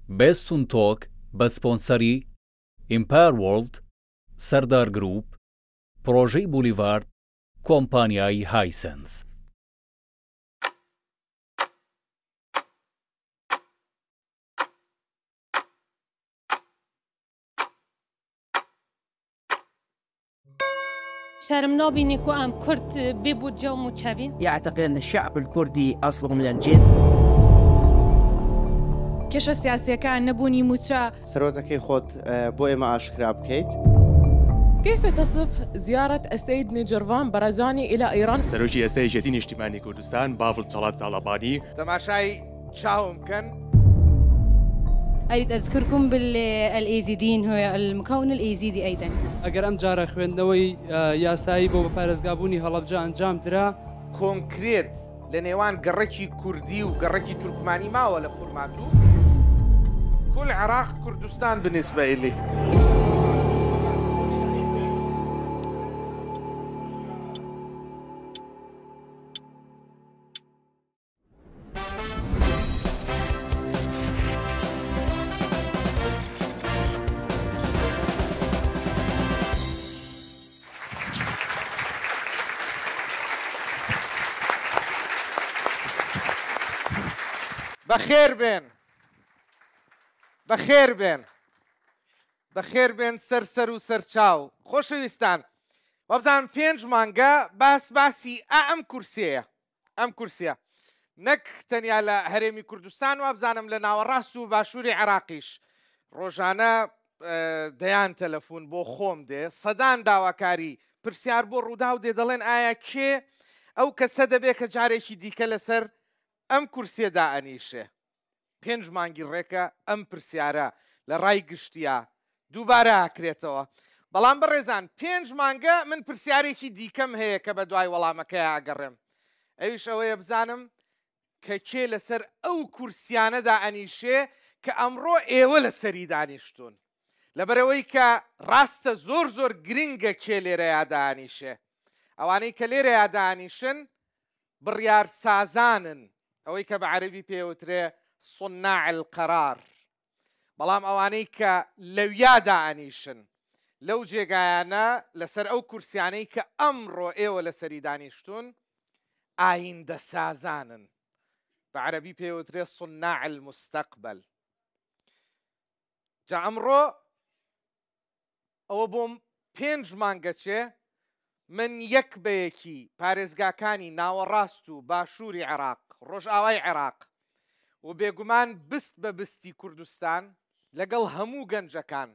بێستون تۆک بە سپۆنسەری، ئیمپایەر وۆرڵد، سەردار گرووپ، پڕۆژەی بولیڤارد، کۆمپانیای هایسێنس. شەرم نابینی کو ئەم کورد بێ بودجە و موچە بین؟ يعتقد أن الشعب الكردي أصله من الجن. کێشە سیاسیەکان، نەبوونی موچە. سەرۆتەکەی خۆت بۆ ئێمە ئاشکرا بکەیت. كيف تصف زيارة السيد نێچیرڤان بارزاني إلى إيران؟ سەرۆکی ئێستای یەکێتی نیشتیمانی کوردستان بافڵ جەلال تاڵەبانی. تەماشای چاوم بکەن. أريد أذكركم بالإيزيديين هو المكون الإيزيدي أيضا. ئەگەر ئەم جارە خوێندنەوەی یاسایی بۆ بە پارێزگابوونی هەڵەبجە ئەنجام درا. کۆنکرێت لە نێوان گەڕەکی کوردی و گەڕەکی تورکمانی ماوە لە خورماتوو؟ کل عراق کوردستان بالنسبە الی. بەخێر بێن بەخێر بێن بەخێر بێن سەر سەر و سەرچاو خۆشەویستان وابزانم پێنج مانگە باس باسی ئا ئەم کورسیەیە ئەم کورسیە نەک تەنیا لە هەرێمی کوردستان وابزانم لە ناوەڕاست و باشووری عێراقیش ڕۆژانە دەیان تەلەفون بۆ خۆم دێ سەدان داواکاری پرسیار بۆ ڕووداو دێ دەڵێن ئایا کێ ئەو کەسە دەبێ کە جارێکی دیکە لەسەر ئەم کورسیە دائەنیشێ پێنج مانگی ڕێکە ئەم پرسیارە لە ڕای گشتیا دووبارە ئەکرێتەوە. بەڵام بەڕێزان پێنج مانگە من پرسیارێکی دیکەم هەیە کە بە دوای وەڵامەکەیا ئەگەڕێم ئەویش ئەوەیە بزانم کە کێ لەسەر ئەو کورسیانەدا ئەنیشێ کە ئەمڕۆ ئێوە لەسەری دانیشتوون. لەبەرئەوەی کە ڕاستە زۆر زۆر گرنگە کێ لێرەیا دانیشێ. ئەوانەی کە لێرەیا دانیشن بڕیارسازانن، ئەوەی کە بە عەرەبی پێوترێ صناع القرار، بەڵام ئەوانەی کە لەویا دائەنیشن لەو جێگایانە لەسەر ئەو کورسیانەی کە ئەمڕۆ ئێوە لەسەری دانیشتوون ئایندەسازانن، بە عەرەبی پێوترێ صناع المستقبل. جا ئەمڕۆ ئەوە بۆم پێنج مانگەچێ من یەک بە یەکی پارێزگاکانی ناوەڕاست و باشووری عێراق، ڕۆژئاوای عێراق و بێگومان بست بە بستی کوردستان لەگەڵ هەموو گەنجەکان،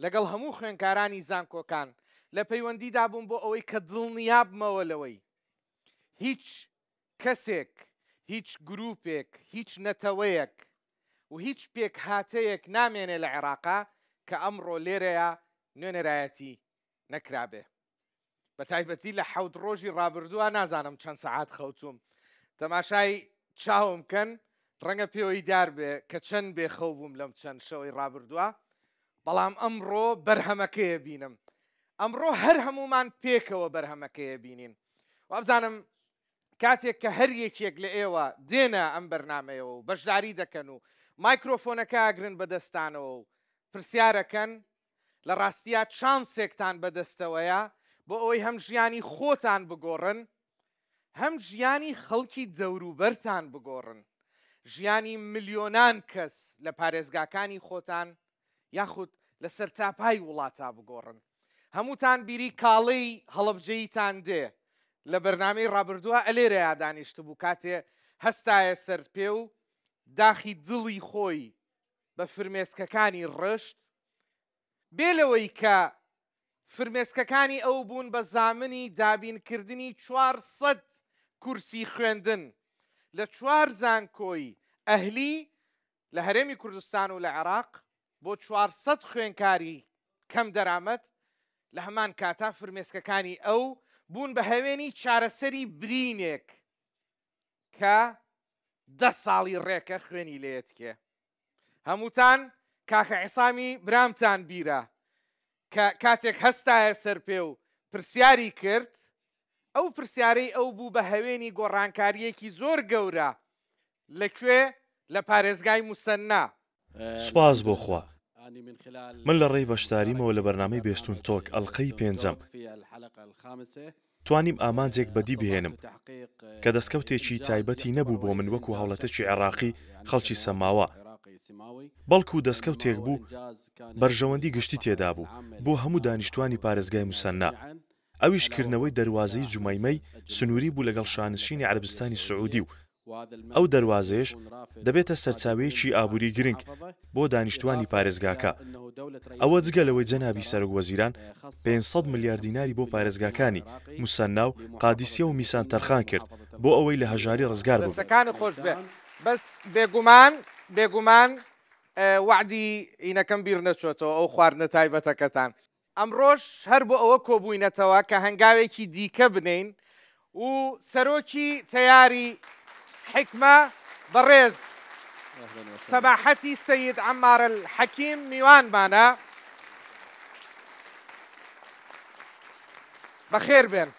لەگەڵ هەموو خوێنکارانی زانکۆکان لە پەیوەندیدا بووم بۆ ئەوەی کە دڵنیابمەوە لەوەی هیچ کەسێک، هیچ گرووپێک، هیچ نەتەوەیەک و هیچ پێکهاتەیەک نامێنێ لە عێراقا کە ئەمڕۆ لێرەیا نوێنەرایەتی نەکرابێ. بە تایبەتی لە حەوت ڕۆژی ڕابردووا نازانم چەند سەعات خەوتووم. تەماشای چاوم کەن ڕەنگە پێوەی دیار بێ کە چەند بێ خەو بووم لەم چەند شەوەی ڕابردووا، بەڵام ئەمڕۆ بەرهەمەکەیە بینم. ئەمڕۆ هەر هەموومان پێکەوە بەرهەمەکەیە بینین. وابزانم کاتێک کە هەر یەکێک لە ئێوە دێنە ئەم بەرنامەیەوە و بەشداری دەکەن و مایکرۆفۆنەکە ئەگرن بە دەستانەوە و پرسیارەکەن، لە ڕاستیا چانسێکتان بەدەستەوەیە بۆ ئەوەی هەم ژیانی خۆتان بگۆڕن، هەم ژیانی خەڵکی دەوروبەرتان بگۆڕن، ژیانی ملیۆنان کەس لە پارێزگاکانی خۆتان یاخود لە سەرتاپای وڵاتا بگۆڕن. هەمووتان بیری کاڵێی هەڵەبجەییتان دێ لە بەرنامەی ڕابردووا ئەلێرەیا دانیشتبوو کاتێ هەستایە سەر پێ و داخی دڵی خۆی بە فرمێسکەکانی ڕشت بێ لەوەی کە فرمێسکەکانی ئەو بوون بە زامنی دابینکردنی 400 کورسی خوێندن لە چوار زانکۆی ئەهلی لە هەرێمی کوردستان و لە عێراق بۆ 400 خوێنکاری کەم دەرامەت، لە هەمان کاتا فرمێسکەکانی ئەو بوون بە هەوێنی چارەسەری برینێک کە دە ساڵی ڕێکە خوێنی لێتکێ. هەمووتان کاکە عیسامی برامتان بیرە کە کاتێک هەستایە سەر پێ و پرسیاری کرد، ئەو پرسیارەی ئەو بوو بە هەوێنی گۆڕانکارییەکی زۆر گەورە لە کوێ؟ لە پارێزگای موسەننا. سوپاس بۆ خوا. من لە ڕێی بەشداریمەوە لە بەرنامەی بێستوون تۆک ئەڵقەی پێنجەم توانیم ئامانجێک بەدی بهێنم کە دەستکەوتێکی تایبەتی نەبوو بۆ من وەکو هاوڵاتێکی عێڕاقی خەڵکی سەماوە بەڵکو دەستکەوتێک بوو بەرژەوەندی گشتی تێدابوو بۆ هەموو دانیشتوانی پارێزگای موسەننا ئەویش کردنەوەی دەروازەی جومەیمەی سنووری بوو لەگەڵ شانشینی عەرەبستانی سعودی و ئەو دەروازەیەش دەبێتە سەرچاوەیەکی ئابووری گرنگ بۆ دانیشتووانی پارێزگاکە، ئەوە جگە لەوەی جەنابی سەرۆک وەزیران 500 ملیار دیناری بۆ پارێزگاکانی موسەننا و قادیسیە و میسان تەرخان کرد بۆ ئەوەی لە هەژاری ڕزگار ببن. دەستەکانت خۆش بێ بەس بێگومان بێگومان وەعدی هینەکەم بیر نەچۆتەوە ئەو خواردنە تایبەتەکەتان. ئەمڕۆش هەر بۆ ئەوە کۆبووینەتەوە کە هەنگاوێکی دیکە بنێین و سەرۆکی تەیاری حیکمە بەڕێز سەماحەتی سەید عەمار الحەکیم میوانمانە. بەخێر بێن.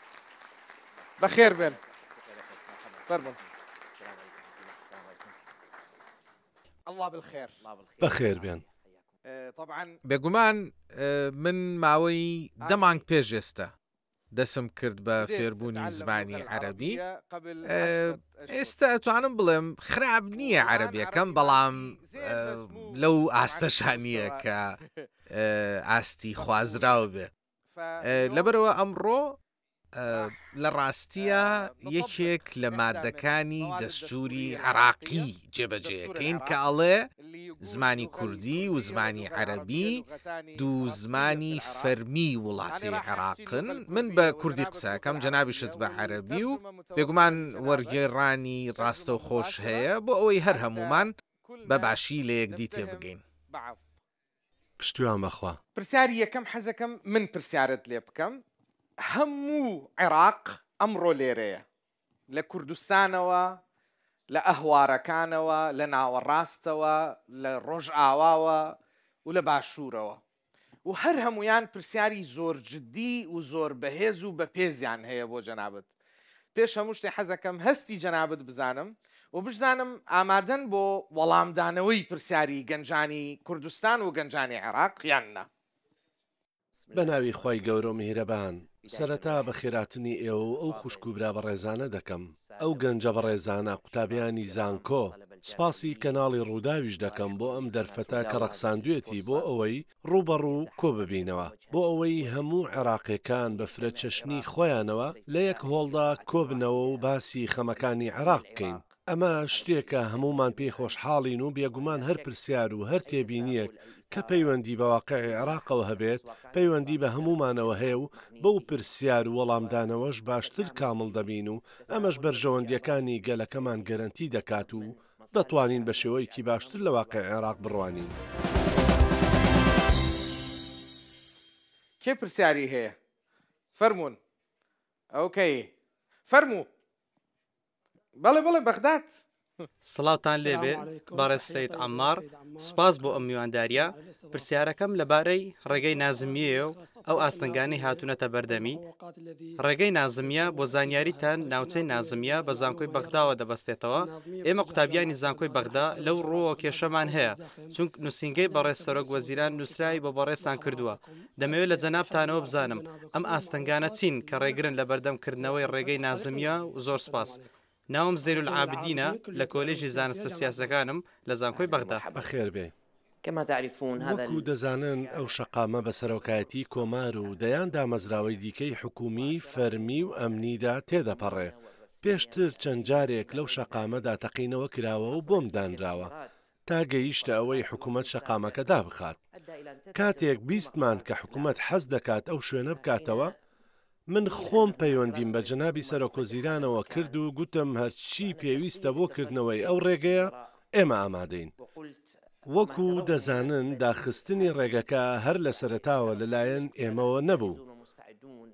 بەخێر بێن. فەرموون. بەخێر بێن. بێگومان من ماوەی دە مانگ پێش ئێستا دەسم کرد بە فێربوونی زمانی عەرەبی، ئێستا ئەتوانم بڵێم خراپ نییە عەرەبیەکەم بەڵام لەو ئاستەشا نییە کە ئاستی خوازراو بێ. لەبەرئەوە ئەمڕۆ لە ڕاستییا یەکێک لە مادەکانی دەستووری عێراقی جێبەجێ ئەکەین کە ئەڵێ زمانی کوردی و زمانی عەرەبی دوو زمانی فەرمی وڵاتی عێراقن. من بە کوردی قسە ئەکەم، جەنابیشت بە عەرەبی و بێگومان وەرگێڕانی ڕاستەوخۆش هەیە بۆ ئەوەی هەر هەموومان بە باشی لە یەکدی تێبگەین. پشتیوان بەخوا. پرسیاری یەکەم حەزەکەم من پرسیارت لێ بکەم هەموو عێراق ئەمڕۆ لێرەیە لە کوردستانەوە لە ئەهوارەکانەوە لە ناوەڕاستەوە لە ڕۆژئاواوە و لە باشوورەوە و هەر هەمویان پرسیاری زۆر جدی و زۆر بەهێز و بەپێزیان هەیە بۆ جەنابت پێش هەموو شتێ حەزەکەم هەستی جەنابت بزانم و بشزانم ئامادەن بۆ وەڵامدانەوەی پرسیاری گەنجانی کوردستان و گەنجانی عێراق یان نا؟ بە ناوی خوای گەورە و میهرەبان، سەرەتا بەخێراتنی ئێوە و ئەو خوشک و برا بەڕێزانە دەکەم، ئەو گەنجە بەڕێزانە، قوتابیانی زانکۆ، سوپاسی کەناڵی ڕووداویش دەکەم بۆ ئەم دەرفەتە کە ڕەخساندوێتی بۆ ئەوەی ڕووبەڕوو کۆببینەوە، بۆ ئەوەی هەموو عێراقییەکان بە فرەچەشنی خۆیانەوە لە یەک هۆڵدا کۆبنەوە و باسی خەمەکانی عێراق بکەین. ئەمە شتێکە هەموومان پێی خۆشحاڵین و بێگومان هەر پرسیار و هەر تێبینییەک کە پەیوەندی بە واقیعی عێراقەوە هەبێت، پەیوەندی بە هەموومانەوە هەیە و بەو پرسیار و وەڵامدانەوەش باشتر کامڵ دەبین و ئەمەش بەرژەوەندییەکانی گەلەکەمان گەرەنتی دەکات و دەتوانین بە شێوەیەکی باشتر لە واقیعی عێراق بڕوانین. کێ پرسیاری هەیە فەرموون. ئۆکەی فەرموو. بەڵێ بەڵێ بەغداد. سڵاوتان لێبێ بەڕێز سەید عەمماڕ، سوپاس بۆ ئەم میواندارییە، پرسیارەکەم لەبارەی ڕێگەی نازمییەیە و ئەو ئاستەنگانەی هاتوونەتە بەردەمی. ڕێگەی نازمییە، بۆ زانیاریتان ناوچەی نازمییە بە زانکۆی بەغداوە دەبەستێتەوە، ئێمە قوتابیانی زانکۆی بەغدا لەو ڕووەوە کێشەمان هەیە، چونک نووسینگەی بەڕێز سەرۆک وەزیران نووسراوی بۆ بەڕێزتان کردووە، دەمەوێت لە جەنابتانەوە بزانم ئەم ئاستەنگانە چین کە ڕێگرن لە بەردەم کردنەوەی ڕێگەی نازمییە و زۆر سوپاس. ناوم زەینولعابدینە لە کۆلێژی زانستە سیاسەکانم لە زانکۆی بەغدا. بەخێربێی. وەکو دەزانن ئەو شەقامە بە سەرۆکایەتی کۆمار و دەیان دامەزراوەی دیکەی حکومی، فەرمی و ئەمنیدا تێدەپەڕێ. پێشتر چەند جارێک لەو شەقامەدا تەقینەوە کراوە و بۆمب دانراوە. تا گەیشتە ئەوەی حکومەت شەقامەکە دابخات. کاتێک بیستمان کە حکومەت حەز دەکات ئەو شوێنە بکاتەوە، من خۆم پەیوەندیم بە جەنابی سەرۆکوەزیرانەوە کرد و گوتم هەرچی پێویستە بۆ کردنەوەی ئەو ڕێگەیە ئێمە ئامادەین. وەکو دەزانن داخستنی ڕێگەکە هەر لە سەرەتاوە لەلایەن ئێمەوە نەبوو،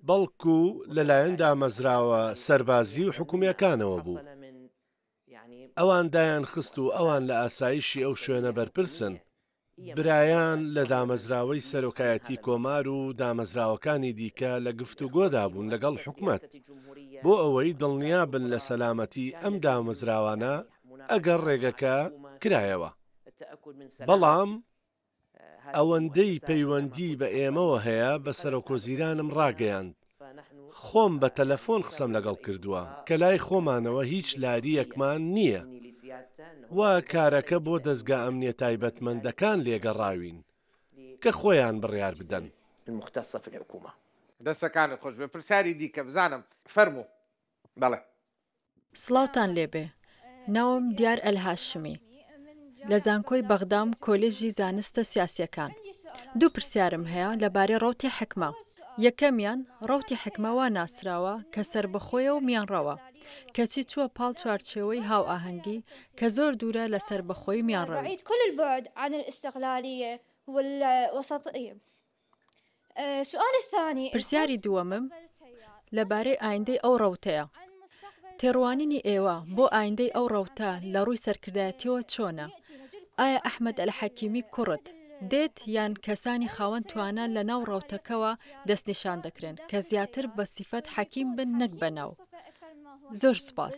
بەڵکو لەلایەن دامەزراوە سەربازی و حکومییەکانەوە بوو. ئەوان دایانخست و ئەوان لە ئاسایشی ئەو شوێنە بەرپرسن. برایان لە دامەزراوەی سەرۆکایەتی کۆمار و دامەزراوەکانی دیکە لە گفتوگۆدا بوون لەگەڵ حکومەت بۆ ئەوەی دڵنیابن لە سەلامەتی ئەم دامەزراوانە ئەگەر ڕێگەکە کرایەوە. بەڵام ئەوەندەی پەیوەندی بە ئێمەوە هەیە بە سەرۆکوەزیرانم ڕاگەیاند، خۆم بە تەلەفۆن قسەم لەگەڵ کردووە کە لای خۆمانەوە هیچ لارییەکمان نییە و کارەکە بۆ دەزگا ئەمنییە تایبەتمەندەکان لێگەڕاوین کە خۆیان بڕیار بدەن. دەستەکانت خۆش بێ پرسیاری دیکە بزانم فەرموو بەڵێ. سڵاوتان لێبێ ناوم دیار ئەلهاشمی لە زانکۆی بەغدام کۆلێژی زانستە سیاسیەکان دوو پرسیارم هەیە لەبارەی ڕەوتی حکمە یەکەمیان ڕەوتی حکمە وا ناسراوە کە سەربەخۆیە و میانڕەوە کەچی چووە پاڵ چوارچێوەی هاوئاهەنگی کە زۆر دوورە لە سەربەخۆی میانڕەوی. پرسیاری دووەمم لەبارەی ئایندەی ئەو ڕەوتەیە. تێڕوانینی ئێوە بۆ ئایندەی ئەو ڕەوتە لە ڕووی سەرکردایەتییەوە چۆنە؟ ئایا ئەحمەد ئەلحەکیمی کوڕت دێت یان کەسانی خاوەن توانا لە ناو ڕەوتەکەوە دەستنیشان دەکرێن کە زیاتر بە سیفەت حەکیم بن نەک بە ناو؟ زۆر سوپاس.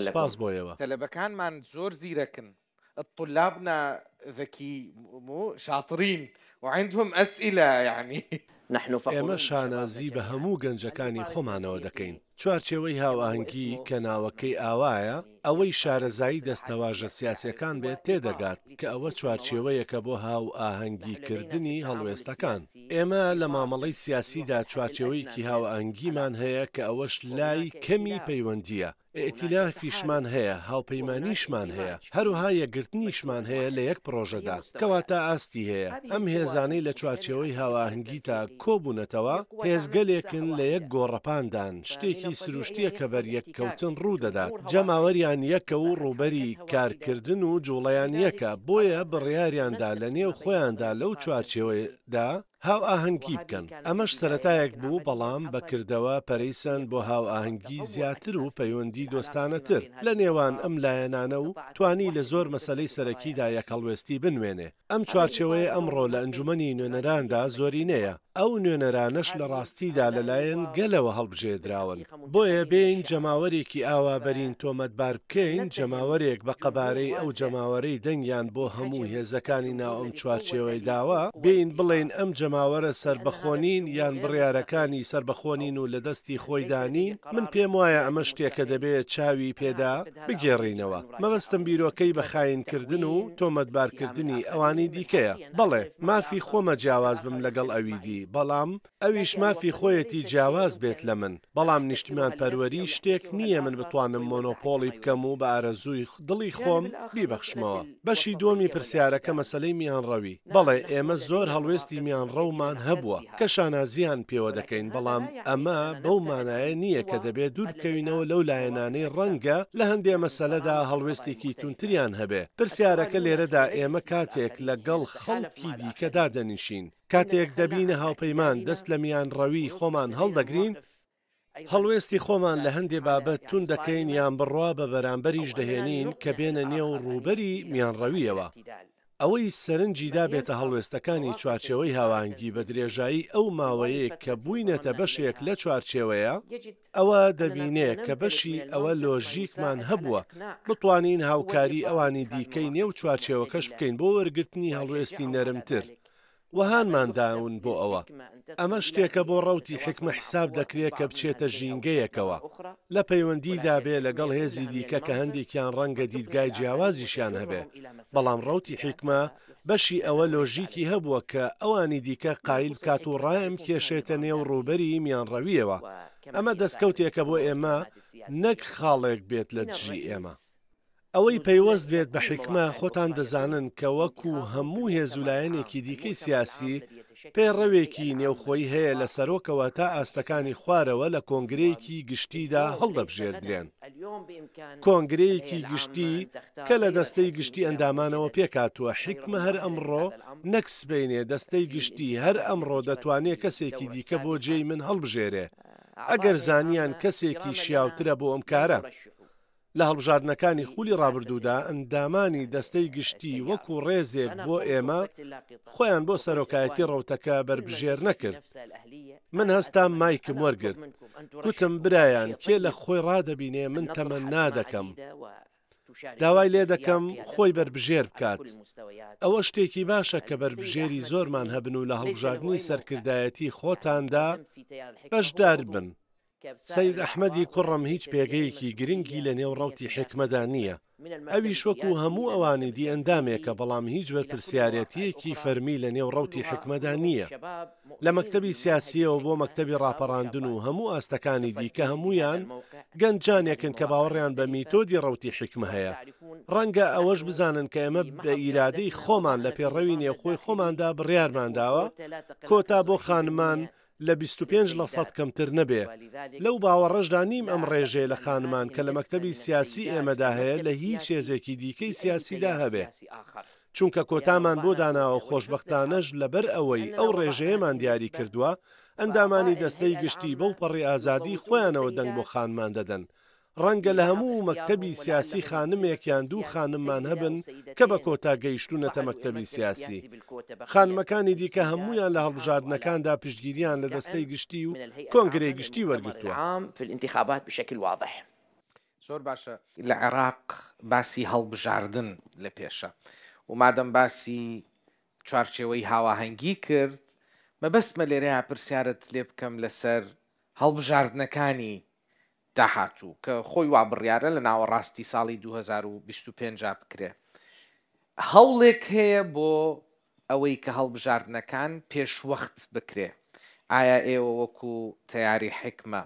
سوپاس بۆ ئێوە. تەلەبەکانمان زۆر زیرەکن طلابنا ذكي مو شاطرين وعندهم اسئلة يعني. ئێمە شانازی بە هەموو گەنجەکانی خۆمانەوە دەکەین. چوارچێوەی هاوئاهەنگی کە ناوەکەی ئاوایە، ئەوەی شارەزایی دەستەواژە سیاسییەکان بێت تێدەگات کە ئەوە چوارچێوەیەکە بۆ هاوئاهەنگیکردنی هەڵوێستەکان. ئێمە لە مامەڵەی سیاسیدا چوارچێوەیەکی هاوئاهەنگیمان هەیە کە ئەوەش لای کەمی پەیوەندییە. ئیئتیلافیشمان هەیە، هاوپەیمانیشمان هەیە، هەروەها یەکگرتنیشمان هەیە لە یەک پڕۆژەدا، کەواتە ئاستی هەیە. ئەم هێزانەی لە چوارچێوەی هاوئاهەنگیدا کۆبوونەتەوە، هێزگەلێکن لە یەک گۆڕەپاندان، شتێکی سروشتییە کە بەریەککەوتن ڕوودەدات، جەماوەریان یەکە و ڕووبەری کارکردن و جوڵەیان یەکە، بۆیە بڕیاریاندا لەنێو خۆیاندا لەو چوارچێوەیەدا هاوئاهەنگی بکەن، ئەمەش سەرەتایەک بوو، بەڵام بە کردەوە پەرەی سەند بۆ هاوئاهەنگی زیاتر و پەیوەندی دۆستانەتر لە نێوان ئەم لایەنانە و توانی لە زۆر مەسەلەی سەرەکیدا یەکهەڵوێستی بنوێنێ. ئەم چوارچێوەیە ئەمڕۆ لە ئەنجومەنی نوێنەراندا زۆرینەیە، ئەو نوێنەرانەش لە ڕاستیدا لە لایەن گەلەوە هەڵبژێردراون. بۆیە بێین جەماوەرێکی ئاوا بەرین تۆمەتبار بکەین، جەماوەرێک بە قەبارەی ئەو جەماوەرەی دەنگیان بۆ هەموو هێزەکانی ناو ئەم چوارچێوەی داوە، بێین بڵێین ئەم جەماوەرە سەربەخۆ نین یان بڕیارەکانی سەربەخۆ نین و لە دەستی خۆیدا نین، من پێموایە ئەمە شتێکە دەبێ چاوی پێدا بگێڕینەوە. مەبەستم بیرۆکەی بە خاینکردن و تۆمەتبارکردنی ئەوانی دیکەیە. بەڵێ، مافی خۆمە جیاواز بم لەگەڵ ئەوی دی، بەڵام ئەویش مافی خۆیەتی جیاواز بێت لە من، بەڵام نیشتیمانپەروەری شتێک نییە من بتوانم مۆنۆپۆڵی بکەم و بە ئارەزووی دڵی خۆم بیبەخشمەوە. بەشی دووەمی پرسیارەکە مەسەلەی میانڕەوی، بەڵێ ئێمە زۆر هەڵوێستی میانڕەومان هەبووە کە شانازییان پێوە دەکەین، بەڵام ئەمە بەو مانایە نییە کە دەبێ دوور بکەوینەوە لەو لایەنانەی ڕەنگە لە هەندێ مەسەلەدا هەڵوێستێکی توندتریان هەبێ. پرسیارەکە لێرەدا ئێمە کاتێک لە گەڵ خەڵکی دیکە دادەنیشین، کاتێک دەبینە هاوپەیمان دەست لە میانڕەوی خۆمان هەڵدەگرین، هەڵوێستی خۆمان لە هەندێ بابەت توند دەکەین یان بڕوا بە بەرامبەریش دەهێنین کە بێنە نێو ڕووبەری میانڕەوییەوە. ئەوەی سەرنجی دابێتە هەڵوێستەکانی چوارچێوەی هاوئاهەنگی بە درێژایی ئەو ماوەیەی کە بووینەتە بەشێک لە چوارچێوەیە، ئەوە دەبینێ کە بەشی ئەوە لۆژیکمان هەبووە بتوانین هاوکاری ئەوانی دیکەی نێو چوارچێوەکەش بکەین بۆ وەرگرتنی هەڵوێستی نەرمتر و هانمان داون بۆ ئەوە. ئەمە شتێکە بۆ ڕەوتی حیکمە حیساب دەکرێ کە بچێتە ژینگەیەکەوە لە پەیوەندیدا بێ لەگەڵ هێزی دیکە کە هەندێکیان ڕەنگە دیدگای جیاوازیشیان هەبێ، بەڵام ڕەوتی حیکمە بەشی ئەوە لۆژیکی هەبووە کە ئەوانی دیکە قایل بکات و ڕایانبکێشێتە نێو ڕووبەری میانڕەوییەوە. ئەمە دەستکەوتێکە بۆ ئێمە نەک خاڵێک بێت لە دژی ئێمە. ئەوەی پەیوەست بێت بە حیکمە، خۆتان دەزانن کە وەکو هەموو هێز و لایەنێکی دیکەی سیاسی، پەیڕەوێکی نێوخۆیی هەیە لە سەرۆکەوە تا ئاستەکانی خوارەوە لە کۆنگرەیەکی گشتیدا هەڵدەبژێردرێن. کۆنگرەیەکی گشتی کە لە دەستەی گشتی ئەندامانەوە پێکهاتووە، حیکمە هەر ئەمڕۆ نەک سبەینێ دەستەی گشتی هەر ئەمڕۆ دەتوانێ کەسێکی دیکە بۆ جێی من هەڵبژێرێ ئەگەر زانیان کەسێکی شیاوترە بۆ ئەم کارە. لە هەڵبژاردنەکانی خولی ڕابردوودا ئەندامانی دەستەی گشتی وەکو ڕێزێک بۆ ئێمە خۆیان بۆ سەرۆکایەتی ڕەوتەکە بەربژێر نەکرد. من هەستام مایکم وەرگرت گوتم برایان کێ لە خۆی ڕادەبینێ من تەمەنا دەکەم. داوای لێ دەکەم خۆی بەربژێر بکات. ئەوە شتێکی باشە کە بەربژێری زۆرمان هەبن و لە هەڵبژاردنی سەرکردایەتی خۆتاندا بەشدار بن. سەید ئەحمەدی کوڕم هیچ پێگەیەکی گرنگی لە نێو ڕەوتی حیکمەدا نییە. ئەویش وەکو هەموو ئەوانی دی ئەندامێکە بەڵام هیچ بەرپرسیارێتییەکی فەرمی لە نێو ڕەوتی حیکمەدا نییە. لە مەکتەبی سیاسییەوە بۆ مەکتەبی ڕاپەڕاندن و هەموو ئاستەکانی دیکە هەموویان گەنجانێکن کە باوەڕیان بە میتۆدی ڕەوتی حیکمە هەیە. ڕەنگە ئەوەش بزانن کە ئێمە بە ئیرادەی خۆمان لە پێڕەوی نێوخۆی خۆماندا بڕیارمان داوە کۆتا بۆ خانمان لە 25 لە سەد کەمتر نەبێ. لەو باوەڕەشدا نیم ئەم ڕێژەیە لە خانمان کە لە مەکتەبی سیاسی ئێمەدا هەیە لە هیچ هێزێکی دیکەی سیاسیدا هەبێ. چونکە کۆتامان بۆ داناوە خۆشبەختانەش لەبەر ئەوەی ئەو ڕێژەیەمان دیاری کردووە، ئەندامانی دەستەی گشتی بەو پەڕی ئازادیی خۆیانەوە دەنگ بۆ خانمان دەدەن. ڕەنگە لە هەموو مەکتەبی سیاسی خانمێک یان دوو خانممان هەبن کە بە کۆتا گەیشتوونەتە مەکتەبی سیاسی. خانمەکانی دیکە هەموویان لە هەڵبژاردنەکاندا پشتگیرییان لە دەستەی گشتی و کۆنگرەی گشتی وەرگرتووە. زۆر باشە لە عێراق باسی هەڵبژاردن لە پێشە و مادەم باسی چوارچێوەی هاواهەنگی کرد مەبەستمە لێرەیا پرسیارت لێ بکەم لەسەر هەڵبژاردنەکانی داهاتوو کە خۆی وا بڕیارە لە ناوەڕاستی ساڵی 2025 بکرێ هەوڵێک هەیە بۆ ئەوەی کە هەڵبژاردنەکان پێشوەخت بکرێ، ئایا ئێوە وەکو تەیاری حیکمە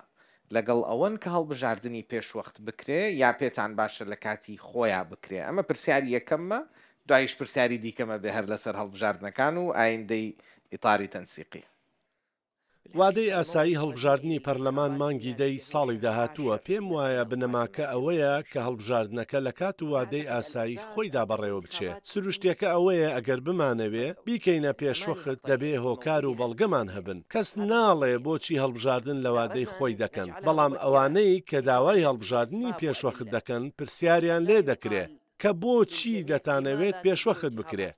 لەگەڵ ئەوەن کە هەڵبژاردنی پێشوەخت بکرێ یا پێتان باشە لە کاتی خۆیا بکرێ؟ ئەمە پرسیاری یەکەممە، دواییش پرسیاری دیکەمە بێ هەر لەسەر هەڵبژاردنەکان و ئایندەی ئیتاری تەنسیقی. وادەی ئاسایی هەڵبژاردنی پەرلەمان مانگی دە ی ساڵی داهاتووە، پێم وایە بنەماکە ئەوەیە کە هەڵبژاردنەکە لە کات و وادەی ئاسایی خۆیدا بەڕێوەبچێ، سروشتیەکە ئەوەیە ئەگەر بمانەوێ بیکەینە پێشوەخت دەبێ هۆکار و بەڵگەمان هەبن، کەس ناڵێ بۆچی هەڵبژاردن لە وادەی خۆی دەکەن، بەڵام ئەوانەی کە داوای هەڵبژاردنی پێشوەخت دەکەن پرسیاریان لێدەکرێ. کە بۆچی دەتانەوێت پێشوەخت بکرێ؟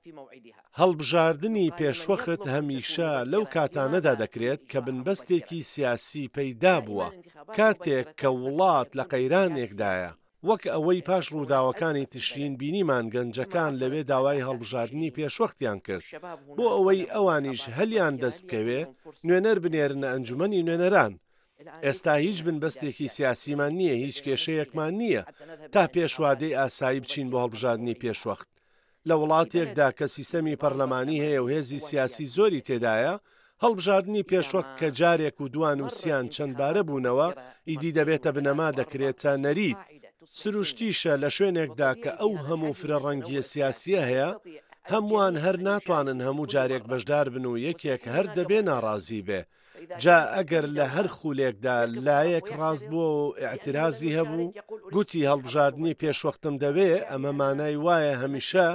هەڵبژاردنی پێشوەخت هەمیشە لەو کاتانەدا دەکرێت کە بنبەستێکی سیاسی پەیدا بووە، کاتێک کە وڵات لە قەیرانێکدایە، وەک ئەوەی پاش ڕووداوەکانی تشرین بینیمان گەنجەکان لەوێ داوای هەڵبژاردنی پێشوەختیان کرد بۆ ئەوەی ئەوانیش هەلیان دەست بکەوێ نوێنەر بنێرنە ئەنجومەنی نوێنەران. ئێستا هیچ بنبەستێکی سیاسیمان نییە، هیچ کێشەیەکمان نییە تا پێش وادەی ئاسایی بچین بۆ هەڵبژاردنی پێشوەخت. لە وڵاتێکدا کە سیستەمی پەرلەمانی هەیە و هێزی سیاسی زۆری تێدایە، هەڵبژاردنی پێشوەخت کە جارێک و دوان و سیان چەندبارە بوونەوە، ئیدی دەبێتە بنەما دەکرێتە نەریت. سروشتیشە لە شوێنێکدا کە ئەو هەموو فرەڕەنگییە سیاسییە هەیە، هەمووان هەر ناتوانن هەموو جارێک بەشدار بن و یەکێک هەر دەبێ ناڕازی بێ. جا ئەگەر لە هەر خولێکدا لایەک ڕاست بووەوە و ئیعترازی هەبوو، گوتی هەڵبژاردنی پێشوەختم دەوێ، ئەمە مانای وایە هەمیشە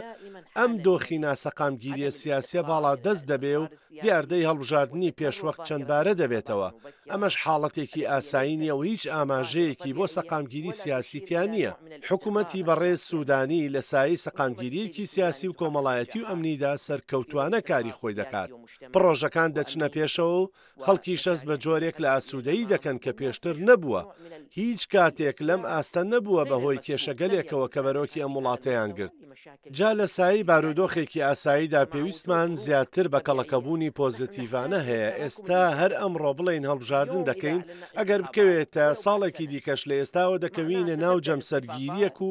ئەم دۆخی ناسەقامگیرییە سیاسییە باڵادەست دەبێ و دیاردەی هەڵبژاردنی پێشوەخت چەندبارە دەبێتەوە، ئەمەش حاڵەتێکی ئاسایی نییە و هیچ ئاماژەیەکی بۆ سەقامگیری سیاسی تیا نییە. حکومەتی بەڕێز سوودانی لە سایەی سەقامگیرییەکی سیاسی و کۆمەڵایەتی و ئەمنیدا سەرکەوتووانە کاری خۆی دەکات. پڕۆژەکان دەچنە پێشەوە و خەڵکیش هەست بە جۆرێک لە ئاسوودەیی دەکەن کە پێشتر نەبووە. هیچ کاتێک لەم ئاستە نەبووە بە هۆی کێشەگەلێکەوە کە بەرۆکی ئەم وڵاتەیان گرت. جا لە سایەی بارودۆخێکی ئاساییدا پێویستمان زیاتر بە کەڵەکەبوونی پۆزەتیڤانە هەیە، ئێستا هەر ئەمڕۆ بڵێین هەڵبژاردن دەکەین، ئەگەر بکەوێتە ساڵێکی دیکەش لە ئێستاوە دەکەوینە ناو جەمسەرگیرییەک و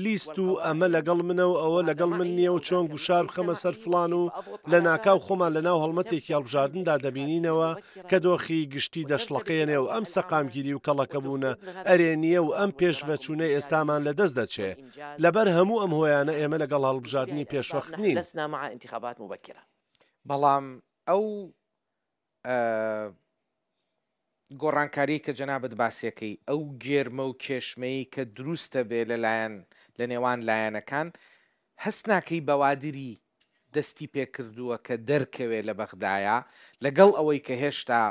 لیست و ئەمە لەگەڵ منە و ئەوە لەگەڵ من نییە و چۆن گوشار بخەمە سەر فڵان و لەناکاو خۆمان لەناو هەڵمەتێکی هەڵبژاردندا دەبینینەوە کە دۆخی گشتی دەشڵەقێنێ و ئەم سەقامگیری و کەڵەکەبوونە ئەرێنییە و ئەم پێشڤەچوونەی ئێستامان لەدەست دەچێ. لەبەر هەموو ئەم هۆیانە ئێمە لەگەڵ هەڵبژاردنی پێشوەخت نین. بەڵام ئەو گۆڕانکاریەی کە جەنابت باسیەکەی، ئەو گێرمە و کێشمەیەی کە دروستەبێ لە لایەن لە نێوان لایەنەکان، هەست ناکەی بەوادری دەستی پێکردووە کە دەرکەوێ لە بەغدایە، لەگەڵ ئەوەی کە هێشتا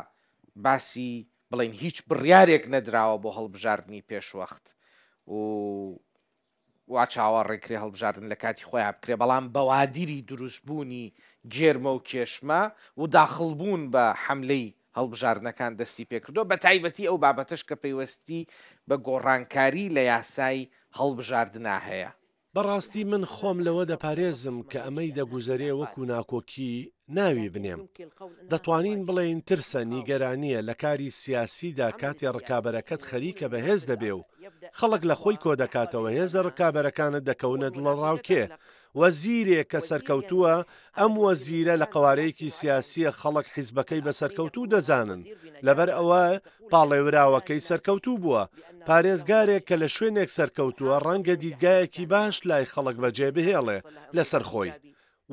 باسی بڵێین هیچ بڕیارێک نەدراوە بۆ هەڵبژاردنی پێشوەخت و وا چاوەڕێکرێ هەڵبژاردن لە کاتی خۆیا بکرێ، بەڵام بەوادیری دروستبوونی گێرمە و کێشمە و داخڵبوون بە حەملەی هەڵبژاردنەکان دەستی پێکردووە، بەتایبەتی ئەو بابەتەش کە پەیوەستی بە گۆڕانکاری لە یاسای هەڵبژاردنا هەیە. بەڕاستی من خۆم لەوە دەپارێزم کە ئەمەی دەگوزەرێ وەکو ناکۆکی ناوی بنێم. دەتوانین بڵێین ترسە، نیگەرانییە، لە کاری سیاسیدا کاتێ ڕکابەرەکەت خەریکە بەهێز دەبێ و خەڵک لە خۆی کۆدەکاتەوە هێزە ڕکابەرەکانت دەکەونە دڵەڕاوکێ. وەزیرێک کە سەرکەوتووە، ئەم وەزیرە لە قەوارەیەکی سیاسییە خەڵک حیزبەکەی بە سەرکەوتوو دەزانن، لەبەر ئەوە پاڵێوراوەکەی سەرکەوتوو بووە. پارێزگارێک کە لە شوێنێک سەرکەوتووە ڕەنگە دیدگایەکی باش لای خەڵک بەجێ بهێڵێ لەسەر خۆی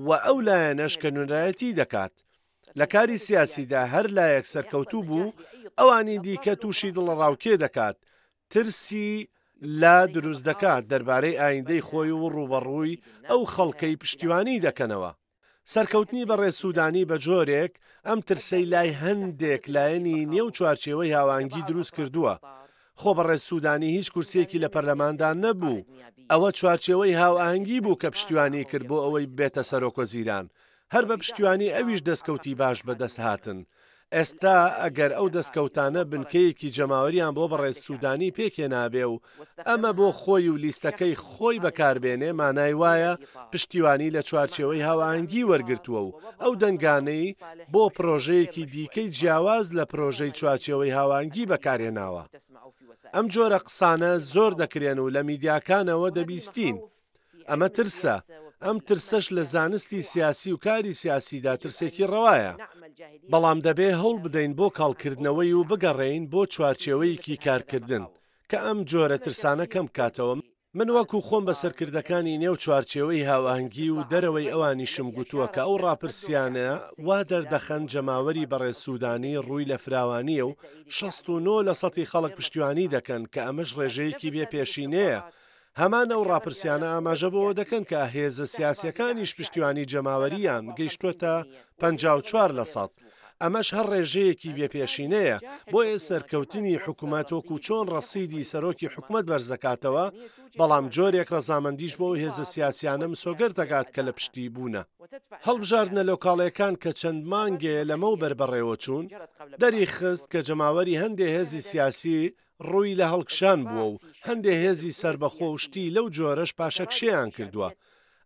و ئەو لایەنەش کە نوێنەرایەتیی دەکات. لە کاری سیاسیدا هەر لایەک سەرکەوتوو بوو، ئەوانی دیکە تووشی دڵەڕاوکێ دەکات، ترسی لا دروست دەکات دەربارەی ئایندەی خۆی و ڕووبەڕووی ئەو خەڵکەی پشتیوانیی دەکەنەوە. سەرکەوتنی بەڕێز سوودانی بە جۆرێک ئەم ترسەی لای هەندێک لایەنی نێو چوارچێوەی هاوئاهەنگی دروست کردووە. خۆ بەڕێز سوودانی هیچ کورسییەکی لە پەرلەماندا نەبوو، ئەوە چوارچێوەی هاوئاهەنگی بوو کە پشتیوانیی کرد بۆ ئەوەی ببێتە سەرۆکوەزیران، هەر بە پشتیوانی ئەویش دەستکەوتی باش بەدەست هاتن. ئێستا ئەگەر ئەو دەستکەوتانە بنکەیەکی جەماوەریان بۆ بەڕێز سودانی پێکهێنابێ و ئەمە بۆ خۆی و لیستەکەی خۆی بەکاربێنێ مانای وایە پشتیوانی لە چوارچێوەی هاوئاهەنگی وەرگرتووە و ئەو دەنگانەی بۆ پرۆژەیەکی دیکەی جیاواز لە پرۆژەی چواچێوەی هاوئاهەنگی بەکارهێناوە. ئەم جۆرە قسانە زۆر دەکرێن و لە میدیاکانەوە دەبیستین. ئەمە ترسە، ئەم ترسەش لە زانستی سیاسی و کاری سیاسیدا ترسێکی ڕەوایە. بەڵام دەبێ هەوڵ بدەین بۆ کاڵکردنەوەی و بگەڕێین بۆ چوارچێوەیەکی کارکردن کە ئەم جۆرە ترسانە کەم بکاتەوە. من وەکو خۆم بە سەرکردەکانی نێو چوارچێوەی هاوئاهەنگی و دەرەوەی ئەوانیشم گوتووە کە ئەو ڕاپرسییانە وا دەردەخەن جەماوەری بەڕێز سوودانی ڕووی لە فراوانییە و 69 لە سەتی خەڵک پشتیوانی دەکەن کە ئەمەش ڕێژەیەکی بێ پێشینەیە هەمان ئەو ڕاپرسیانە ئاماژە بەوە دەکەن کە هێزە سیاسییەکانیش پشتیوانی جەماوەرییان گەیشتووەتە 54 لە سەد، ئەمەش هەر ڕێژەیەکی بێ پێشینەیە، بۆیە سەرکەوتنی حکومەت وەکو چۆن ڕەسیدی سەرۆکی حکومەت بەرزدەکاتەوە، بەڵام جۆرێک ڕەزامەندیش بۆ ئەو هێزە سیاسیانە مسۆگەر دەکات کە لە پشتی بوونە. هەڵبژاردنە لۆکاڵیەکان کە چەند مانگێ لەمەوبەر بەڕێوەچوون، دەریخست کە جەماوەری هەندێ هێزی سیاسی ڕووی لە هەڵکشان بووە و هەندێ هێزی سەربەخۆ و شتی لەو جۆرەش پاشەکشێیان کردووە.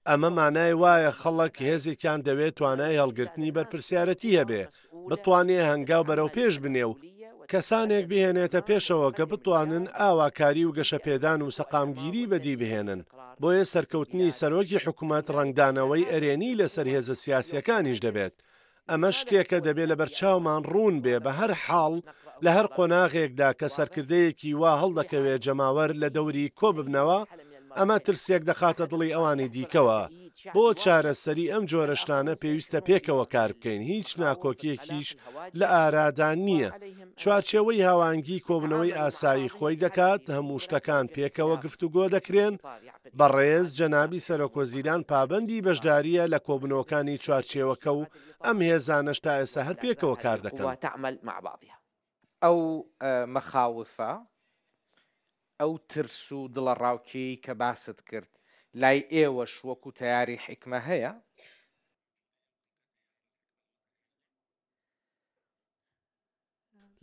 ئەمە مانای وایە خەڵک هێزێکیان دەوێ توانای هەڵگرتنی بەرپرسیارەتی هەبێ، بتوانێ هەنگاو بەرەوپێش بنێ و کەسانێک بهێنێتە پێشەوە کە بتوانن ئاواکاری و گەشەپێدان و سەقامگیری بەدی بهێنن. بۆیە سەرکەوتنی سەرۆکی حکومەت ڕەنگدانەوەی ئەرێنی لەسەر هێزە سیاسییەکانیش دەبێت. ئەمە شتێکە دەبێ لەبەرچاومان ڕوون بێ، بە هەر حاڵ لە هەر قۆناغێکدا کە سەرکردەیەکی وا هەڵدەکەوێ جەماوەر لە دەوری کۆ ببنەوە، ئەمە ترسێک دەخاتە دڵی ئەوانی دیکەوە. بۆ چارەسەری ئەم جۆرە شتانە پێویستە پێکەوە کار بکەین، هیچ ناکۆکییەکیش لە ئارادا نییە. چوارچێوەی هاوئاهەنگی کۆبوونەوەی ئاسایی خۆی دەکات، هەموو شتەکان پێکەوە گفتوگۆ دەکرێن، بەڕێز جەنابی سەرۆکوەزیران پابەندی بەشدارییە لە کۆبوونەوەکانی چوارچێوەکە و ئەم هێزانەش تا ئێستا هەر پێکەوە کار دەکەن. ئەو مەخاوفە، ئەو ترس و دڵەڕاوکێی کە باست کرد، لای ئێوەش وەکو تەیاری حیکمە هەیە؟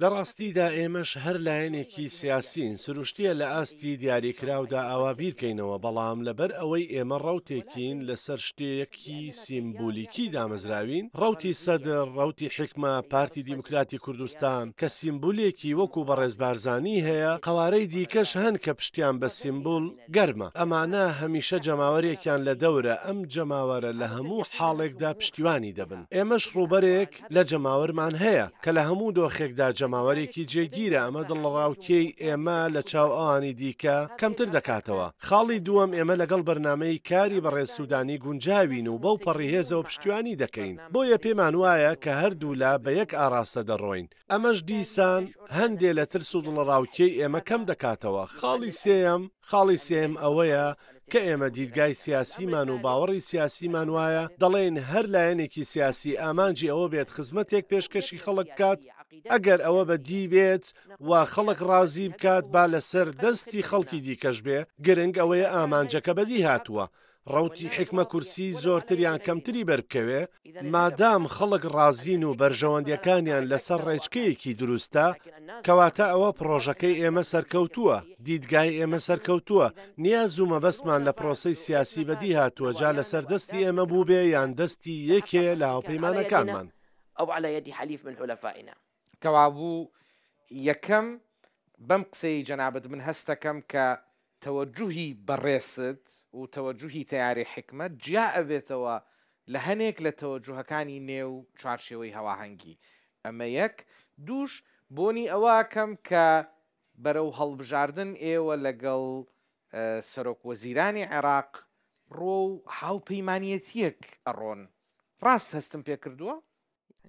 لە ڕاستیدا ئێمەش هەر لایەنێکی سیاسین، سروشتییە لە ئاستی دیاریکراودا ئاوا بیرکەینەوە، بەڵام لەبەر ئەوەی ئێمە ڕەوتێکین لەسەر شتێکی سیمبولیکی دامەزراوین، ڕەوتی سەدر، ڕەوتی حیکمە، پارتی دیموکراتی کوردستان، کە سیمبولێکی وەکو بەڕێز بارزانی هەیە، قەوارەی دیکەش هەن کە پشتیان بە سیمبول گەرمە، ئەمانە هەمیشە جەماوەرێکیان لە دەورە، ئەم جەماوەرە لە هەموو حاڵێکدا پشتیوانی دەبن. ئێمەش ڕووبەرێک لە جەماوەرمان هەیە، کە لە هەموو دۆخێکدا جەماوەرێکی جێگیرە، ئەمە دڵەڕاوکێی ئێمە لە چاو ئەوانی دیکە کەمتر دەکاتەوە. خاڵی دووەم، ئێمە لەگەڵ بەرنامەی کاری بەڕێز سوودانی گونجاوین و بەو پەڕی هێزەوە پشتیوانی دەکەین، بۆیە پێمان وایە کە هەردوولا بە یەک ئاڕاستە دەڕۆین، ئەمەش دیسان هەندێ لە ترس و دڵەڕاوکێی ئێمە کەم دەکاتەوە. خاڵی سێیەم، خاڵی سێیەم ئەوەیە کە ئێمە دیدگای سیاسیمان و باوەڕی سیاسیمان وایە، دەڵێین هەر لایەنێکی سیاسی ئامانجی ئەوە بێت خزمەتێک پێشکەشی خەڵک بکات، ئەگەر ئەوە بە دی بێت و خەڵک ڕازی بکات با لەسەر دەستی خەڵکی دیکەش بێ، گرنگ ئەوەیە ئامانجەکە بەدی هاتووە. ڕەوتی حیکمە کورسی زۆرتر یان کەمتری بەربکەوێ، مادام خەڵک ڕازین و بەرژەوەندیەکانیان لەسەر ڕێچکەیەکی دروستە، کەواتە ئەوە پڕۆژەکەی ئێمە سەرکەوتووە، دیدگای ئێمە سەرکەوتووە، نیاز و مەبەستمان لە پرۆسەی سیاسی بەدی هاتووە جا لەسەر دەستی ئێمە بووبێ یان دەستی یەکێ لە هاوپەیمانەکانمان. کەوابوو یەکەم بەم قسەی جەنابت من هەستەکەم کە تەوەجوهی بەڕێزت و تەوەجوهی تەیاری حیکمەت جیا ئەبێتەوە لە هەنێک لە تەوەجوهەکانی نێو چوارچێوەی هەواهەنگی. ئەمە یەک. دووش بۆنی ئەوە ئەکەم کە بەرەو هەڵبژاردن ئێوە لەگەڵ سەرۆک وەزیرانی عێراق ڕوەو هاوپەیمانیەتیەک ئەڕۆن. ڕاست هەستم پێکردووە؟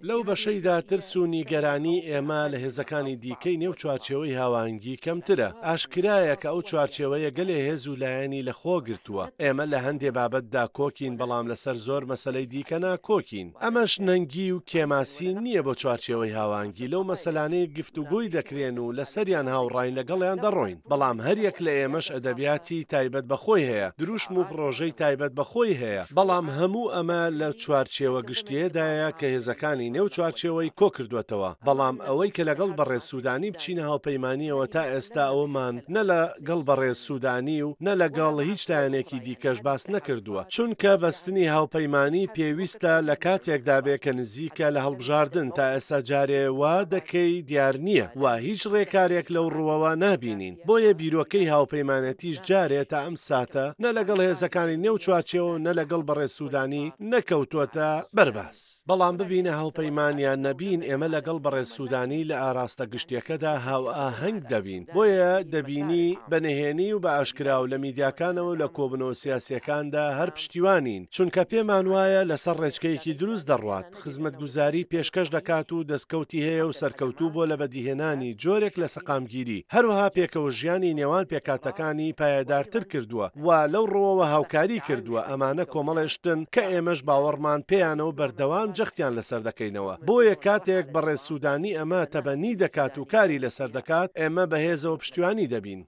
لەو بەشەیدا ترس و نیگەرانیی ئێمە لە هێزەکانی دیکەی نێو چوارچێوەی هاوئاهەنگی کەمترە. ئاشکرایە کە ئەو چوارچێوەیە گەلێ هێز و لایەنی لە خۆ گرتووە. ئێمە لە هەندێ بابەتدا کۆکین، بەڵام لەسەر زۆر مەسەلەی دیکە ناکۆکین. ئەمەش نەنگی و کێماسی نییە بۆ چوارچێوەی هاوئاهەنگی. لەو مەسەلانەی گفتوگۆی دەکرێن و لەسەریان هاوڕاین لەگەڵیان دەڕۆین. بەڵام هەریەک لە ئێمەش ئەدەبیاتی تایبەت بە خۆی هەیە، دروشم و پڕۆژەی تایبەت بە خۆی هەیە، بەڵام هەموو ئەمە لە چوارچێوە گشتییەدایە کە هێزەکانی نێو چوارچێوەی کۆکردووەتەوە، بەڵام ئەوەی کە لەگەڵ بەڕێز سوودانی بچینە هاوپەیمانییەوە تا ئێستا ئەوەمان نە لە گەڵ بەڕێز سوودانی و نە لەگەڵ هیچ لایەنێکی دیکەش باس نەکردووە، چونکە بەستنی هاوپەیمانی پێویستە لە کاتێکدا بێ کە نزیکە لە هەڵبژاردن، تا ئێستا جارێ وا دەکەی دیار نییە و هیچ ڕێکارێک لەو ڕووەوە نابینین، بۆیە بیرۆکەی هاوپەیمانێتیش جارێ تا ئەم ساتە نە لەگەڵ هێزەکانی نێو چوارچێوە و نە لەگەڵ بەڕێز سوودانی نەکەوتووەتە بەر باس. بەڵام ببینە هاوپەیمان یان نەبین ئێمە لەگەڵ بەڕێز سوودانی لە ئاراستە گشتییەکەدا هاوئاهەنگ دەبین، بۆیە دەبینی بە نهێنی و بە ئاشکرا و لە میدیاکانەوە و لە کۆبوونەوە سیاسییەکاندا هەر پشتیوانین، چونکە پێمانوایە لەسەر ڕێچکەیەکی دروست دەڕوات. خزمەتگوزاری پێشکەش دەکات و دەستکەوتی هەیە و سەرکەوتوو بووە لە بەدیهێنانی جۆرێک لە سەقامگیری، هەروەها پێکەوەژیانی نێوان پێکهاتەکانی پایەدارتر کردووە و لەو ڕووەوە هاوکاری کردووە، ئەمانە کۆمەڵێ شتن کە ئێمەش باوەڕمان پێیانە و بەردەوام جەختیان لەسەر دەکەینەوە، بۆیە کاتێک بەڕێز سوودانی ئەمە تەبەنی دەکات و کاری لەسەر دەکات، ئێمە بەهێزەوە پشتیوانی دەبین.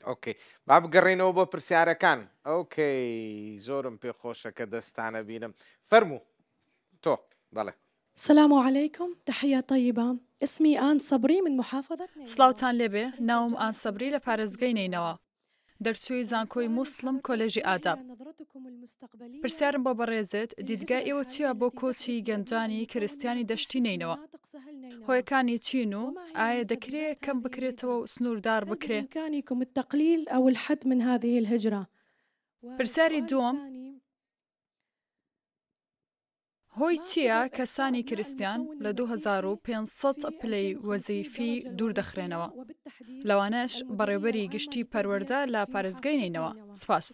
ئۆکەی با بگەڕێینەوە بۆ پرسیارەکان ئۆکەی زۆرم پێ خۆشە کە دەستانە بینم فەرموو تۆ بەڵێ. سلام علیکم تحیە طیبە اسمی ئان صبری من محافظە نینوا. سڵاوتان لێبێ ناوم ئان سەبری لە پارێزگەی نەینەوا دەرچووی زانکۆی موسڵم کۆلێژی ئاداب. پرسیارم بۆ بەڕێزت دیدگای ئێوە چیە بۆ کۆچی گەنجانی کرستیانی دەشتی نەینەوا؟ هۆیەکانی چین و ئایە دەکرێ کەم بکرێتەوە و سنووردار بکرێ؟ پرسیاری دووەم، هۆی چییە کەسانی کریستیان لە 2500 پلەی وەزیفی دوور دەخرێنەوە، لەوانەش بەڕێوبەری گشتی پەروەردە لە پارێزگای نەینەوا؟ سوپاس.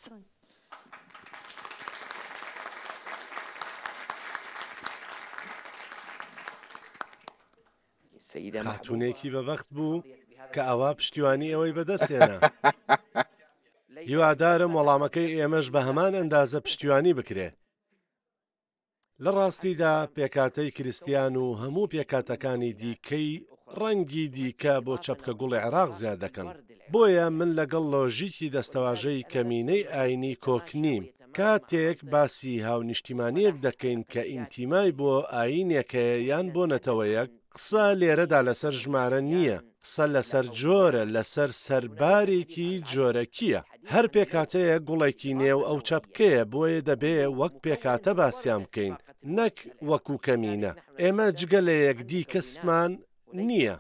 خاتوونێکی بەبەخت بوو کە ئەوە پشتیوانی ئێوەی بەدەست هێنا. هیوادارم وەڵامەکەی ئێمەش بە هەمان ئەندازە پشتیوانی بکرێ. لە ڕاستیدا پێکهاتەی کریستیان و هەموو پێکهاتەکانی دیکەی ڕەنگی دیکە بۆ چەپکە گوڵی عێراق زیاد دەکەن. بۆیە من لەگەڵ لۆژیکی دەستەواژەی کەمینەی ئاینی کۆک نیم. کاتێک باسی هاونیشتیمانییەک دەکەین کە ئینتیمای بۆ ئایینێک هەیە یان بۆ نەتەوەیەک، قسە لێرەدا لەسەر ژمارە نییە، قسە لەسەر جۆرە، لەسەر سەربارێکی جۆرەکییە. هەر پێکهاتەیەک گوڵێکی نێو ئەو چەپکەیە، بۆیە دەبێ وەک پێکهاتە باسیان بکەین، نەک وەکو کەمینە. ئێمە جگە لە یەکدی کەسمان نییە،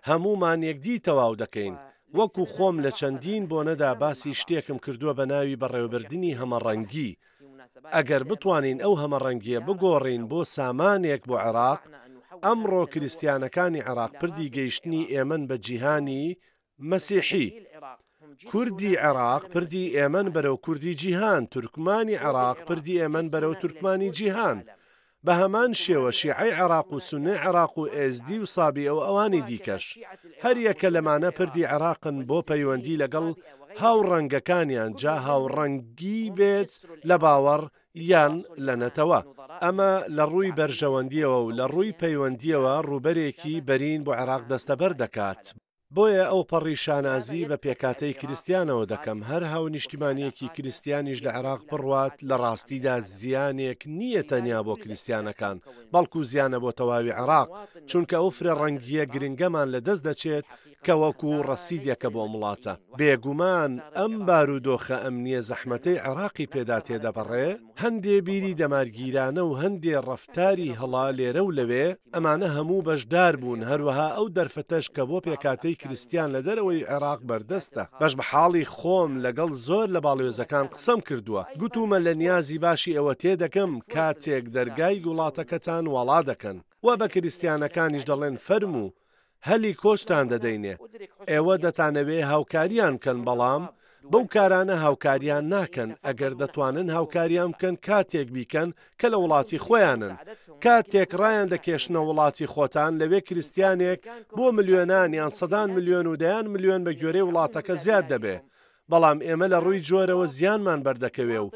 هەموومان یەکدی تەواو دەکەین. وەکو خۆم لە چەندین بۆنەدا باسی شتێکم کردووە بە ناوی بەڕێوەبردنی هەمەڕەنگی، ئەگەر بتوانین ئەو هەمەڕەنگییە بگۆڕین بۆ سامانێک بۆ عێراق، ئەمڕۆ کریستیانەکانی عێراق پردی گەیشتنی ئێمەن بە جیهانی مەسیحی، کوردی عێراق پردی ئێمەن بەرەو کوردی جیهان، تورکمانی عێراق پردی ئێمەن بەرەو تورکمانی جیهان، بە هەمان شێوە شیعەی عێراق و سوننەی عێراق و ئێزدی و سابیئە و ئەوانی دیکەش. هەر یەکە لەمانە پردی عێراقن بۆ پەیوەندی لەگەڵ هاوڕەنگەکانیان جا هاوڕەنگی بێت لە باوەڕ یان لە نەتەوە. ئەمە لە ڕووی بەرژەوەندییەوە و لە ڕووی پەیوەندییەوە ڕووبەرێکی بەرین بۆ عێراق دەستەبەر دەکات. بۆیە ئەوپەڕی شانازی بە پێکهاتەی کریستیانەوە دەکەم، هەر هاونیشتیمانییەکی کریستیانیش لە عێراق بڕوات لە ڕاستیدا زیانێک نییە تەنیا بۆ کریستیانەکان، بەڵکو زیانە بۆ تەواوی عێراق، چونکە ئەو فرە ڕەنگییە گرنگەمان لەدەست دەچێت کە وەکو ڕەسیدێکە بۆ ئەم وڵاتە. بێگومان ئەم بارودۆخە ئەمنییە زەحمەتەی عێراقی پێدا تێدەپەڕێ، هەندێ بیری دەمارگیرانە و هەندێ ڕەفتاری هەڵە لێرە و لەوێ، ئەمانە هەموو بەشدار بوون، هەروەها ئەو دەرفەتەش کە بۆ پێکهاتەی کریستیان لە دەرەوەی عێراق بەردەستە. بەش بە حاڵی خۆم لەگەڵ زۆر لە باڵیۆزەکان قسەم کردووە، گوتوومە لە نیازی باشی ئێوە تێدەگەم کاتێک دەرگای وڵاتەکەتان واڵا دەکەن و بە کریستیانەکانیش دەڵێن فەرموو هەلی کۆچتان دەدەینێ، ئێوە دەتانەوێ هاوکاریان بکەن، بەڵام بەو کارانە هاوکاریان ناکەن، ئەگەر دەتوانن هاوکاریان بکەن کاتێک بیکەن کە لە وڵاتی خۆیانن، کاتێک ڕایان دەکێشنە وڵاتی خۆتان لەوێ کریستیانێک بۆ ملیۆنان یان سەدان ملیۆن و دەیان ملیۆن بە گوێرەی وڵاتەکە زیاد دەبێ، بەڵام ئێمە لە ڕووی جۆرەوە زیانمان بەردەکەوێ و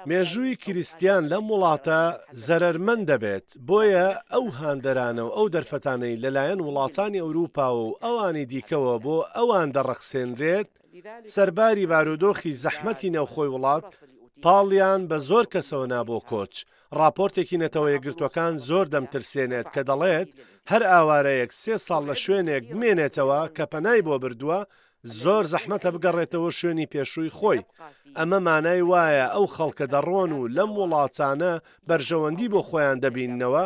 مێژووی کریستیان لەم وڵاتە زەرەرمەند دەبێت، بۆیە ئەو هاندەرانە و ئەو دەرفەتانەی لەلایەن وڵاتانی ئەوروپاوە و ئەوانی دیکەوە بۆ ئەوان دەڕەخسێنرێت، سەرباری بارودۆخی زەحمەتی نێوخۆی وڵات، پاڵیان بە زۆر کەسەوە نا بۆ کۆچ. ڕاپۆرتێکی نەتەوە یەکگرتووەکان زۆر دەمترسێنێت کە دەڵێت، هەر ئاوارەیەک سێ ساڵ لە شوێنێک بمێنێتەوە کە پەنای بۆ بردووە، زۆر زەحمەتە بگەڕێتەوە شوێنی پێشووی خۆی، ئەمە مانای وایە ئەو خەڵکە دەڕۆن و لەم وڵاتانە بەرژەوەندی بۆ خۆیان دەبیننەوە،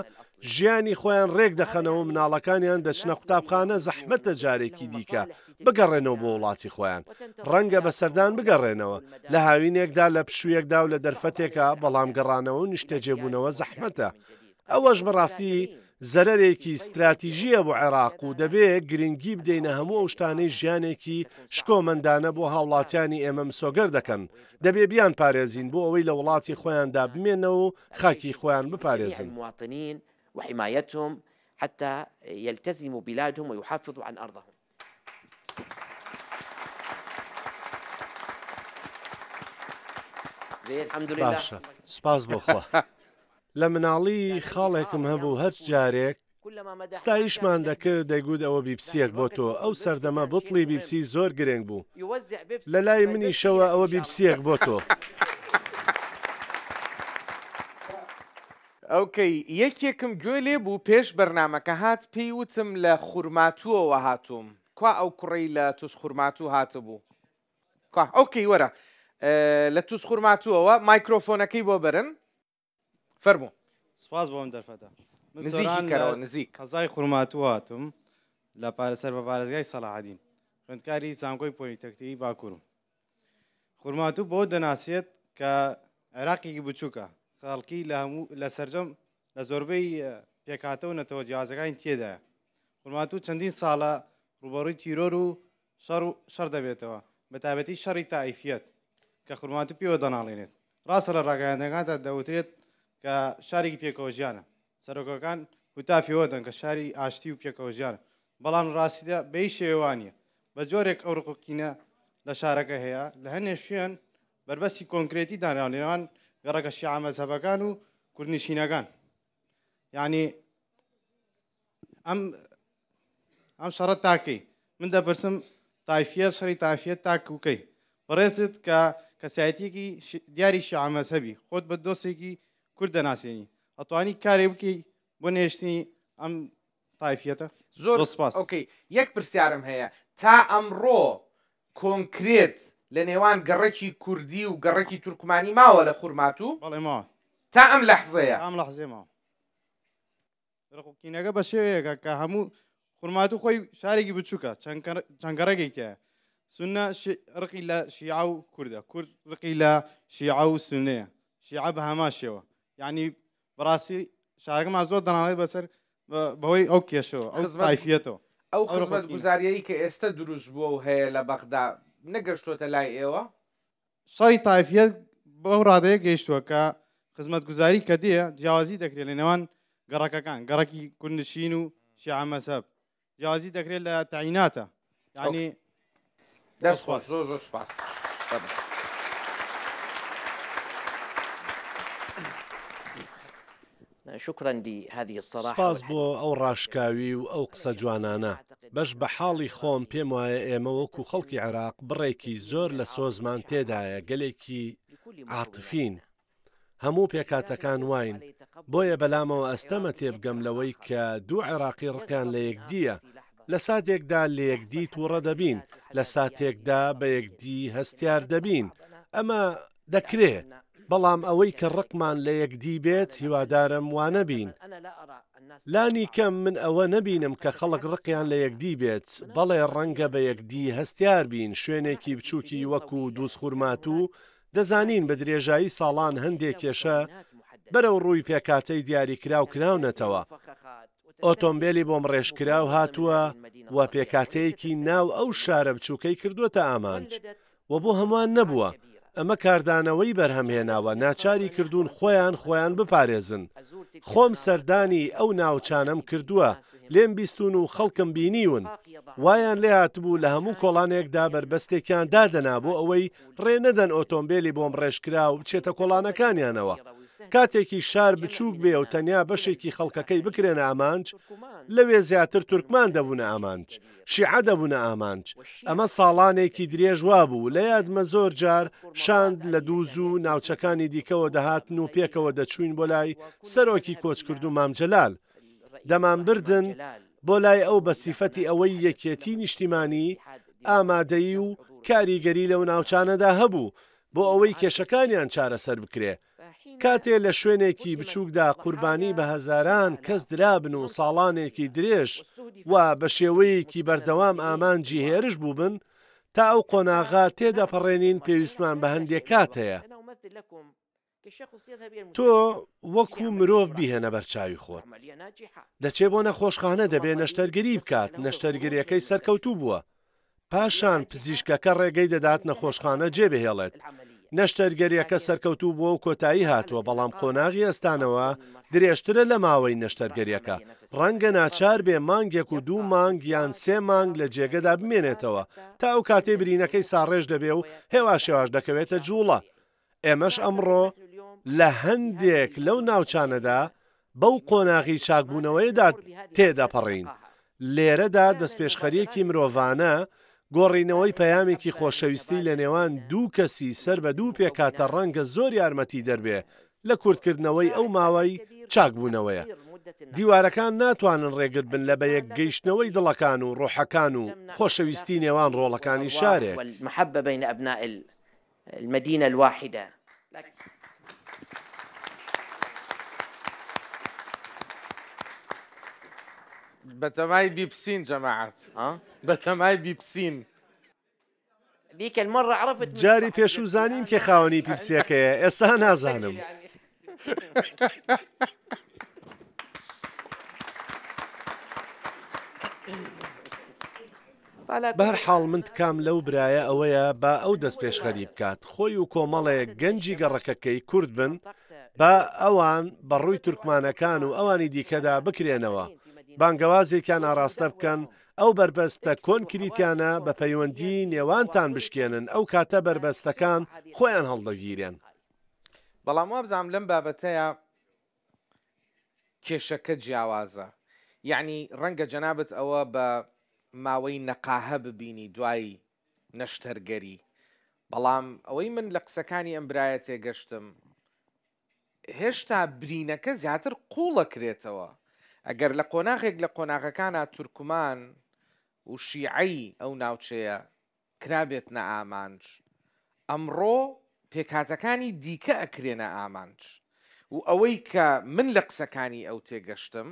ژیانی خۆیان رێکدەخەنەوە مناڵەکانیان دەچنە قوتابخانە زەحمەتە جارێکی دیکە بگەڕێنەوە بۆ وڵاتی خۆیان، رەنگە بە سەردان بگەڕێنەوە لە هاوینێکدا لە پشوویەکدا و لە دەرفەتێکا، بەڵام گەڕانەوە و نیشتەجێبوونەوە زەحمەتە. ئەوەش بەڕاستی زەرەرێکی ستراتیژییە بۆ عێراق و دەبێ گرنگی بدەینە هەموو ئەو شتانەی ژیانێکی شکۆمەندانە بۆ هاوڵاتیانی ئێمە مسۆگەر دەکەن، دەبێ بیانپارێزین بۆ ئەوەی لە وڵاتی خۆیاندا بمێنەوە و خاکی خۆیان بپارێزن. باشە سوپاس بۆ خوا. لە مناڵی خاڵێکم هەبوو هەرچ جارێک ستایشمان دەکرد دەیگوت ئەوە بیپسیەک بۆ تۆ ئەو سەردەمە بوتڵی بیپسی زۆر گرنگ بوو لە لای منیشەوە ئەوە بیپسیەک بۆ تۆ. ئۆکەی یەکێکم گوێ لێ بوو پێش بەرنامەکە هات پێی وتم لە خورماتووەوە هاتووم کوا ئەو کوڕەی لە توزخورماتوو هاتبوو کوا ئۆکەی وەرە لە توزخورماتووەوە مایکرۆفۆنەکەی بۆ بەرن فەرموو. سپاس بۆ ئەم دەرفەتە. من نزیکی سۆران لە کەرەوە نزیک. قەزای خورماتوو هاتووم لە پارە سەر بە پارێزگای سەڵاحەدین خوێندکاری زانکۆی پۆلیتەکنیکی باکوورم. خورماتوو بەوە دەناسێت کە عێراقێکی بچووکە، خەڵکی لە هەموو لە سەرجەم لە زۆربەی پێکهاتە و نەتەوە جیاوازەکانی تێدایە. خورماتوو چەندین ساڵە ڕووبەڕووی تیرۆر و شەڕ و شەڕ دەبێتەوە، بە تایبەتی شەڕی تائیفیەت کە خورماتوو پێوە دەناڵێنێت. ڕاستە لە ڕاگەیاندنەکاندا دەوترێت کە شارێکی پێکەوەژیانە، سەرۆکەکان هوتافی ئەوە دەن کە شاری ئاشتی و پێکەوەژیانە، بەڵام لە ڕاستیدا بە هیچ شێوەیە وا نییە. بە جۆرێک ئەو ڕق و قینە لە شارەکە هەیە، لە هەنێ شوێن بەربەستی کۆنکرێتی دانراون لە نێوان گەڕەکە شیعە مەزهەبەکان و کوردنشینەکان. یانی ئەم ئەم شەڕە تاکەی من دەپرسم تایفیە شەڕی تایفیە تاکوکەی بەڕێزت کە کەسایەتیەکی دیاری شیعە مەزهەبی خۆت بە دۆستێکی کورد دەناسێنی ئەتوانی کارێک بکەی بۆ نەهێشتنی ئەم تایفیەتە زۆر سپاس. ئۆکەی یەک پرسیارم هەیە تا ئەمڕۆ کۆنکرێت لە نێوان گەڕەکی کوردی و گەڕەکی تورکمانی ماوە لە خورماتوو؟ بەڵێ ماوە. تا ئەم لەحزەیە؟ تا ئەم لەحزەیە ماوە. ڕق و کینەکە بە شێوەیەکە کە هەموو خورماتوو خۆی شارێکی بچووکە چەند گەڕەکێکی تیایە سوننە ڕقی لە شیعە و کوردە کورد ڕقی لە شیعە و سوننەیە شیعە بە هەمان شێوە یعنی بەڕاستی شارەکەمان زۆر دەناڵێت بەسەر بەهۆی ئەو کێشەوە ئەو تایفیەتەوە ئەو خزمەتگوزاریەی کە ئێستا دروست بووە و هەیە لە بەغدا نەگەشتۆتە لای ئێوە؟ شەڕی تایفیەت بەو ڕادەیە گەیشتووە کە خزمەتگوزاری کە دێ جیاوازی دەکرێت لە نێوان گەڕەکەکان گەڕەکی کوردنشین و شیعە مەزهەب جیاوازی دەکرێت لە تەعیناتە یعنی دەست خۆش زۆر زۆر سپاس. سوپاس بۆ ئەو ڕاشکاوی و ئەو قسە جوانانە. بەش بە حاڵی خۆم پێم وایە ئێمە وەکو خەڵکی عێراق بڕێکی زۆر لە سۆزمان تێدایە، گەلێکی عاتفین، هەموو پێکهاتەکان واین، بۆیە بەلامەوە ئەستەمە تێبگەم لەوەی کە دوو عێراقی ڕقیان لە یەکدییە، لە ساتێکدا لەیەکدی تووڕە دەبین، لە ساتێکدا بە یەکدی هەستیار دەبین، ئەمە دەکرێ، بەڵام ئەوەی کە ڕقمان لە یەکدی بێت هیوادارم وانەبین. لانی کەم من ئەوە نەبینم کە خەڵک ڕقیان لە یەکدی بێت، بەڵێ ڕەنگە بە یەکدی هەستیار بین، شوێنێکی بچووکی وەکو دووزخورماتوو دەزانین بە درێژایی ساڵان هەندێ کێشە بەرەو ڕووی پێکهاتەی دیاریکراو کراونەتەوە، ئۆتۆمبێلی بۆمڕێژکراو هاتووە و پێکهاتەیەکی ناو ئەو شارە بچووکەی کردووەتە ئامانج و بۆ هەمووان نەبووە، ئەمە کاردانەوەی بەرهەمهێناوە، ناچاری کردوون خۆیان خۆیان بپارێزن. خۆم سەردانی ئەو ناوچانەم کردووە، لێم بیستوون و خەڵکم بینیون. وایان لێهاتبوو لە هەموو کۆڵانێکدا بەربەستێکیان دادەنا بۆ ئەوەی ڕێ نەدەن ئۆتۆمبێلی بۆمبڕێژکراو بچێتە کۆڵانەکانیانەوە. کاتێکیش شار بچووک بێ و تەنیا بەشێکی خەڵکەکەی بکرێنە ئامانج، لەوێ زیاتر تورکمان دەبوونە ئامانج، شیعە دەبوونە ئامانج. ئەمە ساڵانێکی درێژ وابوو. لە یادمە زۆر جار شاند لە دووز و ناوچەکانی دیکەوە دەهاتن و پێکەوە دەچووین بۆ لای سەرۆکی کۆچکردوو مام جەلال. دەمانبردن بۆ لای ئەو بە سیفەتی ئەوەی یەکێتی نیشتیمانی ئامادەیی و کاریگەری لەو ناوچانەدا هەبوو بۆ ئەوەی کێشەکانیان چارەسەر بکرێ. کاتێ لە شوێنێکی بچووکدا قوربانی بە هەزاران کەس درابن و ساڵانێکی درێژ و بە شێوەیەکی بەردەوام ئامانجی هێرش بووبن، تا ئەو قۆناغە تێدەپەڕێنین پێویستمان بە هەندێ کات هەیە. تۆ وەکو مرۆڤ بیهێنە بەرچاوی خۆت. دەچێ بۆ نەخۆشخانە دەبێ نەشتەرگەری بکات، نەشتەرگەریەکەی سەرکەوتوو بووە. پاشان پزیشکەکە ڕێگەی دەدات نەخۆشخانە جێبهێڵێت. نەشتەرگەریەکە سەرکەوتوو بووە و کۆتایی هاتووە، بەڵام قۆناغی هەستانەوە درێژترە لە ماوەی نەشتەرگەریەکە. ڕەنگە ناچار بێ مانگێک و دوو مانگ یان سێ مانگ لە جێگەدا بمێنێتەوە تا ئەو کاتەی برینەکەی ساڕێژ دەبێ و هێواش هێواش دەکەوێتە جووڵە. ئێمەش ئەمڕۆ لە هەندێک لەو ناوچانەدا بەو قۆناغی چاکبوونەوەیەدا تێدەپەڕین. لێرەدا دەستپێشخەرییەکی مرۆڤانە، گۆڕینەوەی پەیامێکی خۆشەویستی لە نێوان دوو کەسی سەر بە دوو پێکهاتە ڕەنگە زۆر یارمەتیدەر بێ لە کورتکردنەوەی ئەو ماوەی چاکبوونەوەیە. دیوارەکان ناتوانن ڕێگر بن لە بەیەکگەیشتنەوەی دڵەکان و ڕۆحەکان و خۆشەویستی نێوان ڕۆڵەکانی شارێک. المدینە الواحدە. بەتەمای بیپسین جەماعەت بەتەمای بیپسین. جاری پێشوو زانیم کێ خاوەنی پیپسیەکەیە ئێستا نازانم. بەهەرحاڵ من تکام لەو برایە ئەوەیە با ئەو دەستپێشخەری بکات خۆی و کۆمەڵێک گەنجی گەڕەکەکەی کورد بن با ئەوان بە ڕووی تورکمانەکان و ئەوانی دیکەدا بکرێنەوە بانگەوازێکیان ئاڕاستە بکەن ئەو بەربەستە کۆنکریتیانە بە پەیوەندی نێوانتان بشکێنن ئەو کاتە بەربەستەکان خۆیان هەڵدەگیرێن. بەڵام وابزانم لەم بابەتەیا کێشەکە جیاوازە یەعنی ڕەنگە جەنابت ئەوە بە ماوەی نەقاهە ببینی دوای نەشتەرگەری بەڵام ئەوەی من لە قسەکانی ئەم برایە تێگەشتم هێشتا برینەکە زیاتر قوڵەکرێتەوە ئەگەر لە قۆناغێک لە قۆناغەکانا تورکمان و شیعەی ئەو ناوچەیە کرابێتنە ئامانج، ئەمڕۆ پێکهاتەکانی دیکە ئەکرێنە ئامانج و ئەوەی کە من لە قسەکانی ئەو تێگەشتم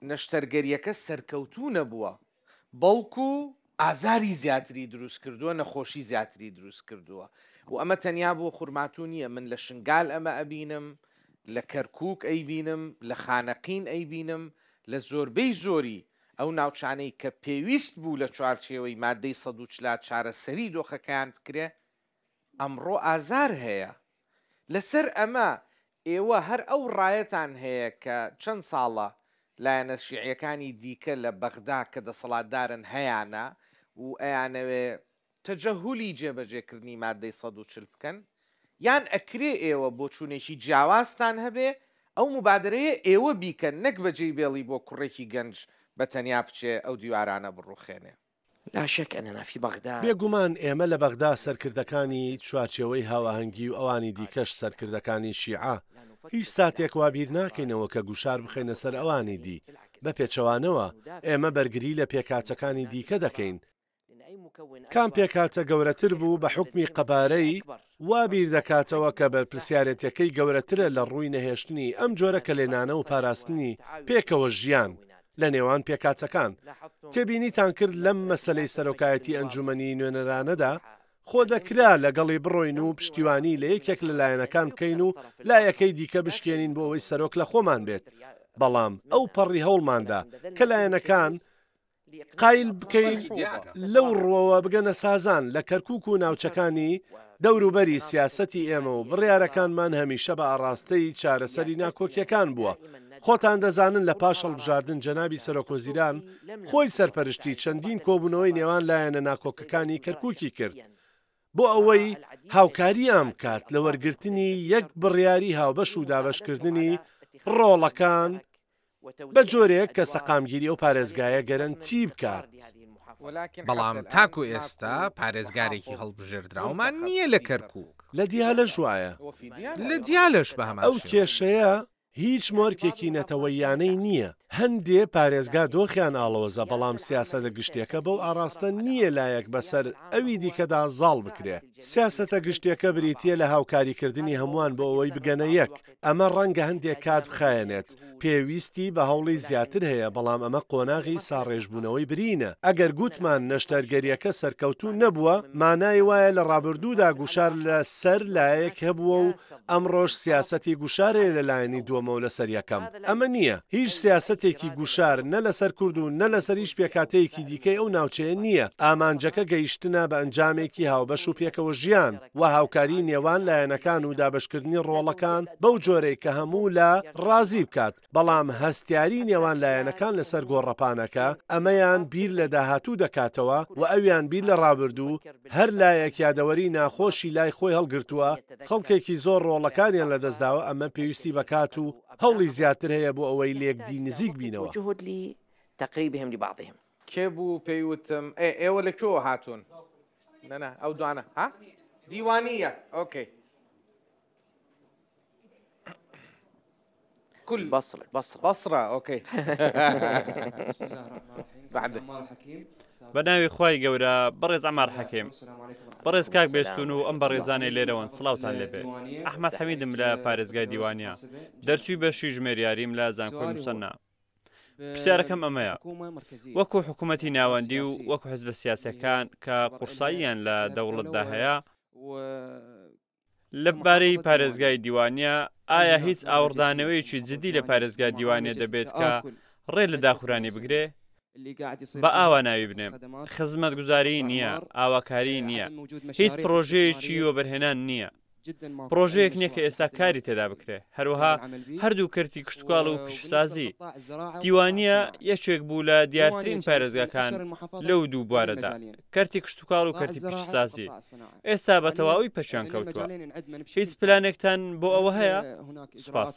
نەشتەرگەریەکە سەرکەوتوو نەبووە بەڵکو ئازاری زیاتری دروست کردووە نەخۆشی زیاتری دروست کردووە و ئەمە تەنیا بۆ خورماتوو نییە من لە شنگال ئەمە ئەبینم لە کەرکوک ئەیبینم لە خانەقین ئەیبینم لە زۆربەی زۆری ئەو ناوچانەی کە پێویست بوو لە چوارچێوەی مادەی 140 چارەسەری دۆخەکەیان بکرێ، ئەمڕۆ ئازار هەیە. لەسەر ئەمە ئێوە هەر ئەو ڕایەتان هەیە کە چەند ساڵە لایەنە شیعیەکانی دیکە لە بەغدا کە دەسەڵاتدارن هەیانە و ئەیانەوێ تەجەهولی جێبەجێکردنی مادەی 140 بکەن؟ یان ئەکرێ ئێوە بۆچوونێکی جیاوازتان هەبێ، ئەو موبادەرەیە ئێوە بیکەن نەک بەجێی بێڵی بۆ کوڕێکی گەنج بە تەنیا بچێ ئەو دیوارانە بڕوخێنێ. لا شک اننا فی بغداد. بێگومان ئێمە لە بەغدا سەرکردەکانی چوارچێوەی هاوئاهەنگی و ئەوانی دیکەش سەرکردەکانی شیعە هیچ ساتێک وا بیر ناکەینەوە کە گوشار بخەینە سەر ئەوانی دی، بە پێچەوانەوە ئێمە بەرگری لە پێکهاتەکانی دیکە دەکەین، کام پێکهاتە گەورەتر بوو بە حوکمی قەبارەی وا بیر دەکاتەوە کە بەرپرسیارێتیەکەی گەورەترە لە ڕووی نەهێشتنی ئەم جۆرە کەلێنانە و پاراستنی پێکەوە ژیان لە نێوان پێکهاتەکان. تێبینیتان کرد لەم مەسەلەی سەرۆکایەتی ئەنجومەنی نوێنەرانەدا خۆ دەکرا لەگەڵی بڕۆین و پشتیوانی لە یەکێک لە لایەنەکان بکەین و لایەکەی دیکە بشکێنین بۆ ئەوەی سەرۆک لە خۆمان بێت، بەڵام ئەو پەڕی هەوڵماندا کە لایەنەکان قایل بکەین لەو ڕووەوە بگەنە سازان لە کەرکوک و ناوچەکانی دەوروبەری سیاسەتی ئێمە و بڕیارەکانمان هەمیشە بە ئاڕاستەی چارەسەری ناکۆکیەکان بووە خۆتان دەزانن لە پاش هەڵبژاردن جەنابی سەرۆکوەزیران خۆی سەرپەرشتی چەندین کۆبوونەوەی نێوان لایەنە ناکۆکەکانی کەرکوکی کرد بۆ ئەوەی هاوکاریان بکات لە وەرگرتنی یەک بڕیاری هاوبەش و دابەشکردنی ڕۆڵەکان بە جۆرێک کە سەقامگیری ئەو پارێزگایە گەرەنتی بکات. بەڵام تاکو ئێستا پارێزگارێکی هەڵبژێردراومان نییە لە کەرکووک. لە دیالەش وایە. لە دیالەش بە هەمان ئەو شێوە. کێشەیە هیچ مۆرکێکی نەتەوەییانەی نییە. هەندێ پارێزگا دۆخیان ئاڵۆزە، بەڵام سیاسەتە گشتییەکە بەو ئاڕاستە نییە لایەک بەسەر ئەوی دیکەدا زاڵ بکرێ. سیاسەتە گشتییەکە بریتییە لە هاوکاریکردنی هەمووان بۆ ئەوەی بگەنە یەک. ئەمە ڕەنگە هەندێک کات بخایەنێت، پێویستی بە هەوڵی زیاتر هەیە، بەڵام ئەمە قۆناغی ساڕێژبوونەوەی برینە. ئەگەر گوتمان نەشتەرگەرییەکە سەرکەوتوو نەبووە، مانای وایە لە ڕابردوودا گوشار لە سەر لایەک هەبووە و ئەمڕۆش سیاسەتی گوشار هەیە لە لایەنی دووەمەوە لەسەر یەکەم. ئەمە نییە. هیچ سیاسەتێکی گوشار نە لەسەر کورد و نە لەسەر هیچ پێکهاتەیەکی دیکەی ئەو ناوچەیە نییە. ئامانجەکە گەیشتنە بە ئەنجامێکی هاوبەش و پێکەوە ژیان و هاوکاریی نێوان لایەنەکان و دابەشکردنی ڕۆڵەکان بەو جۆرەی کە هەموو لا ڕازی بکات. بەڵام هەستیاریی نێوان لایەنەکان لەسەر گۆڕەپانەکە، ئەمەیان بیر لە داهاتوو دەکاتەوە و ئەویان بیر لە ڕابردوو، هەر لایەک یادەوەری ناخۆشی لای خۆی هەڵگرتووە، خەڵکێکی زۆر ڕۆڵەکانیان لەدەستداوە، ئەمە پێویستی بە کات و هەوڵی زیاتر هەیە بۆ ئەوەی لێکدی نزیک بینەوە. کێ بوو پێی وتم ئێ ئێوە لە کوێوە هاتوون؟ نەنا ئەو دوانە ها دیوانیە ئۆکەی. كل بصرة بصرة بصرة اوكي بعد بە ناوی خوای گەورە بەڕێز عەمار حەکیم بەڕێز کاک بێستون و ئەم بەڕێزانەی لێرەوەن سڵاوتان لێبێ ئەحمەد حەمیدم لە پارێزگای دیوانیە دەرچووی بەشی ژمێریاریم لە زانکۆی موسەننا پرسیارەکەم ئەمەیە وەکو حکوومەتی ناوەندی و وەکو حزبە سیاسەکان کە قورساییان لە دەوڵەتدا هەیە لە بارەی پارێزگای دیوانیە ئایا هیچ ئاوڕدانەوەیەکی جدی لە پارێزگای دیوانیە دەبێت کە ڕێ لە داخورانی بگرێ؟ با ئاوا ناوی بنێم خزمەتگوزاری نییە، ئاواکاری نییە، هیچ پڕۆژەیەکی وەبەرهێنان نییە، پڕۆژەیەک نییە کە ئێستا کاری تێدا بکرێ، هەروەها هەردوو کەرتی کشتوکاڵ و پیشەسازی. دیوانیە یەکێک بوو لە دیارترین پارێزگاکان لەو دوو بوارەدا، کەرتی کشتوکاڵ و کەرتی پیشەسازی. ئێستا بە تەواوی پەکیان کەوتووە. هیچ پلانێکتان بۆ ئەوە هەیە؟ سوپاس.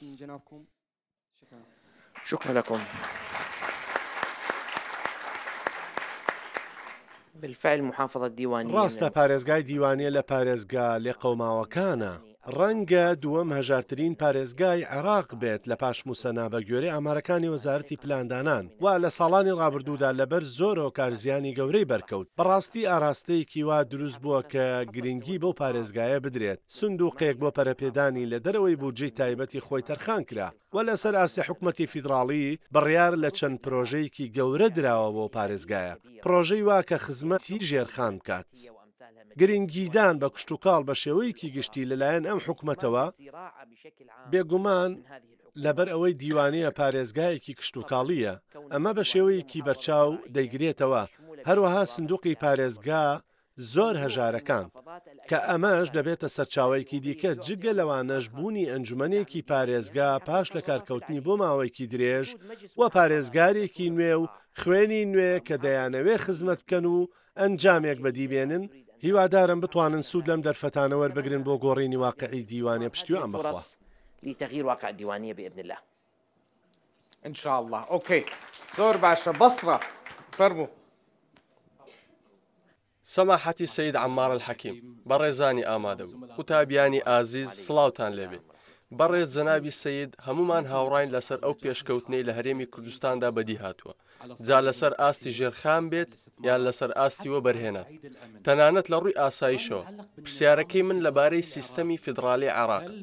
شكرا لكم بالفعل محافظة دیوانیە. ڕاستە پارێزگای دیوانیە لە پارێزگا لێقەوماوەکانە، ڕەنگە دووەم هەژارترین پارێزگای عێراق بێت لە پاش موسەنا بە گوێرەی ئامارەکانی وەزارەتی پلاندانان و لە ساڵانی ڕابردوودا لەبەر زۆر هۆکار زیانی گەورەی بەرکەوت بەڕاستی ئاراستەیەکی وا دروست بووە کە گرنگی بەو پارێزگایە بدرێت سندوقێک بۆ پەرەپێدانی لە دەرەوەی بودجەی تایبەتی خۆی تەرخان کرا و لەسەر ئاستی حکومەتی فیدڕاڵی بڕیار لە چەند پرۆژەیەکی گەورە دراوە بۆ پارێزگایە پرۆژەی وا کە خزمەتی ژێرخان بکات. گرنگیدان بە کشتوکاڵ بە شێوەیەکی گشتی لەلایەن ئەم حکومەتەوە، بێگومان لەبەر ئەوەی دیوانیە پارێزگایەکی کشتوکاڵییە، ئەمە بە شێوەیەکی بەرچاو دەیگرێتەوە، هەروەها سندوقی پارێزگا زۆر هەژارەکان، کە ئەمەش دەبێتە سەرچاوەیەکی دیکە، جگە لەوانەش بوونی ئەنجومەنێکی پارێزگا پاش لەکارکەوتنی بۆ ماوەیەکی درێژ و پارێزگارێکی نوێ و خوێنی نوێ کە دەیانەوێ خزمەت بکەن و ئەنجامێک بەدی بێنن، هیوادارم بتوانن سوود لەم دەرفەتانە وەربگرن بۆ گۆڕینی واقیعی دیوانیە پشتیوان بەخوا. ان شاء اللە ئۆکەی زۆر باشە بەسڕە فەرموو. سەماحەتی سەید عەمار الحەکیم، بەڕێزانی ئامادەبوو، قوتابیانی ئازیز سڵاوتان لێبێ. بەڕێز جەنابی سەید هەموومان هاوڕاین لەسەر ئەو پێشکەوتنەی لە هەرێمی کوردستاندا بەدی هاتووە، جا لەسەر ئاستی ژێرخان بێت یان لەسەر ئاستی وەبەرهێنان، تەنانەت لە ڕووی ئاسایشەوە. پرسیارەکەی من لەبارەی سیستەمی فیدڕالی عێراقە،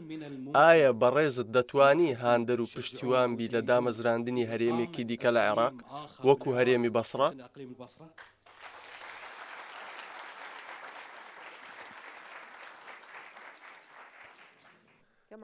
ئایا بەڕێزت دەتوانی هاندەر و پشتیوان بی لە دامەزراندنی هەرێمێکی دیکە لە عێراق وەکو هەرێمی بەسڕە؟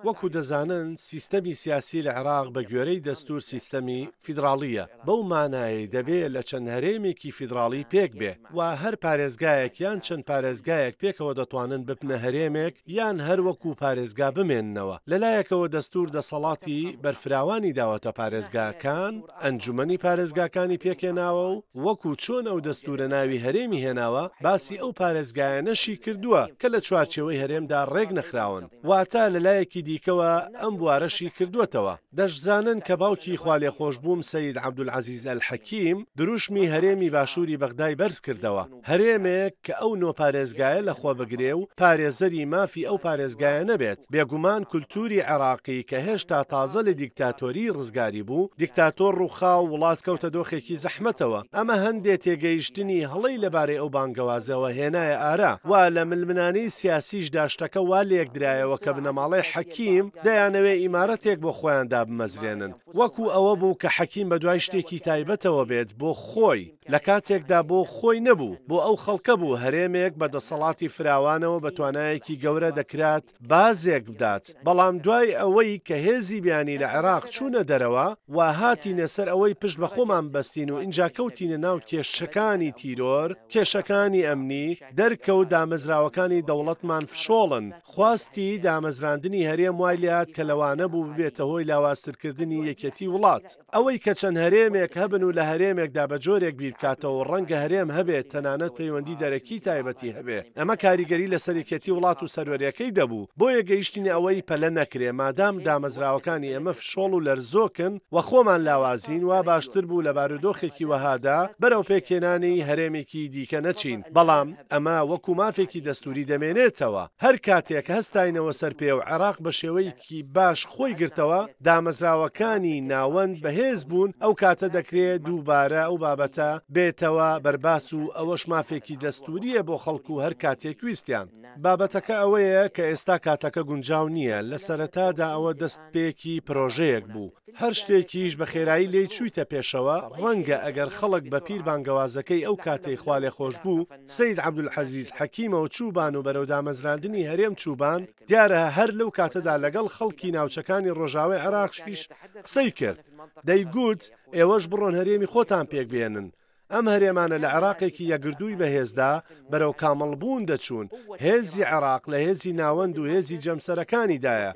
وەکو دەزانن سیستەمی سیاسی لە عێراق بە گوێرەی دەستوور سیستەمی فیدڕاڵییە، بەو مانایەی دەبێ لە چەند هەرێمێکی فیدڕاڵی پێک بێ و هەر پارێزگایەک یان چەند پارێزگایەک پێکەوە دەتوانن ببنە هەرێمێک یان هەر وەکو پارێزگا بمێننەوە. لە لایەکەوە دەستوور دەسەڵاتی بەرفراوانی داوەتە پارێزگاکان، ئەنجومەنی پارێزگاکانی پێکهێناوە و وەکو چۆن ئەو دەستوورە ناوی هەرێمی هێناوە، باسی ئەو پارێزگایانەشی کردووە کە لە چوارچێوەی هەرێمدا ڕێکنەخراون. واتە لە لایەکی دیکەوە ئەم بوارەشی کردووەتەوە. دەشزانن کە باوکی خوالێخۆشبووم سەید عەبدولعەزیز ئەلحەکیم دروشمی هەرێمی باشووری بەغدای بەرز کردەوە، هەرێمێک کە ئەو نۆ پارێزگایە لەخۆ بگرێ و پارێزەری مافی ئەو پارێزگایانە بێت. بێگومان کولتووری عێراقی کە هێشتا تازە لە دیکتاتۆریی ڕزگاری بوو، دیکتاتۆر ڕووخا و وڵات کەوتە دۆخێکی زەحمەتەوە. ئەمە هەندێ تێگەیشتنی هەڵەی لەبارەی ئەو بانگەوازەوە هێنایە ئارا و لە ململانێی سیاسیشدا شتەکە وا لێکدرایەوە کە بنەماڵەی حەکیم دەیانەوێ ئیمارەتێک بۆ خۆیان دابمەزرێنن. وەکو ئەوە بوو کە حەکیم بەدوای شتێکی تایبەتەوە بێت بۆ خۆی. لە کاتێکدا بۆ خۆی نەبوو، بۆ ئەو خەڵکە بوو، هەرێمێک بە دەسەڵاتی فراوانەوە بە توانایەکی گەورە دەکرات بازێک بدات، بەڵام دوای ئەوەی کە هێزی بیانی لە عێراق چوونە دەرەوە و هاتینە سەر ئەوەی پشت بە خۆمان ببەستین و ئینجا کەوتینە ناو کێشەکانی تیرۆر، کێشەکانی ئەمنی، دەرکەوت دامەزراوەکانی دەوڵەتمان فشۆڵن، خواستی دامەزراندنی هەرێم وای لێهات کە لەوانەبوو ببێتە هۆی لاوازترکردنی یەکێتی وڵات. ئەوەی کە چەند هەرێمێک هەبن و لە هەرێمێکدا بە جۆرێک بیر بکاتەوە و ڕەنگە هەرێم هەبێ تەنانەت پەیوەندی دەرەکی تایبەتی هەبێ ئەمە کاریگەری لەسەر یەکێتی وڵات و سەروەریەکەی دەبوو بۆیە گەیشتینە ئەوەی پەلە نەکرێ مادام دامەزراوەکانی ئێمە فشۆڵ و لەرزۆکن و خۆمان لاوازین وا باشتر بوو لە بارودۆخێکی وەهادا بەرەو پێکهێنانی هەرێمێکی دیکە نەچین بەڵام ئەمە وەکو مافێکی دەستوری دەمێنێتەوە هەر کاتێک هەستاینەوە سەر پێ و عێراق بە شێوەی کی باش خۆی گرتەوە، دامەزراوەکانی ناوەند بەهێز بوون، ئەو کاتە دەکرێ دووبارە ئەو بابەتە بێتەوە بەرباس و ئەوەش مافێکی دەستوورییە بۆ خەڵک و هەر کاتێک ویستیان. بابەتەکە ئەوەیە کە ئێستا کاتەکە گونجاو نییە، لە سەرەتادا ئەوە دەستپێکی پرۆژەیەک بوو، هەر شتێکیش بە خێرایی لێی چوویتە پێشەوە، ڕەنگە ئەگەر خەڵک بە پیر بانگەوازەکەی ئەو کاتەی خوالێخۆشبوو سەید عەبدولعەزیز حەکیمەوە چووبان و بەرەو دامەزراندنی هەرێم چووبان، دیارە هەر لەو کاتەدا لەگەڵ خەڵکی ناوچەکانی ڕۆژاوای عێراقیش قسەی کرد، دەیگوت، ئێوەش بڕۆن هەرێمی خۆتان پێکبهێنن. ئەم هەرێمانە لە عێراقێکی یەکگرتووی بەهێزدا بەرەو کامڵبوون دەچوون، هێزی عێراق لە هێزی ناوەند و هێزی جەمسەرەکانیدایە،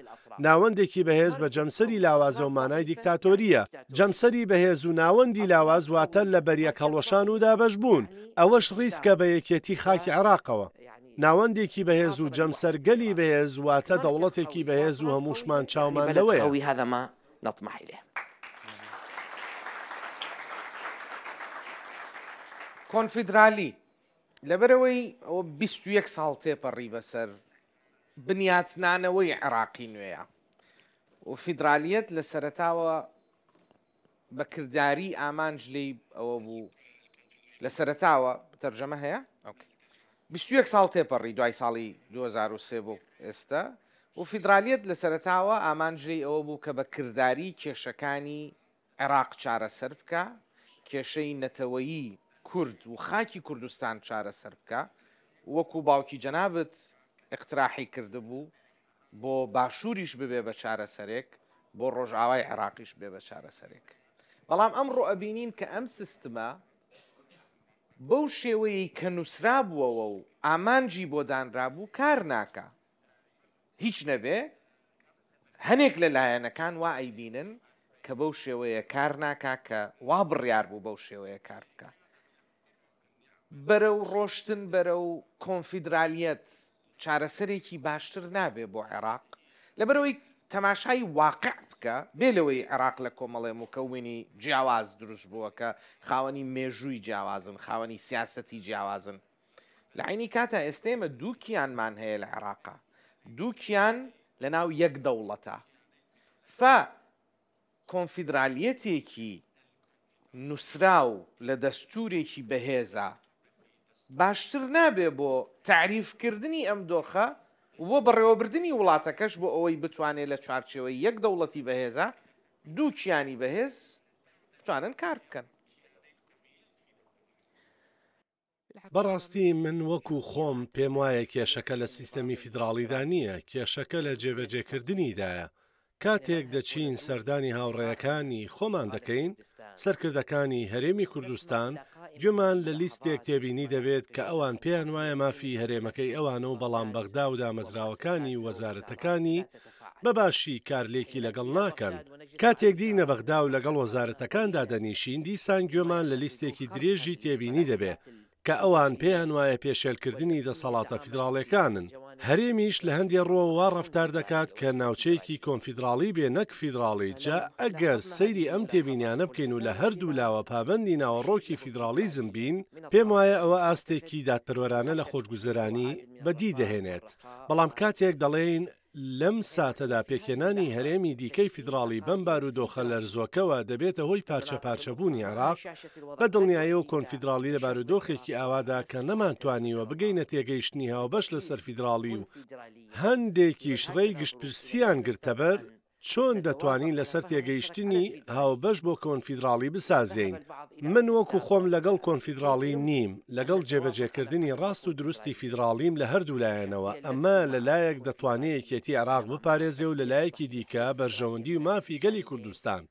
ناوەندێکی بەهێز بە جەمسەری لاوازەوە مانای دیکتاتۆرییە، جەمسەری بەهێز و ناوەندی لاواز واتە لەبەریەکهەڵوەشان و دابەشبوون، ئەوەش ڕیسکە بە یەکێتی خاکی عێراقەوە. ناوەندێکی بەهێز و جەمسەرگەلی بەهێز واتە دەوڵەتێکی بەهێز و هەمووشمان چاومان لەوەیە. کۆنفیدرالی، لەبەرئەوەی ئەوە 21 ساڵ تێپەڕی بەسەر بنیاتنانەوەی عێراقی نوێیە و فیدرالیەت لە سەرەتاوە بە کرداری ئامانج لێی ئەوە بوو لە سەرەتاوە تەرجەمە هەیە؟ ئۆکەی. 21 ساڵ تێپەڕی دوای ساڵی 2003 بۆ ئێستا و فیدرالیەت لە سەرەتاوە ئامانج لێی ئەوە بوو کە بە کرداری کێشەکانی عێراق چارەسەر بکا، کێشەی نەتەوەیی کورد و خاکی کوردستان چارەسەر بکا، وەکو باوکی جەنابت ئیقتراحی کردبوو بۆ باشووریش ببێ بە چارەسەرێک، بۆ ڕۆژئاوای عێراقیش ببێ بە چارەسەرێک. بەڵام ئەمڕۆ ئەبینین کە ئەم سیستمە بەو شێوەیەی کە نووسرابووەوە و ئامانجی بۆ دانرابوو کار ناکا. هیچ نەبێ هەنێک لە لایەنەکان وا ئەیبینن کە بەو شێوەیە کار ناکا کە وا بڕیار بوو بەو شێوەیە کار بکا. بەرەو ڕۆشتن بەرەو کۆنفیدرالیەت چارەسەرێکی باشتر نابێ بۆ عێراق؟ لەبەرئەوەی تەماشای واقع بکەین. بکە، بێ لەوەی عێراق لە کۆمەڵێ موکەونی جیاواز دروست بووە کە خاوەنی مێژووی جیاوازن، خاوەنی سیاسەتی جیاوازن. لە عەینی کاتا ئێستە ئێمە دوو کیانمان هەیە لە عێراقا، دوو کیان لە ناو یەک دەوڵەتا. فە کۆنفیدرالیەتێکی نووسراو لە دەستوورێکی بەهێزا باشتر نابێ بۆ تەعریف کردنی ئەم دۆخە و بۆ بەڕێوەبردنی وڵاتەکەش بۆ ئەوەی بتوانێ لە چوارچێوەی یەک دەوڵەتی بەهێزا دوو کیانی بەهێز بتوانن کار بکەن. بەڕاستی من وەکو خۆم پێموایە کێشەکە لە سیستەمی فیدراڵیدا نییە، کێشەکە لە جێبەجێکردنیدایە. کاتێک دەچین سەردانی هاوڕێیەکانی خۆمان دەکەین، سەرکردەکانی هەرێمی کوردستان، گوێمان لە لیستێک تێبینی دەبێت کە ئەوان پێیان وایە مافی هەرێمەکەی ئەوانە و بەڵام بەغدا و دامەزراوەکانی و وەزارەتەکانی بە باشی کارلێکی لەگەڵ ناکەن. کاتێک دێینە بەغدا و لەگەڵ وەزارەتەکان دادەنیشین، دیسان گوێمان لە لیستێکی درێژی تێبینی دەبێ کە ئەوان پێیان وایە پێشێلکردنی دەسەڵاتە فیدراڵیەکانن. هەرێمیش لە هەندێ ڕووەوە وا ڕەفتار دەکات کە ناوچەیەکی کۆنفیدراڵی بێ نەک فیدراڵی، جا ئەگەر سەیری ئەم تێبینیانە بکەین و لە هەردوو لاوە پابەندی ناوەڕۆکی فیدراڵیزم بین، پێم وایە ئەوە ئاستێکی دادپەروەرانە لە خۆشگوزەرانی بەدی دەهێنێت. بەڵام کاتێک دەڵێین لەم ساتەدا پێکهێنانی هەرێمی دیکەی فیدراڵی بەم بارودۆخە لەرزۆکەوە دەبێتە هۆی پارچەپارچەبوونی عێراق، بە دڵنیاییەوە کۆنفیدراڵی لە بارودۆخێکی ئاوادا کە نەمانتوانیوە بگەینە تێگەیشتنی هاوبەش لەسەر فیدراڵی و هەندێکیش ڕێی گشتپرسییان گرتەبەر، چۆن دەتوانین لەسەر تێگەیشتنی هاوبەش بۆ کۆنفیدراڵی بسازێین؟ من وەکو خۆم لەگەڵ کۆنفیدراڵی نیم، لەگەڵ جێبەجێکردنی ڕاست و دروستی فیدراڵیم لە هەردوو لایەنەوە، ئەمە لە لایەک دەتوانێ یەکێتی عێراق بپارێزێ و لە لایەکی دیکە بەرژەوەندی و مافی گەلی کوردستان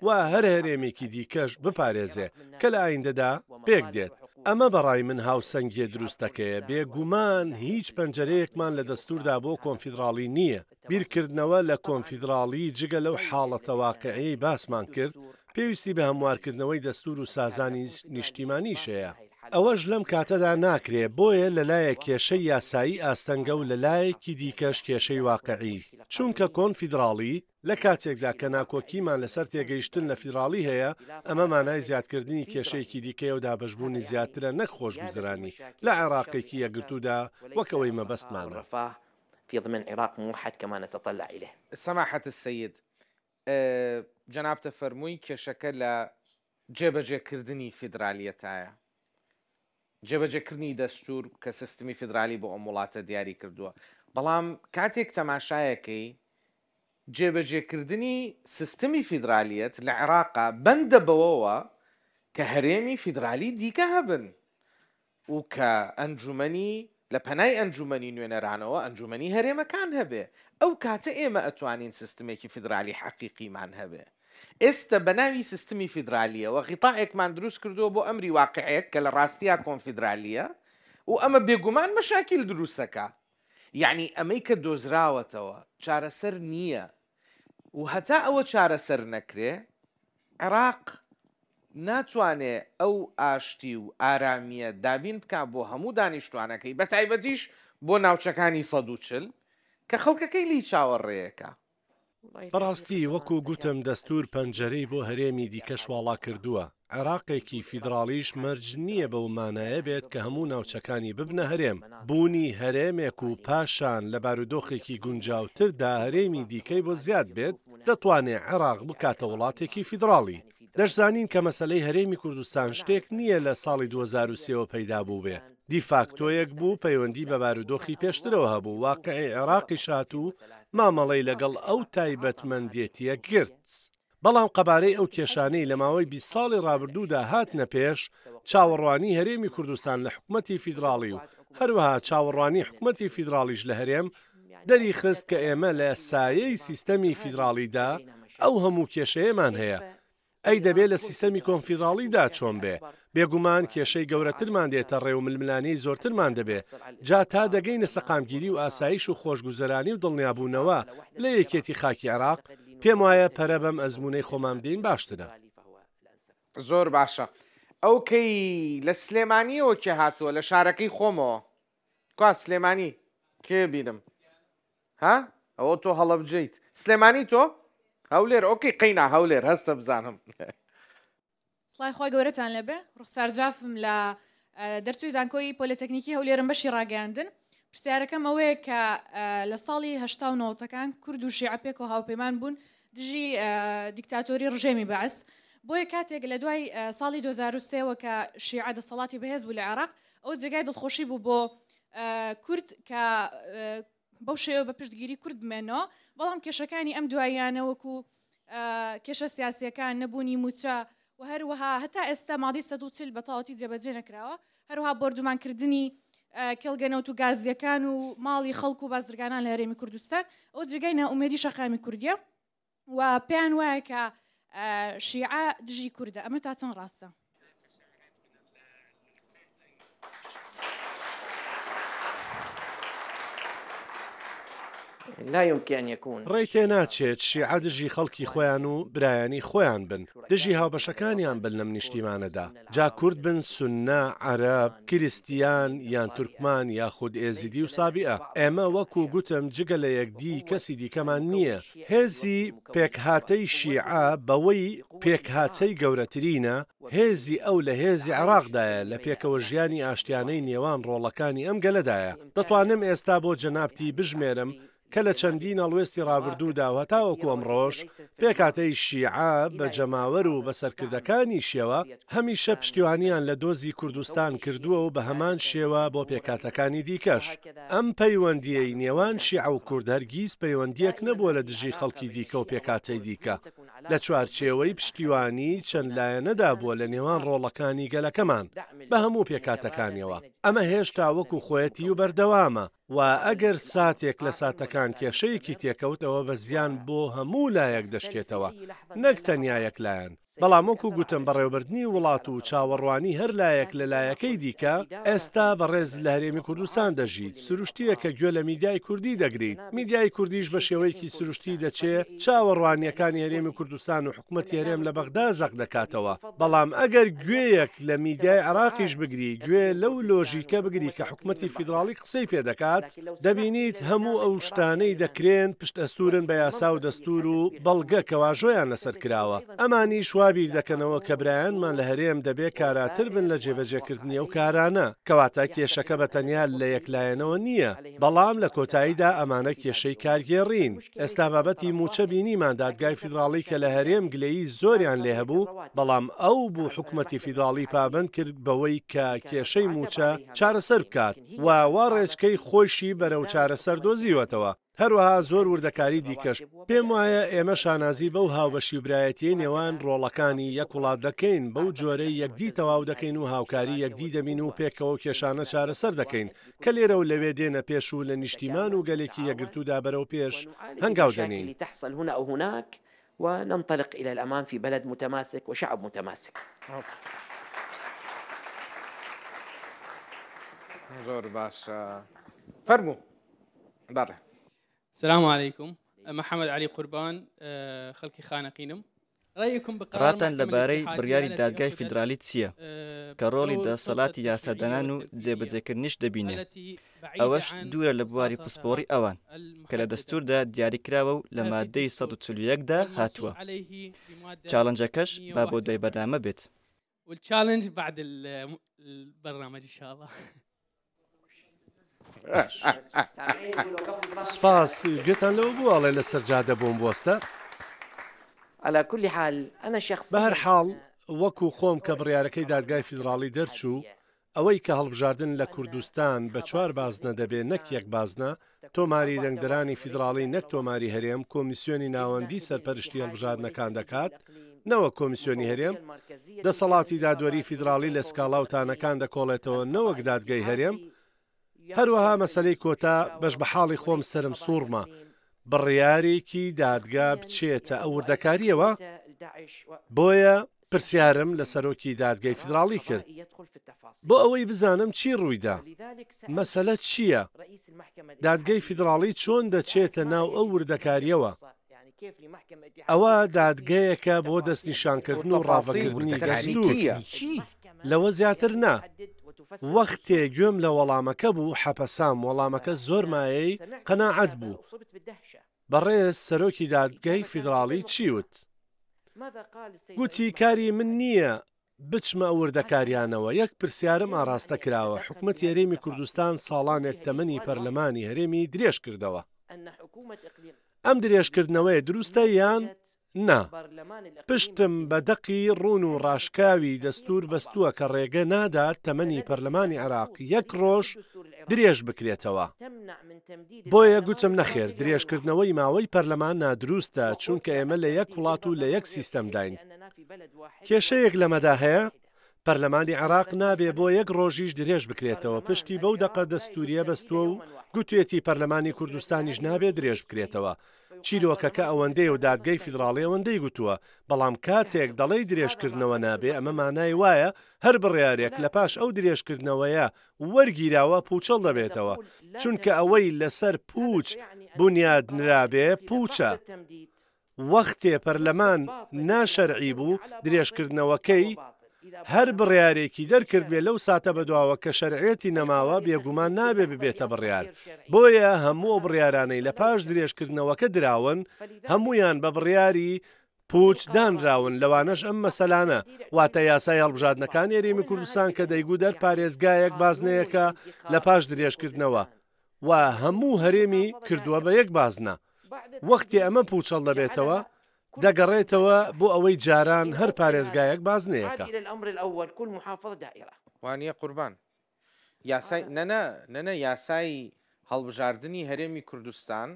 و هەر هەرێمێکی دیکەش بپارێزێ کە لە ئایندەدا پێک دێت. ئەمە بە ڕای من هاوسەنگییە دروستەکەیە. بێ گومان هیچ پەنجەرەیەکمان لە دەستووردا بۆ کۆنفیدراڵی نییە. بیرکردنەوە لە کۆنفیدراڵی جگە لەو حاڵەتە واقیعیەی باسمان کرد، پێویستی بە هەموارکردنەوەی دەستوور و سازانی نیشتیمانیش هەیە. ئەوەش لەم کاتەدا ناکرێ، بۆیە لەلایەک کێشەی یاسایی ئاستەنگە و لەلایەکی دیکەش کێشەی واقیعی، چونکە کۆنفیدراڵی، لە کاتێکدا کە ناکۆکیمان لەسەر تێگەیشتن لە فیدراڵی هەیە، ئەمە مانای زیادکردنی کێشەیەکی دیکەیە و دابەشبوونی زیاترە نەک خۆشگوزەرانی لە عێراقێکی یەکگرتوودا وەک ئەوەی مەبەستمانە. في ضمن عراق موحد كما نتطلع الیه. سماحە السید جەنابتە فەرمووی کێشەکە لە جێبەجێکردنی فیدرالیەتایە، جێبەجێکردنی دەستوور کە سیستمی فیدرالی بۆ ئەم وڵاتە دیاری کردووە، بەڵام کاتێک تەماشایەکەی جێبەجێکردنی سیستمی فیدرالیەت لە عێراقا بەندە بەوەوە کە هەرێمی فیدرالی دیکە هەبن و کە ئەنجومەنی لە پەنای ئەنجومەنی نوێنەرانەوە ئەنجومەنی هەرێمەکان هەبێ ئەو کاتە ئێمە ئەتوانین سیستمێکی فیدرالی حەقیقیمان هەبێ ئێستە بە ناوی سیستمی فیدرالیەوە غیتائێکمان دروست کردووە بۆ ئەمری واقعێک کە لە ڕاستیا کۆنفیدرالیە و ئەمە بێگومان مەشاکیل دروستەکا یەعنی ئەمەی کە دۆزراوەتەوە چارەسەر نییە و هەتا ئەوە چارەسەر نەکرێ عێراق ناتوانێ ئەو ئاشتی و ئارامییە دابین بکا بۆ هەموو دانیشتوانەکەی، بەتایبەتیش بۆ ناوچەکانی 140 کە خەڵکەکەی لێی چاوەڕێیەکە. بەڕاستی وەکو گوتم دەستوور پەنجەرەی بۆ هەرێمی دیکەش واڵا کردووە، عێراقێکی فیدڕاڵیش مەرج نییە بەو مانایە بێت کە هەموو ناوچەکانی ببنە هەرێم، بوونی هەرێمێک و پاشان لە بارودۆخێکی گونجاوتردا هەرێمی دیکەی بۆ زیاد بێت، دەتوانێ عێراق بکاتە وڵاتێکی فیدڕاڵی. دەشزانین کە مەسەلەی هەرێمی کوردستان شتێک نییە لە ساڵی 2003 وە پەیدا بووبێ، دیفاکتۆیەک بوو پەیوەندی بە بارودۆخی پێشترەوە هەبوو، واقعی عێراقیش هات و مامەڵەی لەگەڵ ئەو تایبەتمەندێتییە کرد. بەڵام قەبارەی ئەو کێشانەی لە ماوەی 20 ساڵی ڕابردوودا هاتنە پێش، چاوەڕوانیی هەرێمی کوردستان لە حکومەتی فیدڕاڵی و هەروەها چاوەڕوانیی حکومەتی فیدڕاڵیش لە هەرێم، دەریخست کە ئێمە لە سایەی سیستەمی فیدڕاڵیدا ئەو هەموو کێشەیەمان هەیە، ئەی دەبێ لە سیستەمی کۆنفیدڕاڵیدا چۆن بێ؟ بێگومان کێشەی گەورەترمان دێتە ڕێ و ململانێی زۆرترمان دەبێ، جا تا دەگەینە سەقامگیری و ئاسایش و خۆشگوزەرانی و دڵنیابوونەوە لە یەکێتی خاکی عێراق، پێموایە پەرە بەم ئەزموونەی خۆمان بدەین باشترە. زۆر باشە ئەوکەی لە سلێمانیەوە کێ هاتووە لە شارەکەی خۆمەوە کوا سلێمانی کێ بینم ها ئەوە تۆ هەڵەبجەیت سلێمانی تۆ؟ هەولێر ئۆکەی قەینا هەولێر هەستە بزانم. سڵای خوای گەورەتان لێبێ ڕوخسار جافم لە دەرچووی زانکۆی پۆلێتەکنیکی هەولێرم بەشی ڕاگەیاندن پرسیارەکەم ئەوەیە کە لە ساڵی هەشتا و نەوەتەکان کورد و شیعە پێکەوە هاوپەیمان بوون دژی دیکتاتۆری ڕژێمی بەعس بۆیە کاتێک لە دوای ساڵی 2023ەوە کە شیعە دەسەڵاتی بەهێز بوو لە عێراق ئەو جێگای دڵخۆشی بوو بۆ کورد کە بەو شێوە بە پشتگیری کورد بمێنەوە، بەڵام کێشەکانی ئەم دواییانە وەکو کێشە سیاسییەکان، نەبوونی مووچە و هەروەها هەتا ئێستا مادەی 140 بە تەواوەتی جێبەجێ نەکراوە، هەروەها بۆردومانکردنی کێڵگە نەوت و گازییەکان و ماڵی خەڵک و بازرگانان لە هەرێمی کوردستان، ئەوە جێگای نائومێدی شەقامی کوردییە و پێیان وایە کە شیعە دژی کوردە، ئەمە تا چەند ڕاستە؟ لا يمكن أن يكون ڕێی تێناچێت شیعە دژی خەڵکی خۆیان و برایانی خۆیان بن، دژی هاوبەشەکانیان بن لەم نیشتیمانەدا، جا کورد بن، سوننە، عەرەب، کریستیان یان تورکمان یاخود ئێزیدی و سابیئە. ئێمە وەکو گوتم جگە لە یەکدی کەسی دیکەمان نییە. هێزی پێکهاتەی شیعە بەوەی پێکهاتەی گەورەترینە، هێزی ئەو لە هێزی عێراقدایە، لە پێکەوە ژیانی ئاشتیانەی نێوان ڕۆڵەکانی ئەم گەلەدایە. دەتوانم ئێستا بۆ جەنابتی بژمێرم کە لە چەندین هەڵوێستی ڕابردوودا و هەتاوەکو ئەمڕۆش پێکهاتەی شیعە بە جەماوەر و بە سەرکردەکانیشیەوە هەمیشە پشتیوانیان لە دۆزی کوردستان کردووە و بە هەمان شێوە بۆ پێکهاتەکانی دیکەش. ئەم پەیوەندییەی نێوان شیعە و کورد هەرگیز پەیوەندییەک نەبووە لە دژی خەڵکی دیکە و پێکهاتەی دیکە، لە چوارچێوەی پشتیوانیی چەند لایەنەدا بووە لە نێوان ڕۆڵەکانی گەلەکەمان بە هەموو پێکهاتەکانیەوە. ئەمە هێشتا وەکو خۆیەتی و بەردەوامە و ئەگەر ساتێک لە ساتەکان کێشەیەکی تێکەوت ئەوە بە زیان بۆ هەموو لایەک دەشکێتەوە نەک تەنیا یەک لایەن. بەڵام وەکو گوتم بەڕێوەبردنی وڵات و چاوەڕوانی هەر لایەک لە لایەکەی دیکە، ئێستا بەڕێز لە هەرێمی کوردستان دەژیت، سروشتییە کە گوێ لە میدیای کوردی دەگریت، میدیای کوردیش بە شێوەیەکی سروشتی دەچێ چاوەڕوانییەکانی هەرێمی کوردستان و حکومەتی هەرێم لە بەغدا زەق دەکاتەوە، بەڵام ئەگەر گوێیەک لە میدیای عێراقیش بگری، گوێ لەو لۆژیکە بگری کە حکومەتی فیدراڵی قسەی پێ دەکات، دەبینیت هەموو ئەو شتانەی دەکرێن پشتئەستوورن بە یاسا و دەستوور و بەڵگە کە واژۆیان لەسەر کراوە. ئەمانیش وا بیر دەکەنەوە کە برایانمان لە هەرێم دەبێ کاراتر بن لە جێبەجێکردنی ئەو کارانە. کەواتە کێشەکە بە تەنیا لە یەک لایەنەوە نییە. بەڵام لە کۆتاییدا ئەمانە کێشەی کارگێڕین. ئێستا بابەتی مووچە بینیمان دادگای فیدراڵی کە لە هەرێم گلەیی زۆریان لێ هەبوو، بەڵام ئەو بوو حکومەتی فیدراڵی پابەند کرد بەوەی کە کێشەی مووچە چارەسەر بکات و وا ڕێچکەی خۆیشی بەرەو چارەسەر دۆزیوەتەوە. هەروەها زۆر وردەکاری دیکەش. پێم وایە ئێمە شانازی بەو هاوبەشی و برایەتیەی نێوان ڕۆڵەکانی یەک وڵات دەکەین، بەو جۆرەی یەکدی تەواو دەکەین و هاوکاری یەکدی دەبین و پێکەوە کێشانە چارەسەر دەکەین کە لێرە و لەوێ دێنە پێش و لە نیشتیمان و گەلێکی یەکگرتوودا بەرەو پێش هەنگاو دەنێین. وننطلق الى الامام في بلد متماسك وشعب متماسك. زۆر باشە فەرموو بەڵێ. سلام علیکم محمد علی قوربان خەڵکی خانەقینم رأيكم بقرار ڕاتان محکمە لەبارەی الاتحادیە بڕیاری التي دادگای اخذت فیدرالی چییە کە ڕۆڵی بدور دەسەڵاتی السلطة یاسادانان التشريعية و والتنفيذية جێبەجێکردنیش دەبینێ؟ التي بعيدة ئەوەش عن دوورە لە بواری اختصاصاتها پسپۆڕی ئەوان کە لە المحددة دەستووردا دیاریکراوە و لە في ماددەی الدستور 141 دا والمنصوص هاتووە. عليه بمادة چاڵنجەکەش با بۆ دوای 141 بەرنامە بێت. والchallenge بعد البرنامج ان شاء الله. سپاس، گوێتان لەوە بوو ئەڵێ لەسەر جادە بۆم بوەستە؟ على كل حال انا شخصيا بەهەرحاڵ وەکو خۆم کە بڕیارەکەی دادگای فیدراڵی دەرچوو، ئەوەی کە هەڵبژاردن لە کوردستان بە چوار بازنە دەبێ نەک یەک بازنە، تۆماری دەنگدەرانی فیدراڵی نەک تۆماری هەرێم، کۆمیسیۆنی ناوەندی سەرپەرشتی هەڵبژاردنەکان دەکات نەوەک کۆمیسیۆنی هەرێم، دەسەڵاتی دادوەری فیدراڵی لە سکاڵا و تانەکان دەکۆڵێتەوە نەوەک دادگەی هەرێم، هەروەها مەسەلەی کۆتا بەش بە حاڵی خۆم سەرم سوڕما بڕیارێکی دادگا بچێتە ئەو وردەکارییەوە، بۆیە پرسیارم لە سەرۆکی دادگەی فیدراڵی کرد بۆ ئەوەی بزانم چی ڕوویدا، مەسەلە چییە، دادگەی فیدراڵی چۆن دەچێتە ناو ئەو وردەکارییەوە؟ ئەوە دادگەیەکە بۆ دەستنیشانکردن و ڕاڤەکردنی دەستوور، لەوە زیاتر نا. وەختێ گوێم لە وەڵامەکە بوو حەپەسام، وەڵامەکە زۆر مایەی قەناعەت بوو. بەڕێز سەرۆکی دادگای فیدڕاڵی چی وت؟ گوتی کاری من نییە بچمە ئەو وردەکاریانەوە، یەک پرسیارم ئاراستە کراوە، حکومەتی هەرێمی کوردستان ساڵانێک تەمەنی پەرلەمانی هەرێمی درێژکردەوە. ئەم درێژکردنەوەیە دروستە یان نا؟ پشتم بە دەقی ڕوون و ڕاشکاوی دەستوور بەستووە کە ڕێگە نادات تەمەنی پەرلەمانی عێراق یەک ڕۆژ درێژ بکرێتەوە. بۆیە گوتم نەخێر درێژکردنەوەی ماوەی پەرلەمان نادروستە، چونکە ئێمە لە یەک وڵات و لە یەک سیستەمداین. کێشەیەک لەمەدا هەیە؟ پەرلەمانی عێراق نابێ بۆ یەک ڕۆژیش درێژ بکرێتەوە، پشتی بەو دەقە دەستوورییە بەستووە و گوتویەتی پەرلەمانی کوردستانیش نابێ درێژ بکرێتەوە. چیرۆکەکە ئەوەندەیە و دادگەی فیدڕاڵی ئەوەندەی گوتووە، بەڵام کاتێک دەڵێی درێژکردنەوە نابێ ئەمە مانای وایە هەر بڕیارێک لە پاش ئەو درێژکردنەوەیە وەرگیراوە پووچەڵ دەبێتەوە، چونکە ئەوەی لەسەر پووچ بونیاد نرابێ پووچە. وەختێ پەرلەمان نا شەرعی بوو، درێژکردنەوەکەی هەر بڕیارێکی دەرکردبێ لەو ساتە بەدواوە کە شەرعیەتی نەماوە بێگومان نابێ ببێتە بڕیار. بۆیە هەموو ئەو بڕیارانەی لە پاش درێژکردنەوەکە دراون هەموویان بە بڕیاری پووچ دانراون لەوانەش ئەم مەسەلانە واتە یاسای هەڵبژاردنەکانی هەرێمی کوردستان کە دەیگوت هەر پارێزگایەک بازنەیەکە لە پاش درێژکردنەوە و هەموو هەرێمی کردووە بە یەک بازنە. وەختێ ئەمە پووچەڵ دەبێتەوە، دەگەڕێتەوە بۆ ئەوەی جاران هەر پارێزگایەک بازنەیەکە. وانیە قوربان یاسای نەنە نەنە یاسای هەڵبژاردنی هەرێمی کوردستان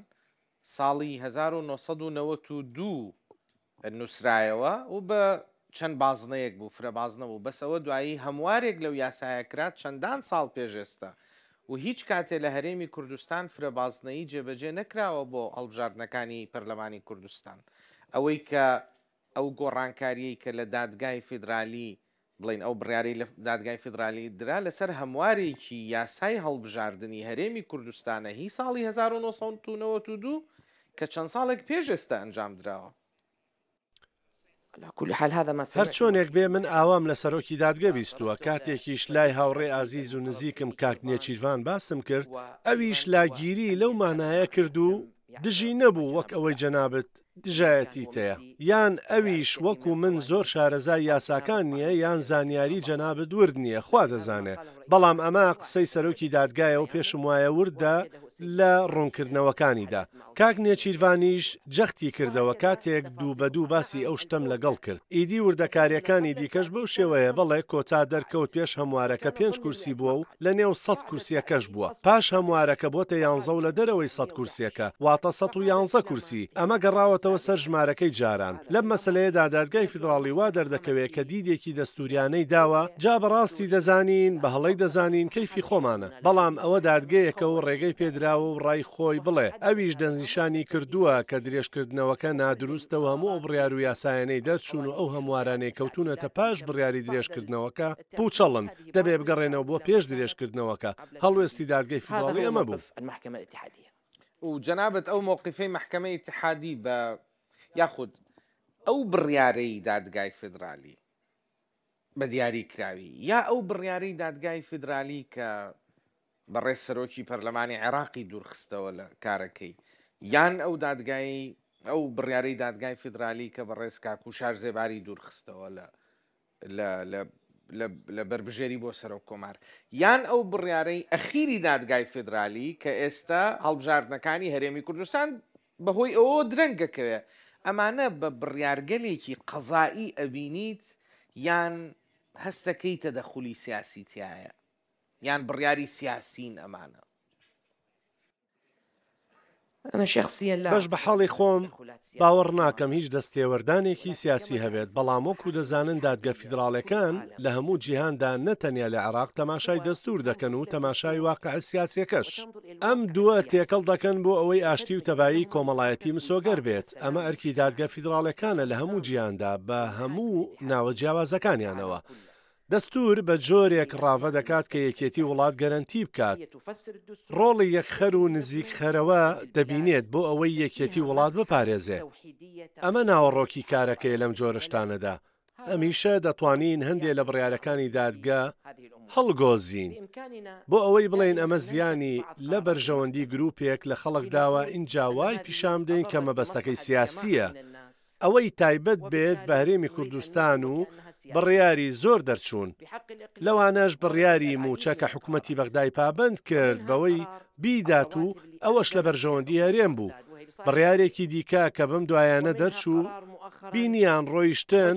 ساڵی 1992 نووسرایەوە و بە چەند بازنەیەک بوو، فرە بازنە بوو، بەس ئەوە دوایی هەموارێک لەو یاسایە کرا چەندان ساڵ پێش ئێستا و هیچ کاتێ لە هەرێمی کوردستان فرە بازنەیی جێبەجێ نەکراوە بۆ هەڵبژاردنەکانی پەرلەمانی کوردستان. ئەوەی کە ئەو گۆڕانکاریەی کە لە دادگای فیدرالی بڵێین ئەو بڕیارەی لە دادگای فیدرالی درا لەسەر هەموارێکی یاسای هەڵبژاردنی هەرێمی کوردستانە هی ساڵی 1992 کە چەند ساڵێک پێش ئێستا ئەنجام دراوە. هەرچۆنێک بێ من ئاوام لە سەرۆکی دادگە بیستووە، کاتێکیش لای هاوڕێی ئازیز و نزیکم کاک نێچیرڤان باسم کرد، ئەویش لاگیری لەو مانایە کرد و دژی نەبوو وەک ئەوەی جەنابت دژایەتیتەیە، یان ئەویش وەکو من زۆر شارەزای یاساکان نییە یان زانیاری جەنابت ورد نییە خوا دەزانێ، بەڵام ئەمە قسەی سەرۆکی دادگایە و پێشم وایە وردە لە ڕوونکردنەوەکانیدا. کاک نێچیرڤانیش جەختی کردەوە کاتێک دوو بە دوو باسی ئەو شتەم لەگەڵ کرد. ئیدی وردەکارییەکانی دیکەش بەو شێوەیە، بەڵێ کۆتا دەرکەوت پێش هەموارەکە پێنج کورسی بووە و لە نێو سەت کورسییەکەش بووە. پاش هەموارەکە بۆتە یانزە و لە دەرەوەی سەت کورسییەکە، واتە 111 کورسی. ئەمە گەڕاوەتەوە سەر ژمارەکەی جاران. لەم مەسەلەیەدا دادگای فیدڕاڵی وا دەردەکەوێ کە دیدێکی دەستووریانەی داوە، جا بە ڕاستی دەزانین، بە هەڵەی دەزانین، کەیفی خۆمانە. بەڵام ئەوە دادگەیەکە و ڕێگەی پێدراوە و ڕای خۆی بڵێ، ئەویش دەستنیشانی کردووە کە درێژکردنەوەکە نادروستە و هەموو ئەو بڕیار و یاسایانەی دەرچوون و ئەو هەموارانەی کەوتوونەتە پاش بڕیاری درێژکردنەوەکە پووچەڵن، دەبێ بگەڕێنەوە بۆ پێش درێژکردنەوەکە. هەڵوێستی دادگەی فیدراڵی ئەمە بوو. و جەنابت ئەو مەوقیفەی مەحکەمەی ئیتیحادی بە یاخود ئەو بڕیارەی دادگای فیدرالی بە دیاری کراوی یا ئەو بڕیارەی دادگای فیدرالی کە بەڕێز سەرۆکی پەرلەمانی عێراقی دوورخستەوە لە کارەکەی یان ئەو دادگای ئەو بڕیارەی دادگای فیدرالی کە بەڕێز کاک وشار زێباری دوورخستەوە لە لە لە لە لە بەربژێری بۆ سەرۆک کۆمار یان ئەو بڕیارەی ئەخیری دادگای فیدرالی کە ئێستا هەڵبژاردنەکانی هەرێمی کوردستان بەهۆی ئەوەوە درەنگ ئەکەوێ. ئەمانە بە بڕیارگەلێکی قەزائی ئەبینیت یان هەستەکەی تەدەخولی سیاسی تیایە؟ یان بڕیاری سیاسین ئەمانە؟ بەش بە حاڵی خۆم باوەڕ ناکەم هیچ دەستێوەردانێکی سیاسی هەبێت، بەڵام وەکو دەزانن دادگە فیدراڵێکان لە هەموو جیهاندا نە تەنیا لە عێراق تەماشای دەستوور دەکەن و تەماشای واقعە سیاسیەکەش. ئەم دووە تێکەڵ دەکەن بۆ ئەوەی ئاشتی و تەبایی کۆمەڵایەتی مسۆگەر بێت، ئەمە ئەرکی دادگە فیدراڵێکانە لە هەموو جیهاندا بە هەموو ناوە جیاوازەکانیانەوە. دەستوور بە جۆرێک ڕاڤە دەکات کە یەکێتی وڵات گەرەنتی بکات، ڕۆڵی یەکخەر و نزیکخەرەوە دەبینێت بۆ ئەوەی یەکێتی وڵات بپارێزێ. ئەمە ناوەڕۆکی کارەکەیە لەم جۆرە شتانەدا. هەمیشە دەتوانین هەندێ لە بڕیارەکانی دادگە هەڵگۆزین بۆ ئەوەی بڵێین ئەمە زیانی لە بەرژەوەندی گروپێک لە خەڵک داوە ئینجا وای پیشان بدەین کە مەبەستەکەی سیاسییە ئەوەی تایبەت بێت بە هەرێمی کوردستان و بڕیاری زۆر دەرچوون لەوانەش بڕیاری مووچە کە حکومەتی بەغدای پابەند کرد بەوەی بیدات و ئەوەش لە بەرژەوەندی هەرێم بوو. بڕیارێکی دیکە کە بەم دوایانە دەرچوو، بینیان ڕۆیشتن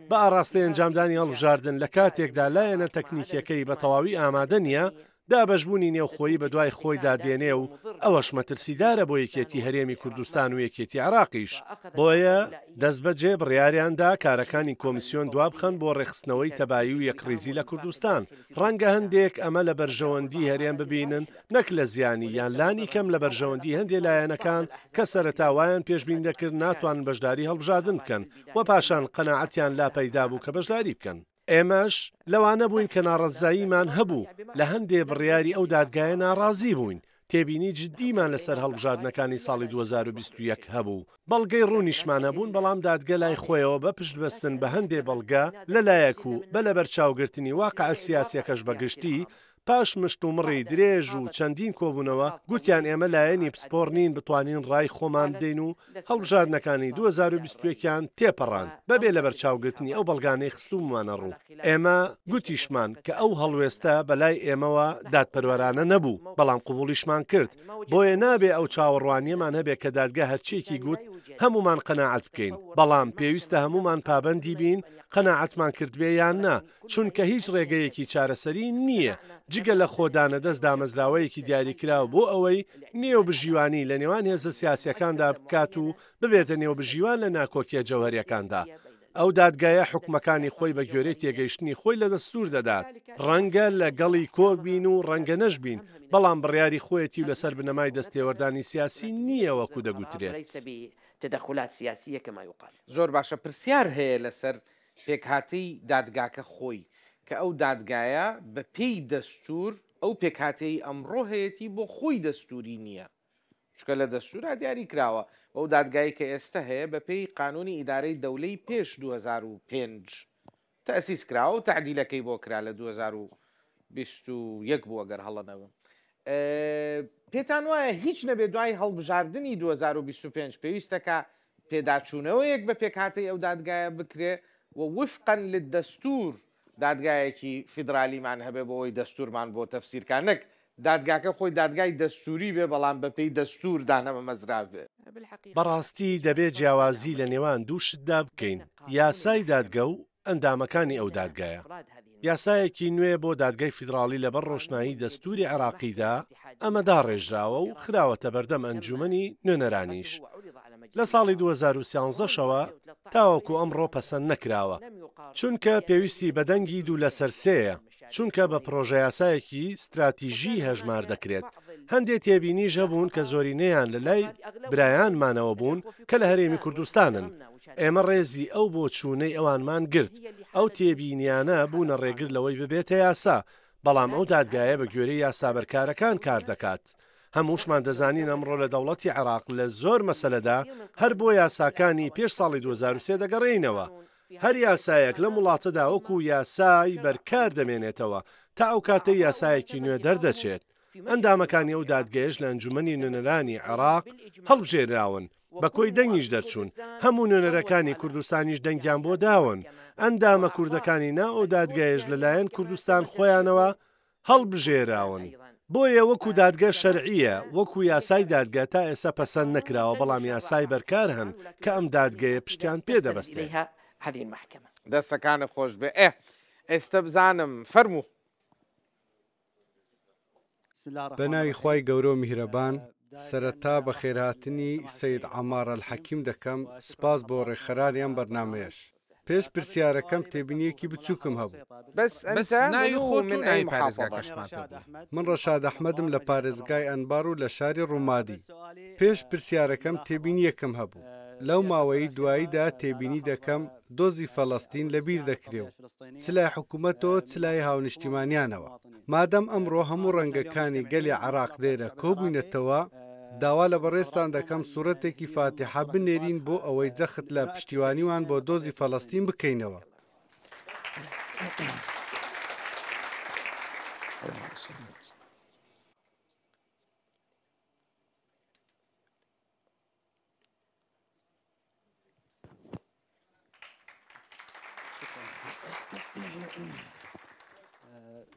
بە ئاڕاستەی ئەنجامدانی هەڵبژاردن لە کاتێکدا لایەنە تەکنیکیەکەی بە تەواوی ئامادە نییە، دابەشبوونی نێوخۆیی بەدوای خۆیدا دێنێ و ئەوەش مەترسیدارە بۆ یەکێتی هەرێمی کوردستان و یەکێتی عێراقیش. بۆیە دەستبەجێ بڕیاریان دا کارەکانی کۆمیسیۆن دوابخەن بۆ ڕێکخستنەوەی تەبایی و یەکڕیزی لە کوردستان. ڕەنگە هەندێک ئەمە لە بەرژەوەندی هەرێم ببینن نەک لە زیانی یان لانی کەم لە بەرژەوەندی هەندێ لایەنەکان کە سەرەتا وایان پێشبینی دەکرد ناتوانن بەشداری هەڵبژاردن بکەن و پاشان قەناعەتیان لا پەیدا بوو کە بەشداری بکەن. ئێمەش لەوانە بووین کە ناڕەزاییمان هەبوو لە هەندێ بڕیاری ئەو دادگایە ناڕازی بووین، تێبینی جدیمان لەسەر هەڵبژاردنەکانی ساڵی 2021 هەبوو، بەڵگەی ڕوونیشمان هەبوون، بەڵام دادگە لای خۆیەوە بە پشتبەستن بە هەندێ بەڵگە لە لایەک و بە لەبەرچاوگرتنی واقعە سیاسیەکەش بە گشتی، پاش مشتومڕی درێژ و چەندین کۆبوونەوە، گوتیان ئێمە لایەنی پسپۆڕ نین بتوانین ڕای خۆمان بدەین و هەڵبژاردنەکانی 2021 یان تێپەڕاند بەبێ لەبەرچاوگرتنی ئەو بەڵگانەی خستوومانە ڕوو. ئێمە گوتیشمان کە ئەو هەڵوێستە بەلای ئێمەوە دادپەروەرانە نەبوو، بەڵام قبوڵیشمان کرد. بۆیە نابێ ئەو چاوەڕوانییەمان هەبێ کە دادگە هەرچییەکی گوت هەموومان قەناعەت بکەین، بەڵام پێویستە هەموومان پابەندی بین قەناعەتمان کردبێ یان نا، چونکە هیچ ڕێگەیەکی چارەسەری نییە جگە لە خۆدانە دەست دامەزراوەیەکی دیاریکراو بۆ ئەوەی نێوبژیوانی لە نێوان هێزە سیاسییەکاندا بکات و ببێتە نێوبژیوان لە ناکۆکییە جەوهەرییەکاندا. ئەو دادگایە حوکمەکانی خۆی بە گوێرەی تێگەیشتنی خۆی لە دەستوور دەدات. ڕەنگە لە گەڵی کۆک بین و ڕەنگە نەشبین، بەڵام بڕیاری خۆیەتی و لەسەر بنەمای دەستێوەردانی سیاسی نییە وەکو دەگوترێت. زۆر باشە پرسیار هەیە لەسەر پێکهاتەی دادگاکە خۆی، کە ئەو دادگایە بە پێی دەستوور ئەو پێکهاتەیەی ئەمڕۆ هەیەتی بۆ خۆی دەستووری نییە، چونکە لە دەستوورا دیاری کراوە و ئەو دادگایەی کە ئێستە هەیە بە پێی قانوونی ئیدارەی دەولەی پێش 2005 تەئسیس کراوە و تەعدیلەکەی بۆ کرا لە 2021 بوو ئەگەر هەڵە نەبم. پێتان وایە هیچ نەبێ دوای هەڵبژاردنی 2025 پێویستە کە پێداچوونەوەیەک بە پێکهاتەی ئەو دادگایە بکرێ و وفقا للدستور دادگایەکی فیدرالیمان هەبێ بۆ ئەوەی دەستورمان بۆ تەفسیر کا نەک دادگاکە خۆی دادگای دەستوری بێ بەڵام بە پێی دەستور دانەمەزرابێ. بەڕاستی دەبێ جیاوازی لە نێوان دوو شتدا بکەین، یاسای دادگە و ئەندامەکانی ئەو دادگایە. یاسایەکی نوێ بۆ دادگای فیدراڵی لەبەر ڕۆشنایی دەستووری عێراقیدا ئەمە داڕێژراوە و خراوەتە بەردەم ئەنجوومەنی نوێنەرانیش لە ساڵی 2013 شەوە تاوەکو ئەمڕۆ پەسەند نەکراوە، چونکە پێویستی بە دەنگی دوو لەسەر سێیە. چونکە بە پڕۆژەیاسایەکی ستراتیژی هەژمار دەکرێت، هەندێ تێبینیش هەبوون کە زۆرینەیان لە لای برایانمانەوە بوون کە لە هەرێمی کوردستانن، ئێمە ڕێزی ئەو بۆچوونەی ئەوانمان گرت، ئەو تێبینیانە بوونە ڕێگر لەوەی ببێتە یاسا، بەڵام ئەو دادگایە بە گوێرەی یاسا بەرکارەکان کار دەکات. هەمووشمان دەزانین ئەمڕۆ لە دەوڵەتی عێراق لە زۆر مەسەلەدا هەر بۆ یاساکانی پێش ساڵی 2003 دەگەڕێینەوە، هەر یاسایەک لەم وڵاتەدا وەکو یاسای بەرکار دەمێنێتەوە تا ئەو کاتەی یاسایەکی نوێ دەردەچێت. ئەندامەکانی ئەو دادگەیەش لە ئەنجومەنی نوێنەرانی عێراق هەڵبژێراون، بە کۆی دەنگیش دەرچوون، هەموو نوێنەرەکانی کوردستانیش دەنگیان بۆ داون، ئەندامە کوردەکانی ناو ئەو دادگایەش لەلایەن کوردستان خۆیانەوە هەڵبژێراون، بۆیە وەکو دادگە شەرعییە، وەکو یاسای دادگە تا ئێستا پەسەند نەکراوە، بەڵام یاسای بەرکار هەن کە ئەم دادگەیە پشتیان پێ دەبەستێ. دەستەکانت خۆش بێ ئێ ئێستە بزانم فەرموو. بە ناوی خوای گەورە و میهرەبان، سەرەتا بەخێرهاتنی سەید عەمار ئەلحەکیم دەکەم، سوپاس بۆ ڕێکخەرانی ئەم بەرنامەیەش. پێش پرسیارەکەم تێبینییەکی بچووکم هەبوو. بەس بەس ناوی خۆت و ناوی پارێزگاکەشمان پێ بڵێ. من ڕەشاد ئەحمەدم لە پارێزگای ئەنبار و لە شاری ڕومادی. پێش پرسیارەکەم تێبینییەکم هەبوو. لەو ماوەیەی دواییدا تێبینی دەکەم دۆزی فەلەستین لەبیر دەکرێ و چ لای حکوومەتەوە چ لای هاونیشتیمانیانەوە. مادەم ئەمڕۆ هەموو ڕەنگەکانی گەلی عێراق لێرە کۆبووینەتەوە، داوا لە بەڕێزتان دەکەم سوڕەتێکی فاتیحە بنێرین بۆ ئەوەی جەخت لە پشتیوانیمان بۆ دۆزی فەلەستین بکەینەوە.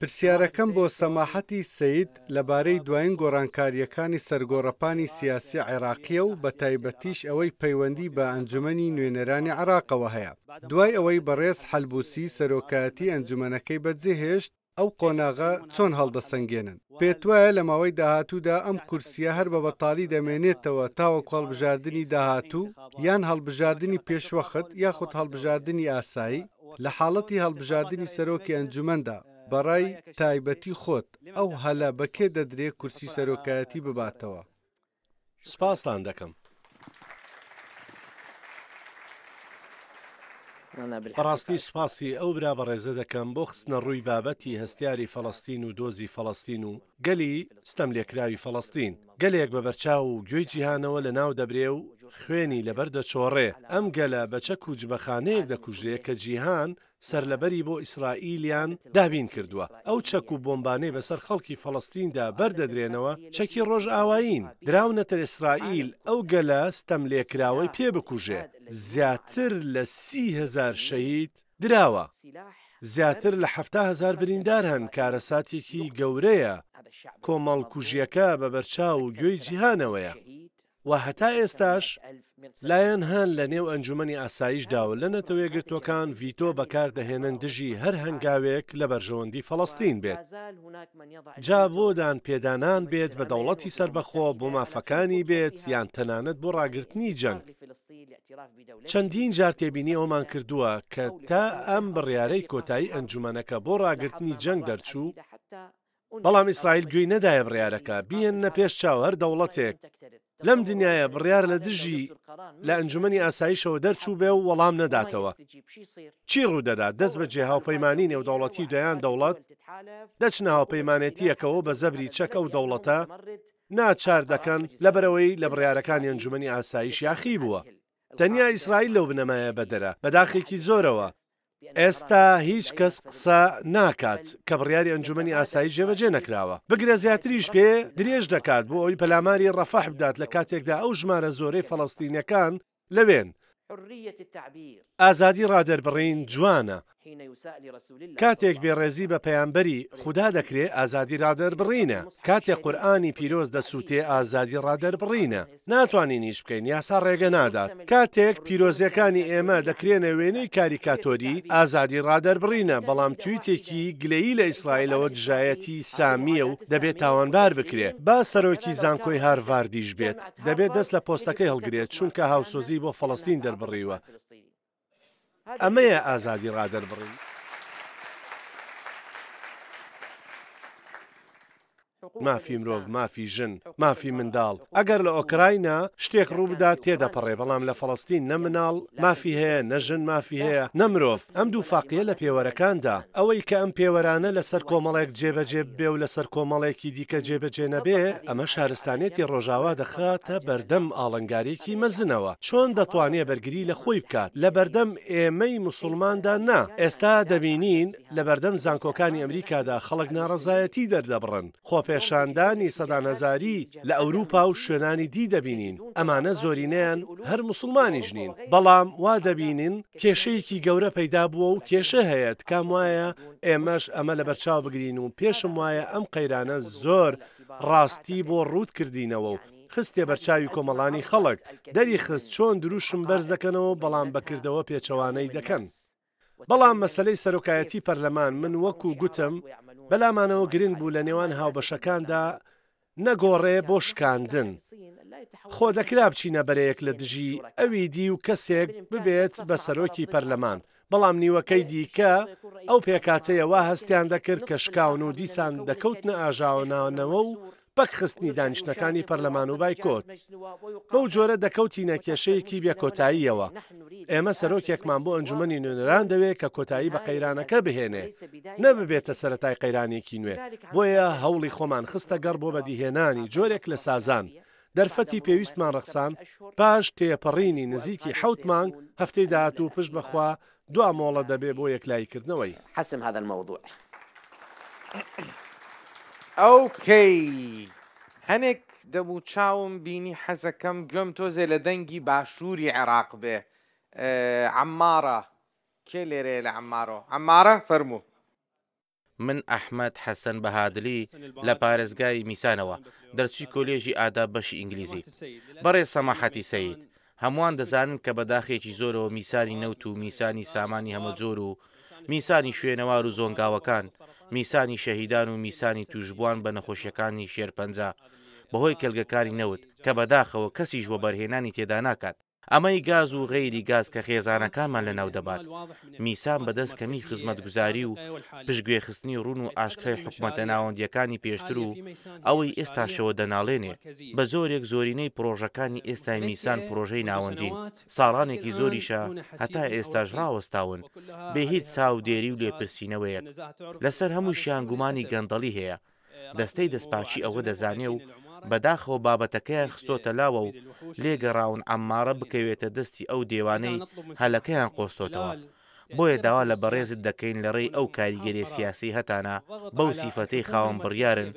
پرسیارەکەم بۆ سەماحەتی سەید لەبارەی دوایین گۆڕانکارییەکانی سەرگۆڕەپانی سیاسی عێراقییە و بەتایبەتیش ئەوەی پەیوەندی بە ئەنجومەنی نوێنەرانی عێراقەوە هەیە. دوای ئەوەی بەڕێز حەلبوسی سەرۆکایەتی ئەنجومەنەکەی بەجێهێشت، ئەو قۆناغە چۆن هەڵدەسەنگێنن؟ پێتوایە لە ماوەی داهاتوودا ئەم کورسییە هەر بە بەتاڵی دەمێنێتەوە تاوەکو هەڵبژاردنی داهاتوو یان هەڵبژاردنی پێشوەخت یاخود هەڵبژاردنی ئاسایی؟ لە حاڵەتی هەڵبژاردنی سەرۆکی ئەنجومەندا بە ڕای تایبەتی خۆت ئەو هەلە بە کێ دەدرێ کورسی سەرۆکایەتی بباتەوە؟ سپاستان دەکەم. بەڕاستی سوپاسی ئەو برا بەڕێزە دەکەم بۆ خستنەڕووی بابەتی هەستیاری فەڵەستین و دۆزی فەڵەستین و گەلی ستەملێکراوی فەڵەستین. گەلێک بە بەرچاو و گوێی جیهانەوە لەناو دەبرێ و خوێنی لەبەر دەچۆڕێ. ئەم گەلە بە چەک و جبەخانەیەک دەکوژرێ کە جیهان سەرلەبەری بۆ ئیسرائیلیان دابین کردووە. ئەو چەک و بۆمبانەی بەسەر خەڵکی فەڵەستیندا بەردەدرێنەوە چەکی ڕۆژئاوایین، دراونەتە ئیسرائیل ئەو گەلە ستەملێکراوەی پێ بکوژێ. زیاتر لە 30 هەزار شەهید دراوە، زیاتر لە 70 هەزار بریندار هەن، کارەساتێکی گەورەیە، کۆمەڵکوژییەکە بە بەرچاو و گوێی جیهانەوەیە. و هەتا ئێستاش لایەن هەن لە نێو ئەنجومەنی ئاسایشدا و لە نەتەوەیەکگرتووەکان ڤیتۆ بەکار دەهێنن دژی هەر هەنگاوێک لە بەرژەوەندی فەڵەستین بێت، جا بۆ دانپێدانان بێت بە دەوڵەتی سەربەخۆ، بۆ مافەکانی بێت یان تەنانەت بۆ ڕاگرتنی جەنگ. چەندین جار تێبینی ئەوەمان کردووە کە تا ئەم بڕیارەی کۆتایی ئەنجومەنەکە بۆ ڕاگرتنی جەنگ دەرچوو، بەڵام ئیسرائیل گوێی نەدایە بڕیارەکە، بیهێننە پێش چاو هەر دەوڵەتێک لەم دنیایە بڕیار لە دژی لە ئەنجومەنی ئاسایشەوە دەرچووبێ و وەڵام نەداتەوە چی ڕوودەدات؟ دەستبەجێ هاوپەیمانی نێودەوڵەتی و دەیان دەوڵەت دەچنە هاوپەیمانێتییەکەوە و بە زەبری چەک ئەو دەوڵەتە ناچار دەکەن لەبەرئەوەی لە بڕیارەکانی ئەنجومەنی ئاسایش یاخی بووە. تەنیا ئیسرائیل لەو بنەمایە بەدەرە، بە داخێکی زۆرەوە. ئێستا هیچ کەس قسە ناکات کە بڕیاری ئەنجومەنی ئاسایش جێبەجێ نەکراوە، بگرە زیاتریش پێ درێژ دەکات بۆ ئەوەی پەلاماری ڕەفەح بدات لە کاتێکدا ئەو ژمارە زۆرەی فەڵەستینەکان لەوێن. ئازادی ڕادەربڕین جوانە. کاتێک بێڕێزی بە پەیامبەری خودا دەکرێ ئازادی ڕادەربڕینە. کاتێک قورئانی پیرۆز دەسووتێ ئازادی ڕادەربڕینە. ناتوانین هیچ بکەین، یاسا ڕێگە نادات. کاتێک پیرۆزییەکانی ئێمە دەکرێنە وێنەی کاریکاتۆری، ئازادی ڕادەربڕینە، بەڵام تویتێکی گلەیی لە ئیسرائیلەوە دژایەتی سامییە و دەبێ تاوانبار بکرێ. با سەرۆکی زانکۆی هارڤاردیش بێت، دەبێ دەست لە پۆستەکەی هەڵگرێت، چونکە هاوسۆزیی بۆ فەڵەستین دەربڕیوە. ئەمەیە ئازادی ڕادەربڕین. مافی مرۆڤ، مافی ژن، مافی منداڵ، ئەگەر لە ئۆکراینا شتێک ڕووبدات تێدەپەڕێ، بەڵام لە فەڵەستین نە مناڵ مافی هەیە، نە ژن مافی هەیە، نە مرۆڤ. ئەم دووفاقییە لە پێوەرەکاندا، ئەوەی کە ئەم پێوەرانە لەسەر کۆمەڵێک جێبەجێ ببێ و لەسەر کۆمەڵێکی دیکە جێبەجێ نەبێ، ئەمە شارستانیەتی ڕۆژاوا دەخاتە بەردەم ئاڵنگارییەکی مەزنەوە. چۆن دەتوانێ بەرگری لە خۆی بکات؟ لە بەردەم ئێمەی موسوڵماندا نا. ئێستا دەبینین لە بەردەم زانکۆکانی ئەمریکادا خەڵک ناڕەزایەتی دەردەبڕن، خۆپێشاندانی سەدان هەزاری لە ئەوروپا و شوێنانی دی دەبینین، ئەمانە زۆرینەیان هەر موسڵمانیش نین، بەڵام وا دەبینین کێشەیەکی گەورە پەیدا بووە و کێشە هەیە، تکام وایە ئێمەش ئەمە لەبەرچاو بگرین و پێشم وایە ئەم قەیرانە زۆر ڕاستی بۆ ڕووت کردینەوە و خستیە بەرچاوی کۆمەڵانی خەڵک، دەریخست چۆن دروشم بەرز دەکەنەوە بەڵام بەکردەوە پێچەوانەی دەکەن. بەڵام مەسەلەی سەرۆکایەتی پەرلەمان من وەکو گوتم بەلامانەوە گرنگ بوو لە نێوان هاوبەشەکاندا نەگۆڕێ بۆ شکاندن. خۆ دەکرا بچینە بەرەیەک لە دژی ئەوی دی و کەسێک ببێت بە سەرۆکی پەرلەمان، بەڵام نیوەکەی دیکە ئەو پێکهاتەیە وا هەستیان دەکرد کە شکاون و دیسان دەکەوتنە ئاژاوەنانەوە و پەکخستنی دانیشتنەکانی پەرلەمان و بایکۆت. بەو جۆرە دەکەوتینە کێشەیەکی بێ کۆتاییەوە. ئێمە سەرۆکێکمان بۆ ئەنجومەنی نوێنەران دەوێ کە کۆتایی بە قەیرانەکە بهێنێ، نە ببێتە سەرەتای قەیرانێکی نوێ. بۆیە هەوڵی خۆمان خستە گەڕ بۆ بەدیهێنانی جۆرێک لە سازان. دەرفەتی پێویستمان ڕەخسان، پاش تێپەڕینی نزیکی حەوت مانگ، هەفتەی داهاتوو پشت بە خوا دوا مۆڵەت دەبێ بۆ یەکلاییکردنەوەی. حسم هذا الموضوع. ئۆکەی هەنێک دەموچاوم بینی حەزەکەم گوێم تۆزێ لە دەنگی باشووری عێراق بێ عەمارە کێ لێرەیە لە عەمارۆ عەمارە فەرموو. من ئەحمەد حەسەن بەهادلی لە پارێزگای میسانەوە، دەرچووی کۆلێژی ئاداب بەشی ئینگلیزی. بەڕێز سەماحەتی سەید، هەمووان دەزانن کە بە داخێکی زۆرەوە میسانی نەوت و میسانی سامانی هەمەجۆر و میسانی شوێنەوار و زۆنگاوەکان، میسانی شەهیدان و میسانی تووشبووان بە نەخۆشیەکانی شێرپەنجە بەهۆی کێلگەکانی نەوت کە بەداخەوە کەسیش وەبەرهێنانی تێدا ناکات. ئەمەی گاز و غەیری گاز کە خێزانەکانمان لەناو دەبات. میسان بەدەست کەمی خزمەتگوزاری و پشتگوێخستنی ڕوون و ئاشکرای حکومەتە ناوەندییەکانی پێشتر و ئەوەی ئێستاشەوە دەناڵێنێ. بە جۆرێک زۆرینەی پڕۆژەکانی ئێستای میسان پڕۆژەی ناوەندین، ساڵانێکی زۆریشە هەتا ئێستاش ڕاوەستاون بێ هیچ چاودێری و لێپرسینەوەیەک. لەسەر هەمووشیان گومانی گەندەڵی هەیە. دەستەی دەستپاکی ئەوە دەزانێ و بەداخەوە بابەتەکەیان خستۆتە لاوە و لێگەڕاون عەممارە بکەوێتە دەستی ئەو دێوانەی هەلەکەیان قۆستۆتەوە. بۆیە داوا لە بەڕێزت دەکەین لە ڕێی ئەو کاریگەریە سیاسیەی هەتانە بەو سیفەتەی خاوەن بڕیارن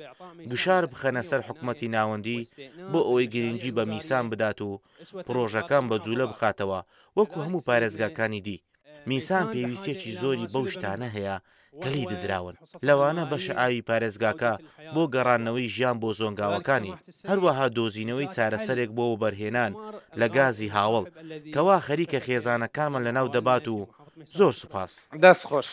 گوشار بخەنە سەر حکومەتی ناوەندی بۆ ئەوەی گرنگی بە میسان بدات و پڕۆژەکان بە جولە بخاتەوە وەکو هەموو پارێزگاکانی دی. میسان پێویستیەکی زۆری بەو شتانە هەیە کە لێی دزراون، لەوانە بەشە ئاوی پارێزگاکە بۆ گەڕاندنەوەی ژیان بۆ زۆنگاوەکانی، هەروەها دۆزینەوەی چارەسەرێک بۆ وەبەرهێنان لە گازی هاوەڵ کە وا خەریکە خێزانەکانمان لەناو دەبات و زۆر سوپاس. دەست خۆش.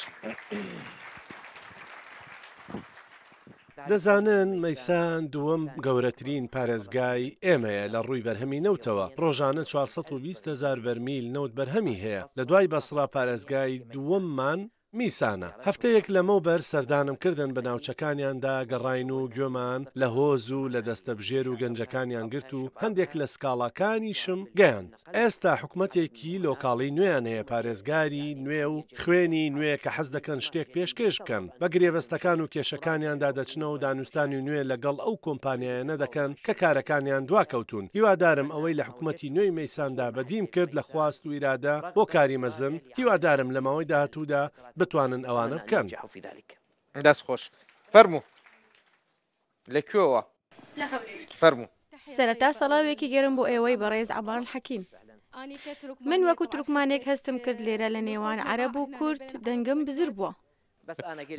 دەزانن مەیسان دووەم گەورەترین پارێزگای ئێمەیە لە ڕووی بەرهەمی نەوتەوە، ڕۆژانە 420 هەزار بەرمیل نەوت بەرهەمی هەیە، لە دوای بەسڕە پارێزگای دووەممان میسانە. هەفتەیەک لەمەوبەر سەردانم کردن بە ناوچەکانیاندا گەڕاین و گوێمان لە هۆز و لە دەستەبژێر و گەنجەکانیان گرت و هەندێک لە سکاڵاکانیشم گەیاند. ئێستا حکومەتێکی لۆکاڵی نوێیان هەیە، پارێزگاری نوێ و خوێنی نوێ کە حەز دەکەن شتێک پێشکێش بکەن. بە گرێبەستەکان و کێشەکانیاندا دەچنەوە و دانوستانی نوێ لەگەڵ ئەو کۆمپانیایانە دەکەن کە کارەکانیان دواکەوتوون. هیوادارم ئەوەی لە حکومەتی نوێی مەیساندا بەدیم کرد لە خواست و ئیرادە بۆ کاری مەزن، هیوادارم لە ماوەی داهاتوودا بتوانن ئەوانە بکەن. دەست خۆش. فەرموو. لە کوێوە؟ فەرموو. سەرەتا سەڵاوێکی گەرم بۆ ئێوەی بەڕێز عەمار الحەکیم. من وەکو تورکمانێک هەستم کرد لێرە لە نێوان عەرەب و کورد دەنگم بزر بووە.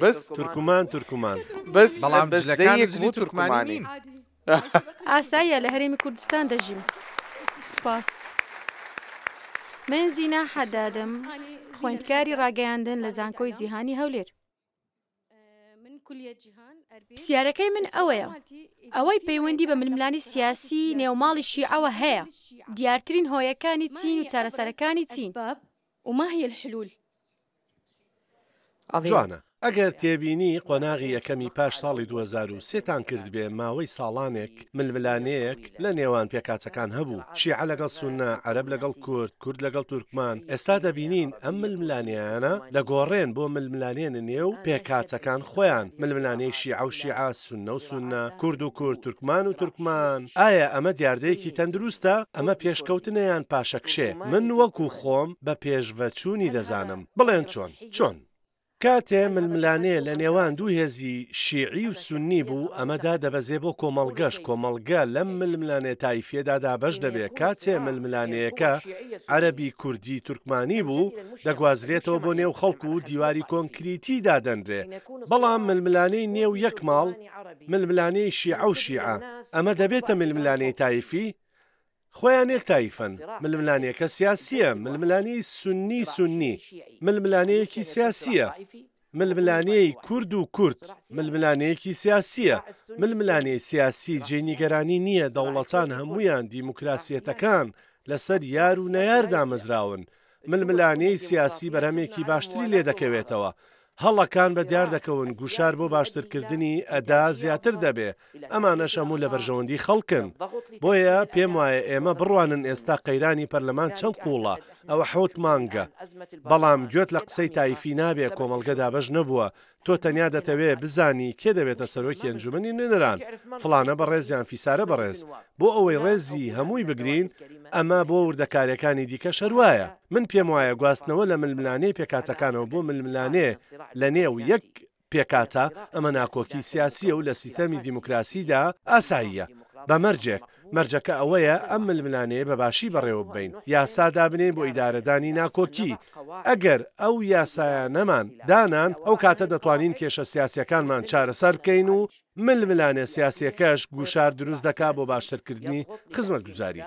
بس تورکمان تورکمان. بس بەڵام بس جلەکانت زەیەک جلی بوو تورکمانی تورکمانی. نین. ئاساییە لە هەرێمی کوردستان دەژیم. سوپاس. من زینا حەدادم، خوێندکاری ڕاگەیاندن لە زانکۆی جیهانی هەولێر. پرسیارەکەی من ئەوەیە، ئەوەی پەیوەندی بە ململانی سیاسی نێو ماڵی شیعەوە هەیە، دیارترین هۆیەکانی چین و چارەسەرەکانی چین؟ جوانە. ئەگەر تێبینی قۆناغی یەکەمی پاش ساڵی 2003 تان کردبێ ماوەی ساڵانێک ململانێیەک لە نێوان پێکهاتەکان هەبوو، شیعە لەگەڵ سوننە، عەرەب لەگەڵ کورد، کورد لەگەڵ تورکمان، ئێستا دەبینین ئەم ململانێیانە دەگۆڕێن بۆ ململانێ نێو پێکهاتەکان خۆیان، ململانێی شیعە و شیعە، سوننە و سوننە، کورد و کورد، تورکمان و تورکمان، ئایا ئەمە دیاردەیەکی تەندروستە؟ ئەمە پێشکەوتنە یان پاشەکشێ؟ من وەکو خۆم بە پێشڤەچوونی دەزانم، بڵێن چۆن؟ چۆن؟ کاتێ ململانێ لە نێوان دوو هێزی شیعی و سوننی بوو، ئەمە دادەبەزێ بۆ کۆمەڵگەش، کۆمەڵگە لەم ململانێ تایفیەدا دابەش دەبێ، کاتێ ململانێیەکە عەرەبی کوردی تورکمانی بوو، دەگوازرێتەوە بۆ نێو خەڵک و دیواری کۆنکریتی دادەنرێ، بەڵام ململانێی نێو یەک ماڵ، ململانێی شیعە و شیعە، ئەمە دەبێتە ململانێی تایفی؟ خۆیان یەک تایفەن، ململانێکە سیاسییە، ململانێی سوننی سوننی، ململانێیەکی سیاسییە، ململانێی کورد و کورد، ململانێیەکی سیاسییە، ململانێی سیاسی جێی نیگەرانی نییە، دەوڵەتان هەموویان دیموکراسییەتەکان لەسەر یار و نەیار دامەزراون، ململانێی سیاسی بەرهەمێکی باشتری لێدەکەوێتەوە، هەڵەکان بە دیار دەکەون، گوشار بۆ باشترکردنی ئەدا زیاتر دەبێ، ئەمانەش هەموو لە بەرژەوەندی خەڵکن. بۆیە پێموایە ئێمە بڕوانن ئێستا قەیرانی پەرلەمان چەند قووڵە، ئەوە حەوت مانگە. بەڵام گوێت لە قسەی تایفی نابێ، کۆمەڵگە دابەش نەبووە، تۆ تەنیا دەتەوێ بزانی کێ دەبێتە سەرۆکی ئەنجومەنی نوێنەران، فڵانە بەڕێز یان فیسارە بەڕێز. بۆ ئەوەی ڕێزی هەمووی بگرین، ئەمە بۆ وردەکارییەکانی دیکەش هەروایە. من پێموایە گواستنەوە لە ململانێی پێکهاتەکانەوە بۆ ململانێ لەنێو یەک پێکهاتە، ئەمە ناکۆکی سیاسییە و لە سیستەمی دیموکراسیدا ئاساییە، بە مەرجێک، مەرجەکە ئەوەیە ئەم ململانێیە بە باشی بەڕێوە ببەین، یاسا دابنێین بۆ ئیدارەدانی ناکۆکی، ئەگەر ئەو یاسایانەمان دانان، ئەو کاتە دەتوانین کێشە سیاسییەکانمان چارەسەر بکەین و ململانێ سیاسییەکەش گوشار دروست دەکات بۆ باشترکردنی خزمەتگوزاری.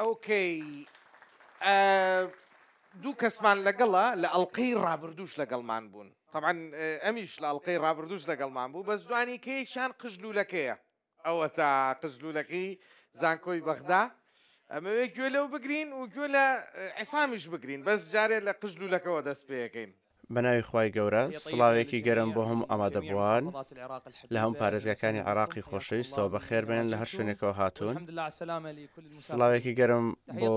ئۆکەی دوو کەسمان لەگەڵە لە ئەڵلقەی ڕابردووش لەگەڵمان بوون طبعا ئەمیش لە ئەڵلقەی ڕابردووش لەگەڵمان بوو بەس دوانی کەیشان قژلولەکەیە ئەوە تا قژلولەکەی زانکۆی بەغدا ئەمەوێ گوێ لەو بگرین و گوێ لە عیسامیش بگرین بەس جارێ لە قژلولەکەوە دەست پێەکەین. بەناوی خوای گەورە سڵاوێکی گەرم بۆ هەموو ئامادەبووان لە هەموو پارێزگاکانی عێراقی خۆشەویستەوە بەخێربێن لە هەر شوێنێکەوە هاتوون. سڵاوێکی گەرم بۆ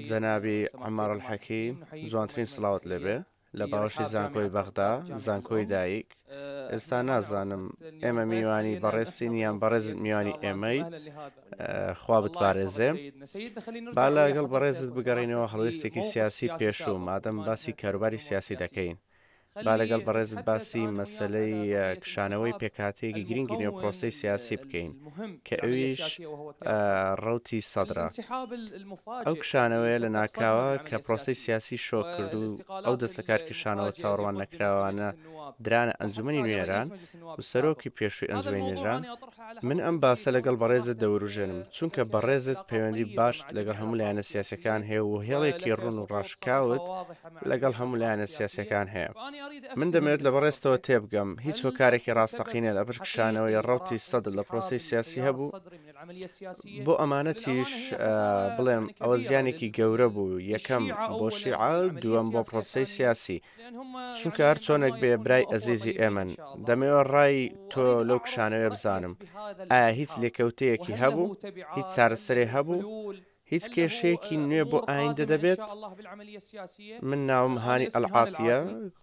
جەنابی عەمار الحەکیم جوانترین سڵاوت لێبێ لە باوەشی زانکۆی بەغدا زانکۆی دایک ئێستا نازانم ئێمە میوانی بەڕێزتین یان بەڕێزت میوانی ئێمەی خوا بتپارێزێ. با لەگەڵ بەڕێزت بگەڕێینەوە هەڵوێستێکی سیاسی پێشوو، مادەم باسی کاروباری سیاسی دەکەین، با لەگەڵ بەڕێزت باسی مەسەلەی کشانەوەی پێکهاتەیەکی گرنگی نێو پرۆسەی سیاسی بکەین کە ئەویش ڕەوتی سەدرە. ئەو کشانەوەیە لە ناکاوە کە پرۆسەی سیاسی شۆک کرد و ئەو دەست لەکارکێشانەوە چاوەڕوان نەکراوانە درانە ئەنجومەنی نوێنەران و سەرۆکی پێشووی ئەنجومەنی نوێنەران، من ئەم باسە لەگەڵ بەڕێزت دەوروژێنم، چونکە بەڕێزت پەیوەندی باشت لەگەڵ هەموو لایەنە سیاسیەکان هەیە و هێڵێکی ڕوون و ڕاشکاوت لەگەڵ هەموو لایەنە سیاسیەکان هەیە. من دەمەوێت لە بەڕێزتەوە تێبگەم، هیچ هۆکارێکی ڕاستەقینە لەپشت کشانەوەی ڕەوتی سەدر لە پرۆسەی سیاسی هەبوو؟ بۆ ئەمانەتیش بڵێم ئەوە زیانێکی گەورە بوو، یەکەم بۆ شیعە، دووەم بۆ پرۆسەی سیاسی. چونکە هەر چۆنێک بێ برای ئەزیزی ئێمەن، دەمەوێ ڕای تۆ لەو کشانەوەیە بزانم، ئایا هیچ لێکەوتەیەکی هەبوو؟ هیچ چارەسەرێ هەبوو؟ هیچ کێشەیەکی نوێ بۆ ئایندە دەبێت؟ من ناوم هانی ئەلعاتیە،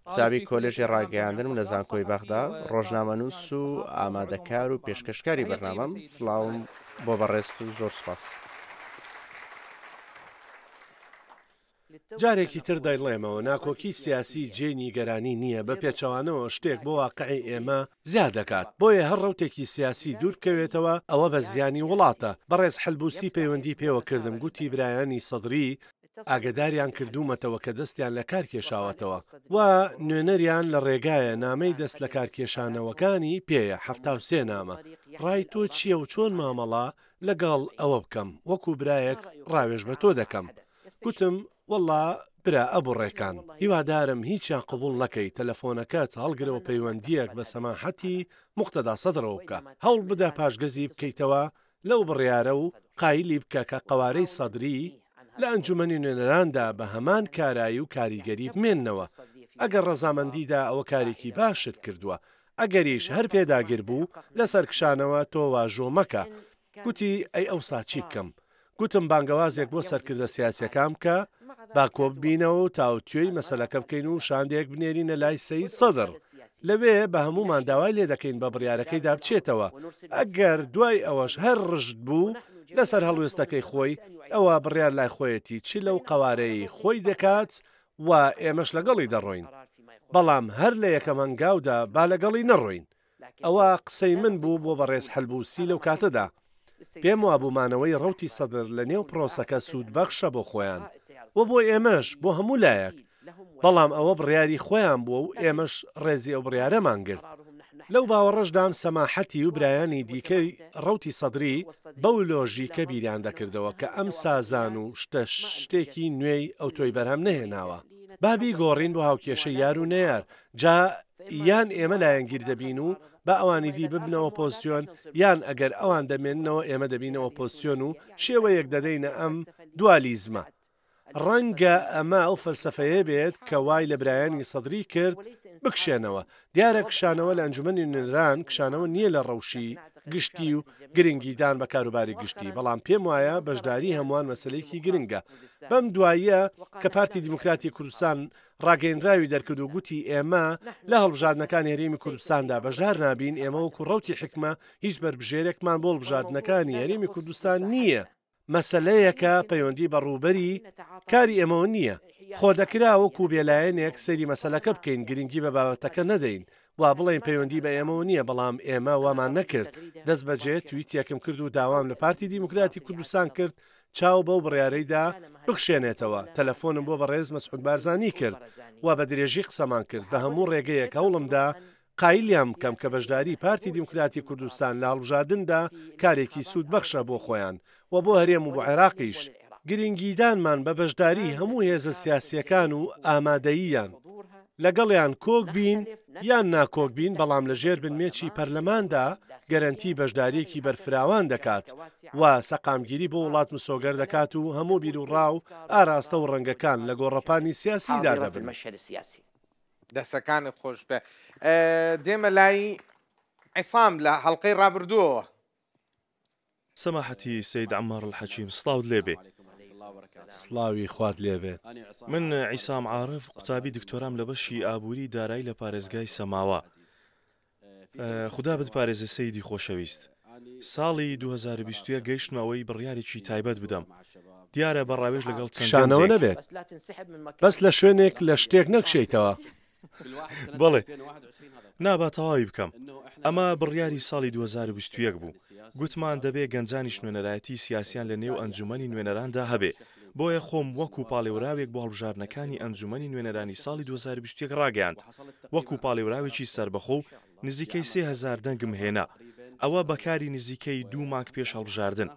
قوتابی کۆلێژی ڕاگەیاندنم لە زانکۆی بەغدا، ڕۆژنامەنووس و ئامادەکار و پێشکەشکاری بەرنامەم، سڵاوم بۆ بەڕێزت و زۆر سوپاس. جارێکی تر دەیڵێمەوە ناکۆکی سیاسی جێی نیگەرانی نییە، بە پێچەوانەوە شتێک بۆ واقعی ئێمە زیاد دەکات، بۆیە هەر ڕەوتێکی سیاسی دوور بکەوێتەوە ئەوە بە زیانی وڵاتە. بەڕێز حەلبوسی پەیوەندی پێوە کردم گوتی برایانی سەدری ئاگەداریان کردوومەتەوە کە دەستیان لە کار کێشاوەتەوە و نوێنەریان لە ڕێگایە نامەی دەست لەکارکێشانەوەکانی پێیە 73 نامە. ڕای تۆ چییە و چۆن مامەڵە لەگەڵ ئەوە بکەم؟ وەکو برایەک ڕاوێژ بە تۆ دەکەم. گوتم، وەڵڵا برا ئەبو ڕێکان، هیوادارم هیچیان قبوڵ نەکەی، تەلەفۆنەکەت هەڵگرەوە پەیوەندییەک بە سەماحەتی موقتەدا سەدرەوە بکە، هەوڵ بدە پاشگەزی بکەیتەوە لەو بڕیارە و قایلی بکە کە قەوارەی سەدری لە ئەنجومەنی نوێنەراندا بە هەمان کارایی و کاریگەری بمێننەوە، ئەگەر ڕەزامەندی دا ئەوە کارێکی باشت کردووە، ئەگەریش هەر پێداگر بوو لەسەر کشانەوە تۆ واژۆ مەکە. گوتی، ئەی ئەوسا چی بکەم؟ گوتم بانگەوازێک بۆ سەرکردە سیاسیەکان بکە با کۆببینەوە و تاوتوێی مەسەلەکە بکەین و شاندێک بنێرینە لای سەید سەدر لەوێ بە هەموومان داوای لێدەکەین بە بڕیارەکەیدا بچێتەوە ئەگەر دوای ئەوەش هەر ڕژد بوو لەسەر هەڵوێستەکەی خۆی ئەوە بڕیار لای خۆیەتی چ لەو قەوارەی خۆی دەکات و ئێمەش لەگەڵی دەڕۆین بەڵام هەر لە یەکەم هەنگاودا با لەگەڵی نەڕۆین ئەوە قسەی من بوو بۆ بەڕێز حەلبووسی لەو کاتەدا. پێم وابوو مانەوەی ڕەوتی سەدر لە نێو پرۆسەکە سوودبەخشە بۆ خۆیان و بۆ ئێمەش، بۆ هەموو لایەک. بەڵام ئەوە بڕیاری خۆیان بووە و ئێمەش ڕێزی ئەو بڕیارەمان گرت. لەو باوەڕەشدام سەماحەتی و برایانی دیکەی ڕەوتی سەدری بەو لۆژیکە بیریان دەکردەوە کە ئەم سازان و شتە شتێکی نوێی ئەوتۆی بەرهەم نەهێناوە. با بیگۆڕین بۆ هاوکێشەی یار و نەیار، جا یان ئێمە لایەنگیر دەبین و با ئەوانی دی ببنە ئۆپۆزسیۆن، یان ئەگەر ئەوان دەمێننەوە ئێمە دەبینە ئۆپۆزسیۆن و شێوەیەک دەدەینە ئەم دوالیزمە. ڕەنگە ئەمە ئەو فەلسەفەیە بێت کە وای لە برایانی سەدری کرد بکشێنەوە. دیارە کشانەوە لە ئەنجومەنی نوێنەران کشانەوە نییە لە ڕەوشی گشتی و گرنگیدان بە کاروباری گشتی، بەڵام پێم وایە بەشداری هەمووان مەسەلەیەکی گرنگە. بەم دواییە کە پارتی دیموکراتی کوردستان ڕاگەیەنراوی دەرکرد و گوتی ئێمە لە هەڵبژاردنەکانی هەرێمی کوردستاندا بەشدار نابین، ئێمە وەکو ڕەوتی حیکمە هیچ بەربژێرێکمان بۆ هەڵبژاردنەکانی هەرێمی کوردستان نییە. مەسەلەیەکە پەیوەندی بە ڕووبەری کاری ئێمەوە نییە. خۆ دەکرا وەکو بێلایەنێک سەیری مەسەلەکە بکەین، گرنگی بە بابەتەکە نەدەین، وا بڵێین پەیوەندی بە ئێمەوە نییە، بەڵام ئێمە وامان نەکرد. دەستبەجێ تویتێکم کرد و داوام لە پارتی دیموکراتی کوردستان کرد چاو بەو بڕیارەیدا بخشێنێتەوە، تەلەفۆنم بۆ بەڕێز مەسعود بارزانی کرد و بە درێژی قسەمان کرد، بە هەموو ڕێگەیەک هەوڵمدا قایلیان بکەم کە بەشداری پارتی دیموکراتی کوردستان لە هەڵبژاردندا کارێکی سوودبەخشە بۆ خۆیان و بۆ هەرێم و بۆ عێراقیش. گرنگیدانمان بە بەشداری هەموو هێزە سیاسییەکان و ئامادەییان، لەگەڵیان کۆک بین یان ناکۆک بین، بەڵام لە ژێر بنمێچی پەرلەماندا گەرەنتی بەشدارییەکی بەرفراوان دەکات و سەقامگیری بۆ وڵات مسۆگەر دەکات و هەموو بیروڕا و ئاراستە و ڕەنگەکان لە گۆڕەپانی سیاسیدا دەبن. دەسەکانت خۆش بێ. دێمە لای عیسام لە هەڵقەی ڕابردووەوە. سەماحەتی سەید عەمار الحەکیم سڵاوت لێ بێ. سڵاوی خوات لێ بێت. من عیسام عارف قوتابی دکتۆرام لە بەشی ئابووری دارایی لە پارێزگای سەماوە. خودا بتپارێزێ سەیدی خۆشەویست. ساڵی 2021 گەیشتمە ئەوەی بڕیارێکی تایبەت بدەم. دیارە بە ڕاوێژ لەگەڵ چەند کشانەوە گەنجێک. نەبێت. بەس لە شوێنێک لە شتێک نەکشێیتەوە. بەڵێ. نا با تەواوی بکەم. ئەمە بڕیاری ساڵی 2021 بوو. گوتمان دەبێ گەنجانیش نوێنەرایەتی سیاسیان لە نێو ئەنجوومەنی نوێنەراندا هەبێ. بۆیە خۆم وەکو پاڵێوراوێک بۆ هەڵبژاردنەکانی ئەنجوومەنی نوێنەرانی ساڵی 2021 ڕاگەیاند وەکو پاڵێوراوێکی سەربەخۆ و نزیکەی 3000 دەنگم هێنا. ئەوە بە کاری نزیکەی دوو مانگ پێش هەڵبژاردن.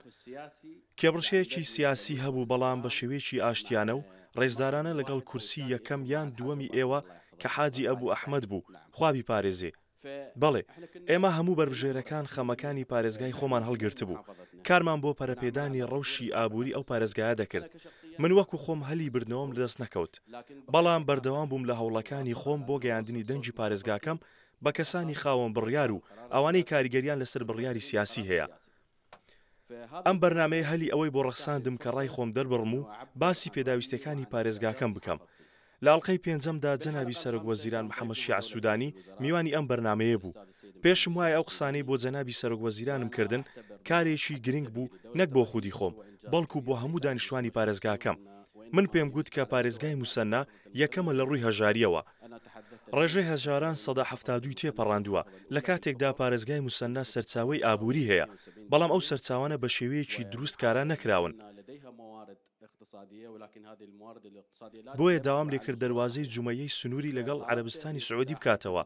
کێبڕکێیەکی سیاسی هەبوو بەڵام بە شێوەیەکی ئاشتیانە و ڕێزدارانە لەگەڵ کورسی یەکەم یان دووەمی ئێوە کە حاجی ئەبو ئەحمەد بوو، خوا بیپارێزێ. بەڵێ، ئێمە هەموو بەربژێرەکان خەمەکانی پارێزگای خۆمان هەڵگرتبوو. کارمان بۆ پەرەپێدانی ڕەوشی ئابووری ئەو پارێزگایە دەکرد. من وەکو خۆم هەلی بردنەوەم لەدەست نەکەوت. بەڵام بەردەوام بووم لە هەوڵەکانی خۆم بۆ گەیاندنی دەنگی پارێزگاکەم بە کەسانی خاوەن بڕیار و ئەوانەی کاریگەریان لەسەر بڕیاری سیاسی هەیە. ئەم بەرنامەیە هەلی ئەوەی بۆ ڕەخساندم کە ڕای خۆم دەربڕم و باسی پێداویستیەکانی پارێزگاکەم بکەم. لە ئەڵقەی پێنجەمدا جەنابی سەرۆک وەزیران محەمەد شیاع سودانی میوانی ئەم بەرنامەیە بوو. پێشم وایە ئەو قسانەی بۆ جەنابی سەرۆک وەزیرانم کردن کارێکی گرنگ بوو نەک بۆ خودی خۆم بەڵکو بۆ هەموو دانیشتوانی پارێزگاکەم. من پێم گوت کە پارێزگای موسەننا یەکەمە لە ڕووی هەژارییەوە. ڕێژەی هەژاران 72% ی تێپەڕاندووە، لە کاتێکدا پارێزگای موسەننا سەرچاوەی ئابووری هەیە، بەڵام ئەو سەرچاوانە بە شێوەیەکی دروست کارا نەکراون. بۆیە داوام لێکرد دەروازەی جومەیەی سنووری لەگەڵ عەرەبستانی سعودی بکاتەوە.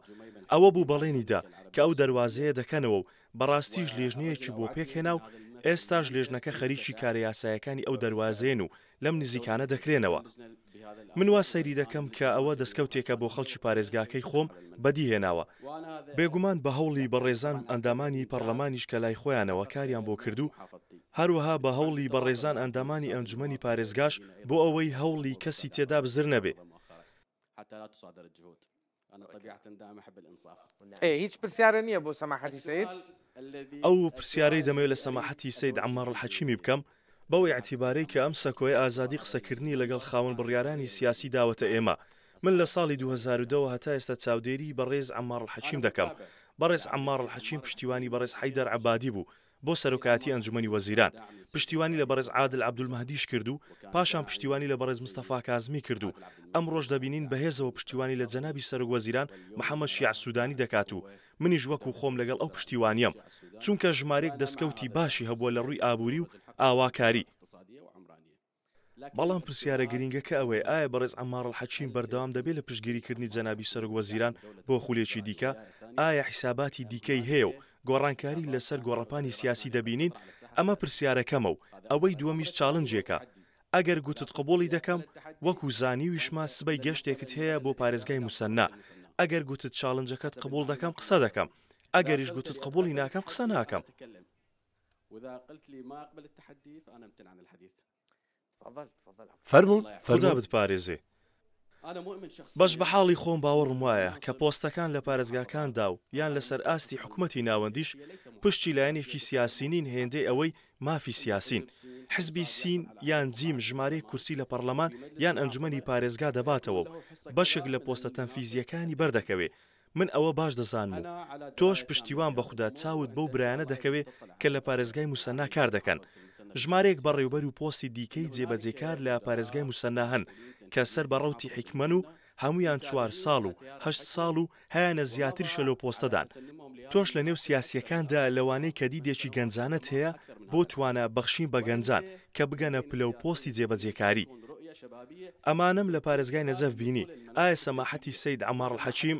ئەوە بوو بەڵێنی دا کە ئەو دەروازەیە دەکەنەوە و بەڕاستیش لێژنەیەکی بۆ پێکهێنا و ئێستاش لێژنەکە خەریکی کارە یاسایەکانی ئەو دەروازەیەن و لەم نزیکانە دەکرێنەوە. من وا سەیری دەکەم کە ئەوە دەستکەوتێکە بۆ خەڵکی پارێزگاکەی خۆم بەدی هێناوە. بێگومان بە هەوڵی بەڕێزان ئەندامانی پەڕلەمانیش کە لای خۆیانەوە کاریان بۆ کرد و هەروەها بە هەوڵی بەڕێزان ئەندامانی ئەنجومەنی پارێزگاش بۆ ئەوەی هەوڵی کەسی تێدا بزر نەبێ. ئێ هیچ پرسیارە نییە بۆ سەماحەتی سەید؟ ئەو پرسیارەی دەمەوێت لە سەماحەتی سەید عەمار الحەکیمی بکەم، بەو ئیعتیبارەی کە ئەم سەکۆیە ئازادی قسەکردنی لەگەڵ خاوەن بڕیارانی سیاسی داوەتە ئێمە، من لە ساڵی 2010 وە هەتا ئێستا چاودێریی بەڕێز عەمار الحەکیم دەکەم، بەڕێز عەمار الحەکیم پشتیوانی بەڕێز حەیدەر عەبادی بوو بۆ سەرۆکایەتی ئەنجومەنی وەزیران، پشتیوانی لە بەڕێز عادل عەبدولمەهدیش کرد و پاشان پشتیوانی لە بەڕێز مستەفا کازمی کرد و ئەمڕۆش دەبینین بەهێزەوە پشتیوانی لە جەنابی سەرۆک وەزیران محەمەد شیاع سودانی دەکات و منیش وەکو خۆم لەگەڵ ئەو پشتیوانیەم چونکە ژمارەیەک دەستکەوتی باشی هەبووە لە ڕووی ئابووری و ئاواکاری. بەڵام پرسیارە گرینگەکە ئەوەیە ئایا بەڕێز عەمار ئەلحەکیم بەردەوام دەبێت لە پشتگیریکردنی جەنابی سەرۆک وەزیران بۆ خولێکی دیکە؟ ئایا حیساباتی دیکەی هەیە و گۆڕانکاری لەسەر گۆڕەپانی سیاسی دەبینین؟ ئەمە پرسیارەکەمە و ئەوەی دووەمیش چاڵنجێکە ئەگەر گوتت قبوڵی دەکەم، وەکو زانیویشمە سبەی گەشتێکت هەیە بۆ پارێزگای موسەننا، ئەگەر گوتت چاڵنجەکەت قبوڵ دەکەم قسە دەکەم، ئەگەریش گوتت قبوڵی ناکەم قسە ناکەم. فەرموون خودا فەرموون. بتپارێزێ. بەش بە حاڵی خۆم باوەڕم وایە کە پۆستەکان لە پارێزگاکاندا و یان لەسەر ئاستی حکومەتی ناوەندیش پشتی لایەنێکی سیاسی نین هێندەی ئەوەی مافی سیاسین. حزبی سین یان جیم ژمارەیەک کورسی لە پەڕلەمان یان ئەنجومەنی پارێزگا دەباتەوە و بەشێک لە پۆستە تەنفیزییەکانی بەردەکەوێ. من ئەوە باش دەزانم و تۆش پشتیوان بە خودا چاوت بەو برایانە دەکەوێ کە لە پارێزگای موسەننا کار دەکەن. ژمارەیەک بەڕێوبەر و پۆستی دیکەی جێبەجێکار لە پارێزگای موسەننا هەن کە سەر بە ڕەوتی حیکمەن و هەموویان چوار ساڵ و هەشت ساڵ و هەیانە زیاتریشە لەو پۆستەدان. تۆش لە نێو سیاسییەکاندا لەوانەی کە دیدێکی گەنجانەت هەیە بۆ توانا بەخشین بە گەنجان کە بگەنە پلە و پۆستی جێبەجێکاری. ئەمانەم لە پارێزگای نەجەف بینی. ئایا سەماحەتی سەید عەمار الحەکیم؟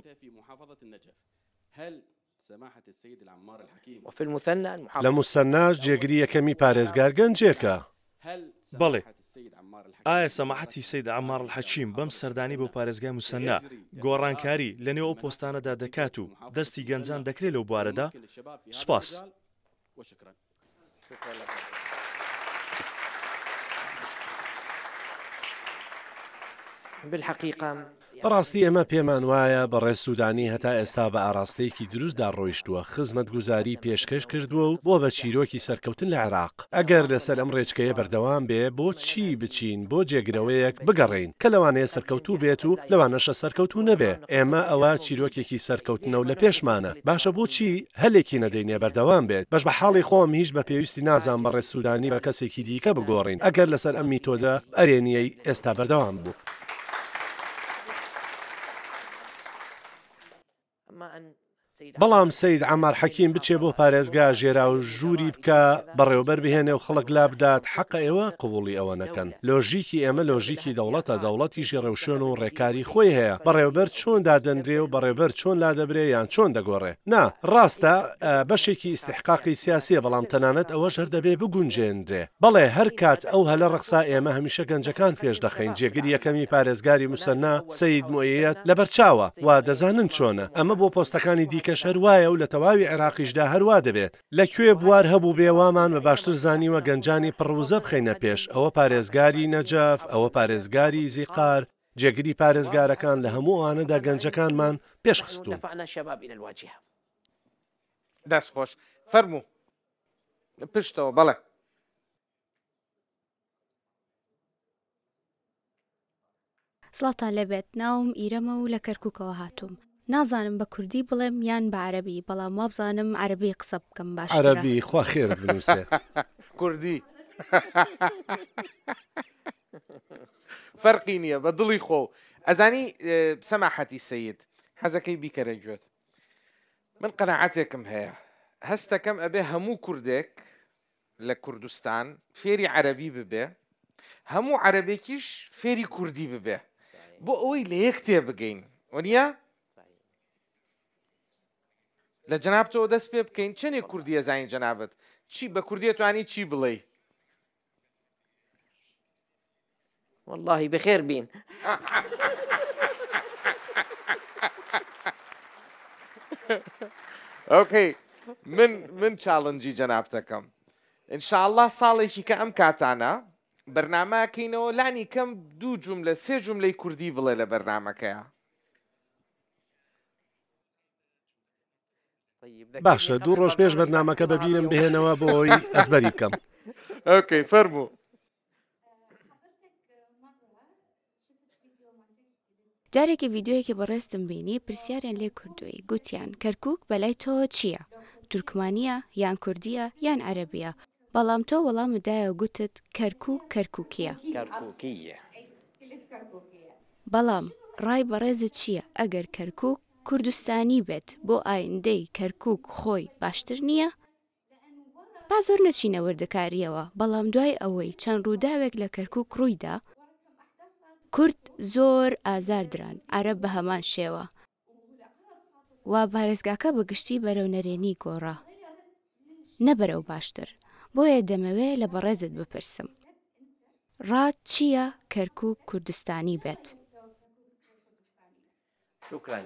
لە موسەنناش جێگری یەکەمی پارێزگار گەنجێکە. بەڵێ. ئایا سەماحەتی سەید عەمار الحەکیم بەم سەردانەی بۆ پارێزگای موسەننا، گۆڕانکاری لەنێو ئەو پۆستانەدا دەکات و دەستی گەنجان دەکرێ لەو بوارەدا؟ سوپاس. بەڕاستی ئێمە پێمان وایە بەڕێز سوودانی هەتا ئێستا بە ئاراستەیەکی دروستدا ڕۆیشتووە، خزمەتگوزاری پێشکەش کردووە و بووە بە چیرۆکی سەرکەوتن لە عێراق. ئەگەر لەسەر ئەم ڕێچکەیە بەردەوام بێ، بۆچی بچین بۆ جێگرەوەیەک بگەڕێین کە لەوانەیە سەرکەوتوو بێت و لەوانەشە سەرکەوتوو نەبێ؟ ئێمە ئەوە چیرۆکێکی سەرکەوتنە و لە پێشمانە. باشە بۆچی هەلێکی نەدەینێ بەردەوام بێت؟ بەش بە حاڵی خۆم هیچ بە پێویستی نازانم بەڕێز سوودانی بە کەسێکی دیکە بگۆڕین ئەگەر لەسەر ئەم میتۆدە ئەرێنییەی ئێستا بەردەوام بوو. بەڵام سەید عەمار حەکیم بچێ بۆ پارێزگا ژێراو ژووری بکا بەڕێوەبەر بهێنێ و خەڵک لابدات حەقە ئێوە قبوڵی ئەوە نەکەن لۆژیکی ئێمە لۆژیکی دەوڵەتە دەوڵەتیش ڕێوشوێن و ڕێکاری خۆی هەیە بەڕێوەبەر چۆن دادەنرێ و بەڕێوبەر چۆن لادەبرێ یان چۆن دەگۆڕێ نا ڕاستە بەشێکی ئیستیحقاقی سیاسیە بەڵام تەنانەت ئەوەش هەر دەبێ بگونجێنرێ. بەڵێ هەر کات ئەو هەلە ڕەخسا ئێمە هەمیشە گەنجەکان پێش دەخەین جێگری یەکەمی پارێزگاری موسەننا سەید موئەیەد لەبەرچاوە وا دەزانن چۆنە ئەمە بۆ پۆستەکانی دیکەش هەر وایە و لە تەواوی عێراقیشدا هەر وا دەبێت لە کوێ بوار هەبووبێ وامان بە باشتر زانیوە گەنجانی پڕ وزە بخەینە پێش ئەوە پارێزگاری نەجەف ئەوە پارێزگاری زیقار جێگری پارێزگارەکان لە هەموو ئەوانەدا گەنجەکانمان پێش خستوون. دەست خۆش فەرموو. پشتەوە بەڵێ. سڵاوتان لێبێت ناوم ئیرەمە و لە کەرکوکەوە هاتووم نازانم بە کوردی بڵێم یان بە عەرەبی بەڵام وابزانم عەرەبی قسە بکەم باشترە. عەرەبی خوا خێرت بنووسێ. کوردی فەرقی نییە بە دڵی خۆو ئەزانی سەماحەتی سەید حەزەکەی بیکەرە گوێت من قەناعەتێکم هەیە هەستەکەم ئەبێ هەموو کوردێک لە کوردستان فێری عەرەبی ببێ هەموو عەرەبێکیش فێری کوردی ببێ بۆ ئەوەی لە یەک تێ بگەین وەنیە لە جەنابتەوە دەست پێ بکەین چەندێک کوردیە زانین جەنابەت چی بە کوردیە توانی چی بڵێ واللهی بەخێر بین. ئۆکەی من من چاڵنجی جەنابتەکەم انشاءاللە ساڵێکی کە ئەم کاتانە بەرنامەکەینەوە لانی کەم دوو جوملە سێ جوملەی کوردی بڵێ لە بەرنامەکەیا. باشە دوو ڕۆژ پێش بەرنامەکە بەبیرم بهێنەوە بۆ ئەوەی ئەزبەری بکەم. ئۆکەی فەرموو. جارێکی ڤیدیۆیەکی بەڕێزتم بینی پرسیاریان لێ کردووی گوتیان کەرکوک بەلای تۆوە چییە؟ تورکمانییە یان کوردییە یان عەرەبییە؟ بەڵام تۆ وەڵامت دایەوە گوتت کەرکوک کەرکوکییە. بەڵام ڕای بەڕێزت چییە ئەگەر کەرکوک کوردستانی بێت بۆ ئایندەی کەرکوک خۆی باشتر نییە؟ با زۆر نەچینە وردەکارییەوە، بەڵام دوای ئەوەی چەند ڕووداوێک لە کەرکوک ڕوویدا، کورد زۆر ئازار دران، عەرەب بە هەمان شێوە، و پارێزگاکە بە گشتی بەرەو نەرێنی گۆڕا، نە بەرەو باشتر، بۆیە دەمەوێ لە بەڕێزت بپرسم، ڕات چییە کەرکوک کوردستانی بێت؟ شکرا.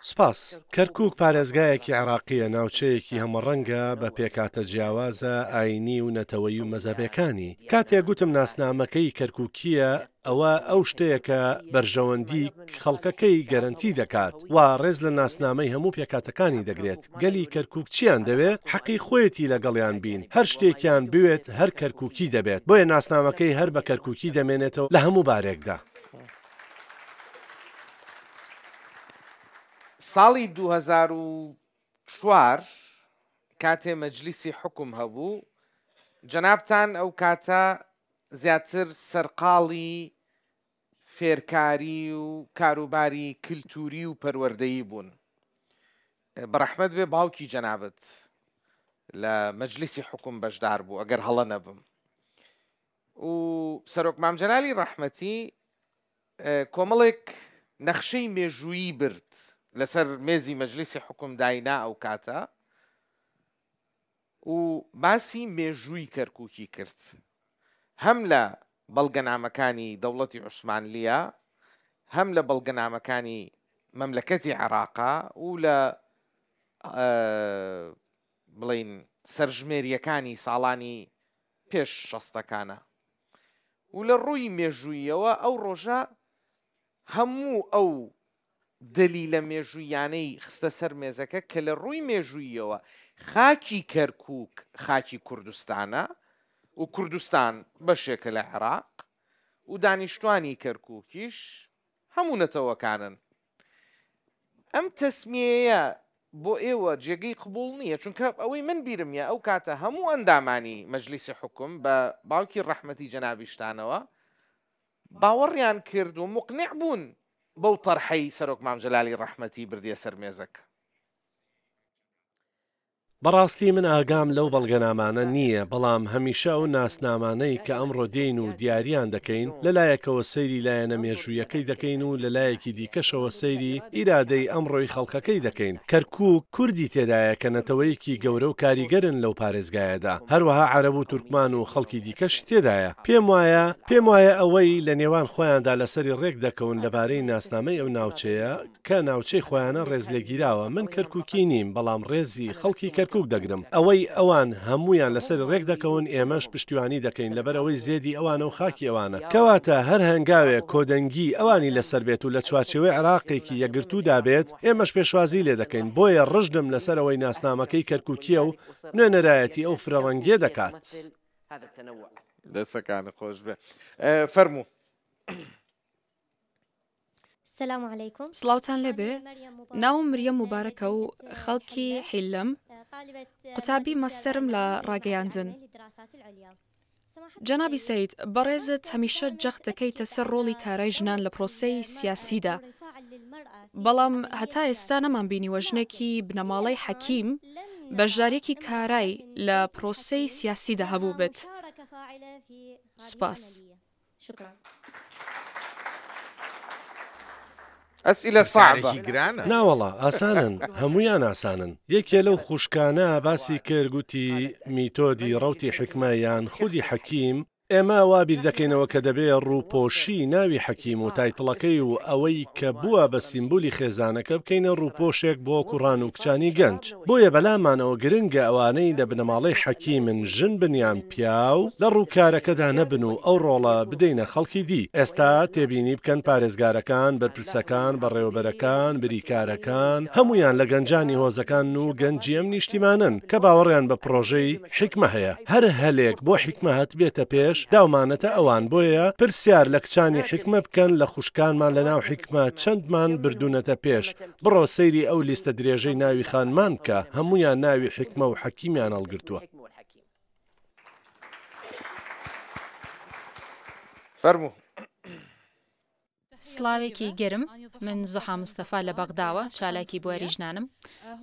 سوپاس. کەرکووک پارێزگایەکی عێراقییە، ناوچەیەکی هەمەڕەنگە بە پێکهاتە جیاوازە ئایینی و نەتەوەیی و مەزهەبێکانی. کاتێک گوتم ناسنامەکەی کەرکووکییە، ئەوە ئەو شتەیە کە بەرژەوەندی خەڵکەکەی گەرەنتی دەکات و ڕێز لە ناسنامەی هەموو پێکهاتەکانی دەگرێت. گەلی کەرکووک چییان دەوێ، حەقی خۆیەتی لەگەڵیان بین، هەر شتێکیان بوێت هەر کەرکووکی دەبێت، بۆیە ناسنامەکەی هەر بە کەرکووکی دەمێنێتەوە لە هەموو بارێکدا. ساڵی 2004 کاتێ مەجلیسی حوکم هەبوو، جەنابتان ئەو کاتە زیاتر سەرقاڵی فێرکاری و کاروباری کلتوری و پەروەردەیی بوون. بەڕەحمەت بێ باوکی جەنابت لە مەجلیسی حوکم بەشدار بوو ئەگەر هەڵە نەبم و سەرۆک مام جەلالی ڕەحمەتی کۆمەڵێک نەخشەی مێژوویی برد لەسەر مێزی مەجلیسی حوکم داینا ئەو کاتە و باسی مێژووی کەرکووکی کرد هەم لە بەڵگەنامەکانی دەوڵەتی عوسمانلییە هەم لە بەڵگەنامەکانی مەملەکەتی عێراقا و لە بڵێین سەرژمێرییەکانی ساڵانی پێش شەستەکانە و لە ڕووی مێژووییەوە ئەو ڕۆژە هەموو ئەو دەلیلە مێژووییانەی خستە سەر مێزەکە کە لە ڕووی مێژووییەوە خاکی کەرکووک خاکی کوردستانە و کوردستان بەشێکە لە عێراق و دانیشتوانی کەرکووکیش هەموو نەتەوەکانن. ئەم تەسمیەیە بۆ ئێوە جێگەی قبوڵ نییە؟ چونکە ئەوەی من بیرم یە ئەو کاتە هەموو ئەندامانی مەجلیسی حوکم بە باوکی ڕەحمەتی جەنابیشتانەوە باوەڕیان کرد و موقنع بوون بەو تەرحەی سەرۆک مام جەلالی ڕەحمەتی بردیە سەر مێزەکە. بەڕاستی من ئاگام لەو بەڵگەنامانە نییە، بەڵام هەمیشە ئەو ناسنامانەی کە ئەمڕۆ دێین و دیاریان دەکەین، لە لایەکەوە سەیری لایەنە مێژوویەکەی دەکەین و لە لایەکی دیکەشەوە سەیری ئیرادەی ئەمڕۆی خەڵکەکەی دەکەین. کەرکووک کوردی تێدایە کە نەتەوەیەکی گەورە و کاریگەرن لەو پارێزگایەدا، هەروەها عەرەب و تورکمان و خەڵکی دیکەشی تێدایە. پێموایە پێموایە ئەوەی لە نێوان خۆیاندا لەسەری ڕێک دەکەون لەبارەی ناسنامەی ئەو ناوچەیە، کە ناوچەی خۆیانە ڕێزلێگیراوە، من کەرکوکی نیم، بەڵام ڕێزی خەڵکی کەرکوک دەگرم، ئەوەی ئەوان هەموویان لەسەری ڕێک دەکەون ئێمەش پشتیوانی دەکەین لەبەرئەوەی زێدی ئەوانە و خاکی ئەوانە، کەواتە هەر هەنگاوێک کۆدەنگی ئەوانی لەسەر بێت و لە چوارچێوەی عێراقێکی یەکگرتوودا بێت ئێمەش پێشوازی لێدەکەین، بۆیە ڕژدم لەسەر ئەوەی ناسنامەکەی کەرکوکییە و نوێنەرایەتی ئەو فرەڕەنگییە دەکات. دەستەکانت خۆش بێ فەرموو. سڵاوتان لێبێ، ناوم مریەم موبارەکە و خەڵکی حیللەم، قوتابی ماستەرم لە ڕاگەیاندن. جەنابی سەید، بەڕێزت هەمیشە جەخت دەکەیتە سەر ڕۆڵی کارای ژنان لە پرۆسەی سیاسیدا، بەڵام هەتا ئێستا نەمانبینیوە ژنێکی بنەماڵەی حەکیم بەشدارییەکی کارای لە پرۆسەی سیاسیدا هەبووبێت. سوپاس. اسئلە صعبە. پرسیارێکی گرانە. ناوەڵا ئاسانن هەموویان ئاسانن یەکێ لەو خوشکانە باسی کرد گوتی میتۆدی ڕەوتی حیکمە یان خودی حەکیم ئێمە وا بیر دەکەینەوە کە دەبێ ڕووپۆشی ناوی حەکیم و تایتڵەکەی و ئەوەی کە بووە بە سیمبولی خێزانەکە بکەینە ڕووپۆشێک بۆ کوڕان و کچانی گەنج بۆیە بەلامانەوە گرنگە ئەوانەی لە بنەماڵەی حەکیمن ژن بن یان پیاو لە ڕووکارەکەدا نەبن و ئەو ڕۆڵە بدەینە خەڵکی دی. ئێستا تێبینی بکەن پارێزگارەکان، بەرپرسەکان، بەڕێوەبەرەکان، بریکارەکان، هەموویان لە گەنجانی هۆزەکانن و گەنجی ئەم نیشتیمانەن کە باوەڕیان بە پڕۆژەی حیکمە هەیە. هەر هەلێک بۆ حیکمە هاتبێتە پێش داومانەتە ئەوان بۆیە پرسیار لە کچانی حیکمە بکەن لە خوشکانمان لە ناو حیکمە چەندمان بردوونەتە پێش بڕۆ سەیری ئەو لیستە درێژەی ناوی خانمان بکە هەموویان ناوی حیکمە و حەکیمیان هەڵگرتووە. فەرموو. سڵاوێکی گەرم، من زوحا مستەفا لە بەغداوە، چالاکی بواری ژنانم.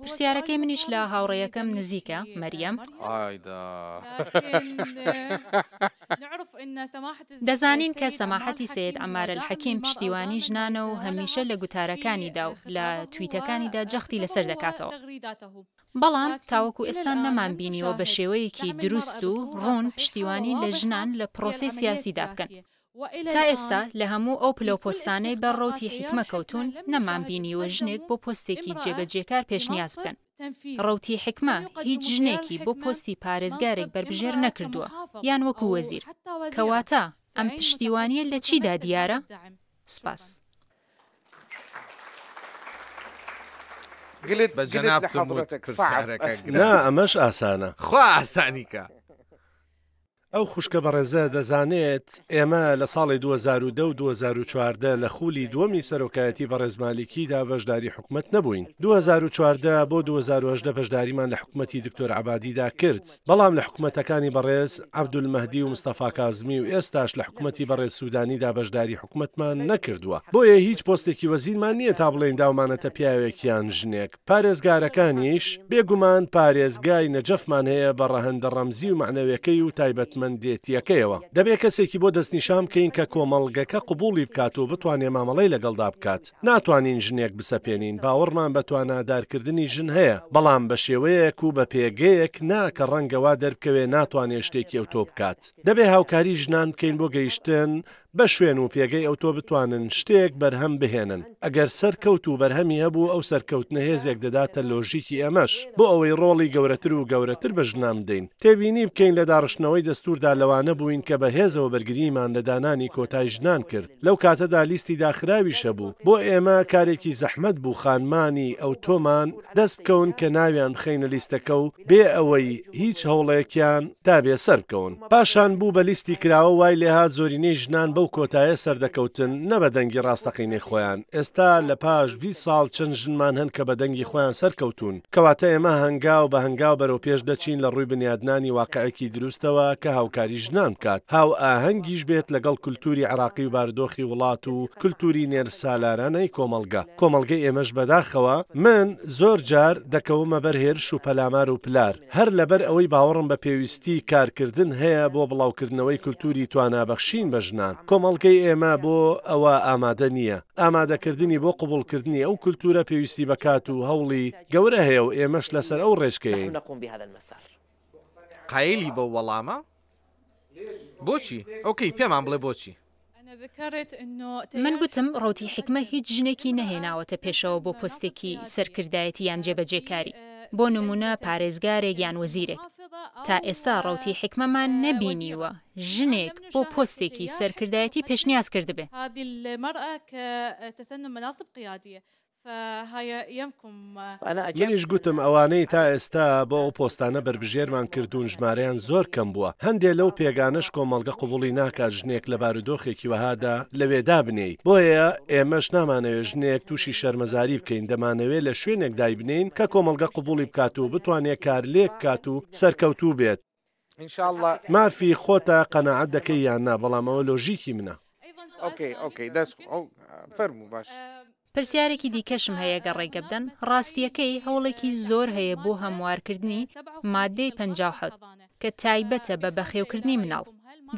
پرسیارەکەی منیش لە هاوڕێیەکەم نزیکە، مەریەم. دەزانین کە سەماحەتی سەید عەمار ئەلحەکیم پشتیوانی ژنانە و هەمیشە لە گوتارەکانیدا و لە تویتەکانیدا جەختی لەسەر دەکاتەوە. بەڵام تاوەکو ئێستا نەمانبینیوە بە شێوەیەکی دروست و ڕوون پشتیوانی لە ژنان لە پرۆسەی سیاسیدا بکەن. تا ئێستا لە هەموو ئەو پلە و پۆستانەی بەر ڕەوتی حیکمە کەوتوون نەمانبینیوە ژنێک بۆ پۆستێکی جێبەجێکار پێشنیاز بکەن. ڕەوتی حیکمە هیچ ژنێکی بۆ پۆستی پارێزگارێک بەربژێر نەکردووە یان وەکو وەزیر. کەواتە ئەم پشتیوانییە لە چیدا دیارە؟ سوپاس. بە جەنابتم وت پرسیارەکە گرانە. نا ئەمەش ئاسانە. خوا ئاسانی کا. ئەو خوشکە بەڕێزە دەزانێت ئێمە لە ساڵی 2010 و 2014 لە خولی دووەمی سەرۆکایەتی بەڕێز مالیکیدا بەشداری حکومەت نەبووین. 2014 بۆ 2018 بەشداریمان لە حکومەتی دکتۆر عەبادیدا کرد، بەڵام لە حکومەتەکانی بەڕێز عەبدولمەهدی و مستەفا کازمی و ئێستاش لە حکومەتی بەڕێز سودانیدا بەشداری حکومەتمان نەکردووە. بۆیە هیچ پۆستێکی وەزیرمان نییە تا بڵێین داومانەتە پیاوێک یان ژنێک. پارێزگارەکانیش، بێگومان پارێزگای نەجەفمان هەیە بە ڕەهەندە ڕەمزی و مەعنەوێکەی و تایبەتمەندێتییەکەیەوە. دەبێ کەسێکی بۆ دەستنیشان بکەین کە کۆمەڵگەکە قبوڵی بکات و بتوانێ مامەڵەی لەگەڵدا بکات. ناتوانین ژنێک بسەپێنین، باوەڕمان بە توانادارکردنی ژن هەیە، بەڵام بە شێوەیەک و بە پێگەیەک نا کە ڕەنگە وا دەربکەوێ ناتوانێ شتێکی ئەوتۆ بکات. دەبێ هاوکاری ژنان بکەین بۆ گەیشتن بە شوێن و پێگەی ئەوتۆ بتوانن شتێک بەرهەم بهێنن، ئەگەر سەرکەوت و بەرهەمی هەبوو ئەو سەرکەوتنە هێزێک دەداتە لۆژیکی ئێمەش بۆ ئەوەی ڕۆڵی گەورەتر و گەورەتر بە ژنان بدەین. تێبینی بکەین لە داڕشتنەوەی دەستووردا لەوانە بووین کە بە هێزەوە بەرگرییمان لە دانانی کۆتای ژنان کرد، لەو کاتەدا لیستی داخراویش هەبوو، بۆ ئێمە کارێکی زەحمەت بوو خانمانی ئەوتۆمان دەست بکەون کە ناویان بخەینە لیستەکە و بێ ئەوەی هیچ هەوڵێکیان دابێ سەربکەون. پاشان بوو بە لیستی کراوە وای لێهات زۆرینەی ژنان بەو کۆتایە سەردەکەوتن نە بە دەنگی ڕاستەقینەی خۆیان، ئێستا لە پاش 20 ساڵ چەند ژنمان هەن کە بە دەنگی خۆیان سەرکەوتوون، کەواتە ئێمە هەنگاو بە هەنگاو بەرەو پێش دەچین لە ڕووی بنیادنانی واقعێکی دروستەوە کە هاوکاری ژنان بکات، هاوئاهەنگیش بێت لەگەڵ کولتووری عێراقی و بارودۆخی وڵات و کولتووری نێرسالارانەی کۆمەڵگە. کۆمەڵگەی ئێمەش بەداخەوە من زۆر جار دەکەومە بەر هێرش و پەلامار و پلار هەر لەبەر ئەوەی باوەڕم بە پێویستی کارکردن هەیە بۆ بڵاوکردنەوەی کولتوری توانابەخشین بە ژنان کۆمەڵگەی ئێمە بۆ ئەوە ئامادە نییە ئامادەکردنی بۆ قبوڵکردنی ئەو کولتورە پێویستی بە کات و هەوڵی گەورە هەیە و ئێمەش لەسەر ئەو ڕێچکەیەین. قایلی بەو وەڵامە؟ بۆچی؟ ئۆکەی پێمان بڵێ بۆچی؟ من گوتم ڕەوتی حیکمە هیچ ژنێکی نەهێناوەتە پێشەوە بۆ پۆستێکی سەرکردایەتی یان جێبەجێکاری، بۆ نموونە پارێزگارێک یان وەزیرێک. تا ئێستا ڕەوتی حیکمەمان نەبینیوە ژنێک بۆ پۆستێکی سەرکردایەتی پێشنیاز کردبێ. منیش گوتم ئەوانەی تا ئێستا بۆ ئەو پۆستانە بەربژێرمان کردوون ژمارەیان زۆر کەم بووە، هەندێ لەو پێگانەش کۆمەڵگە قبوڵی ناکات ژنێک لە بارودۆخێکی وەهادا لەوێ دابنێی، بۆیە ئێمەش نامانەوێ ژنێک تووشی شەرمەزاری بکەین، دەمانەوێ لە شوێنێک دایبنێین کە کۆمەڵگە قبوڵی بکات و بتوانێ کارلێک بکات و سەرکەوتوو بێت. ان شاء اللە. مافی خۆتە قەناعەت دەکەی یان نا بەڵام ئەوە لۆژیکی منە. ئۆکەی ئۆکەی دەست فەرموو باش. پرسیارێکی دیکەشم هەیە گەر ڕێگە بدەن، ڕاستییەکەی هەوڵێکی زۆر هەیە بۆ هەموارکردنی ماددەی 57 کە تایبەتە بە بەخێوکردنی مناڵ،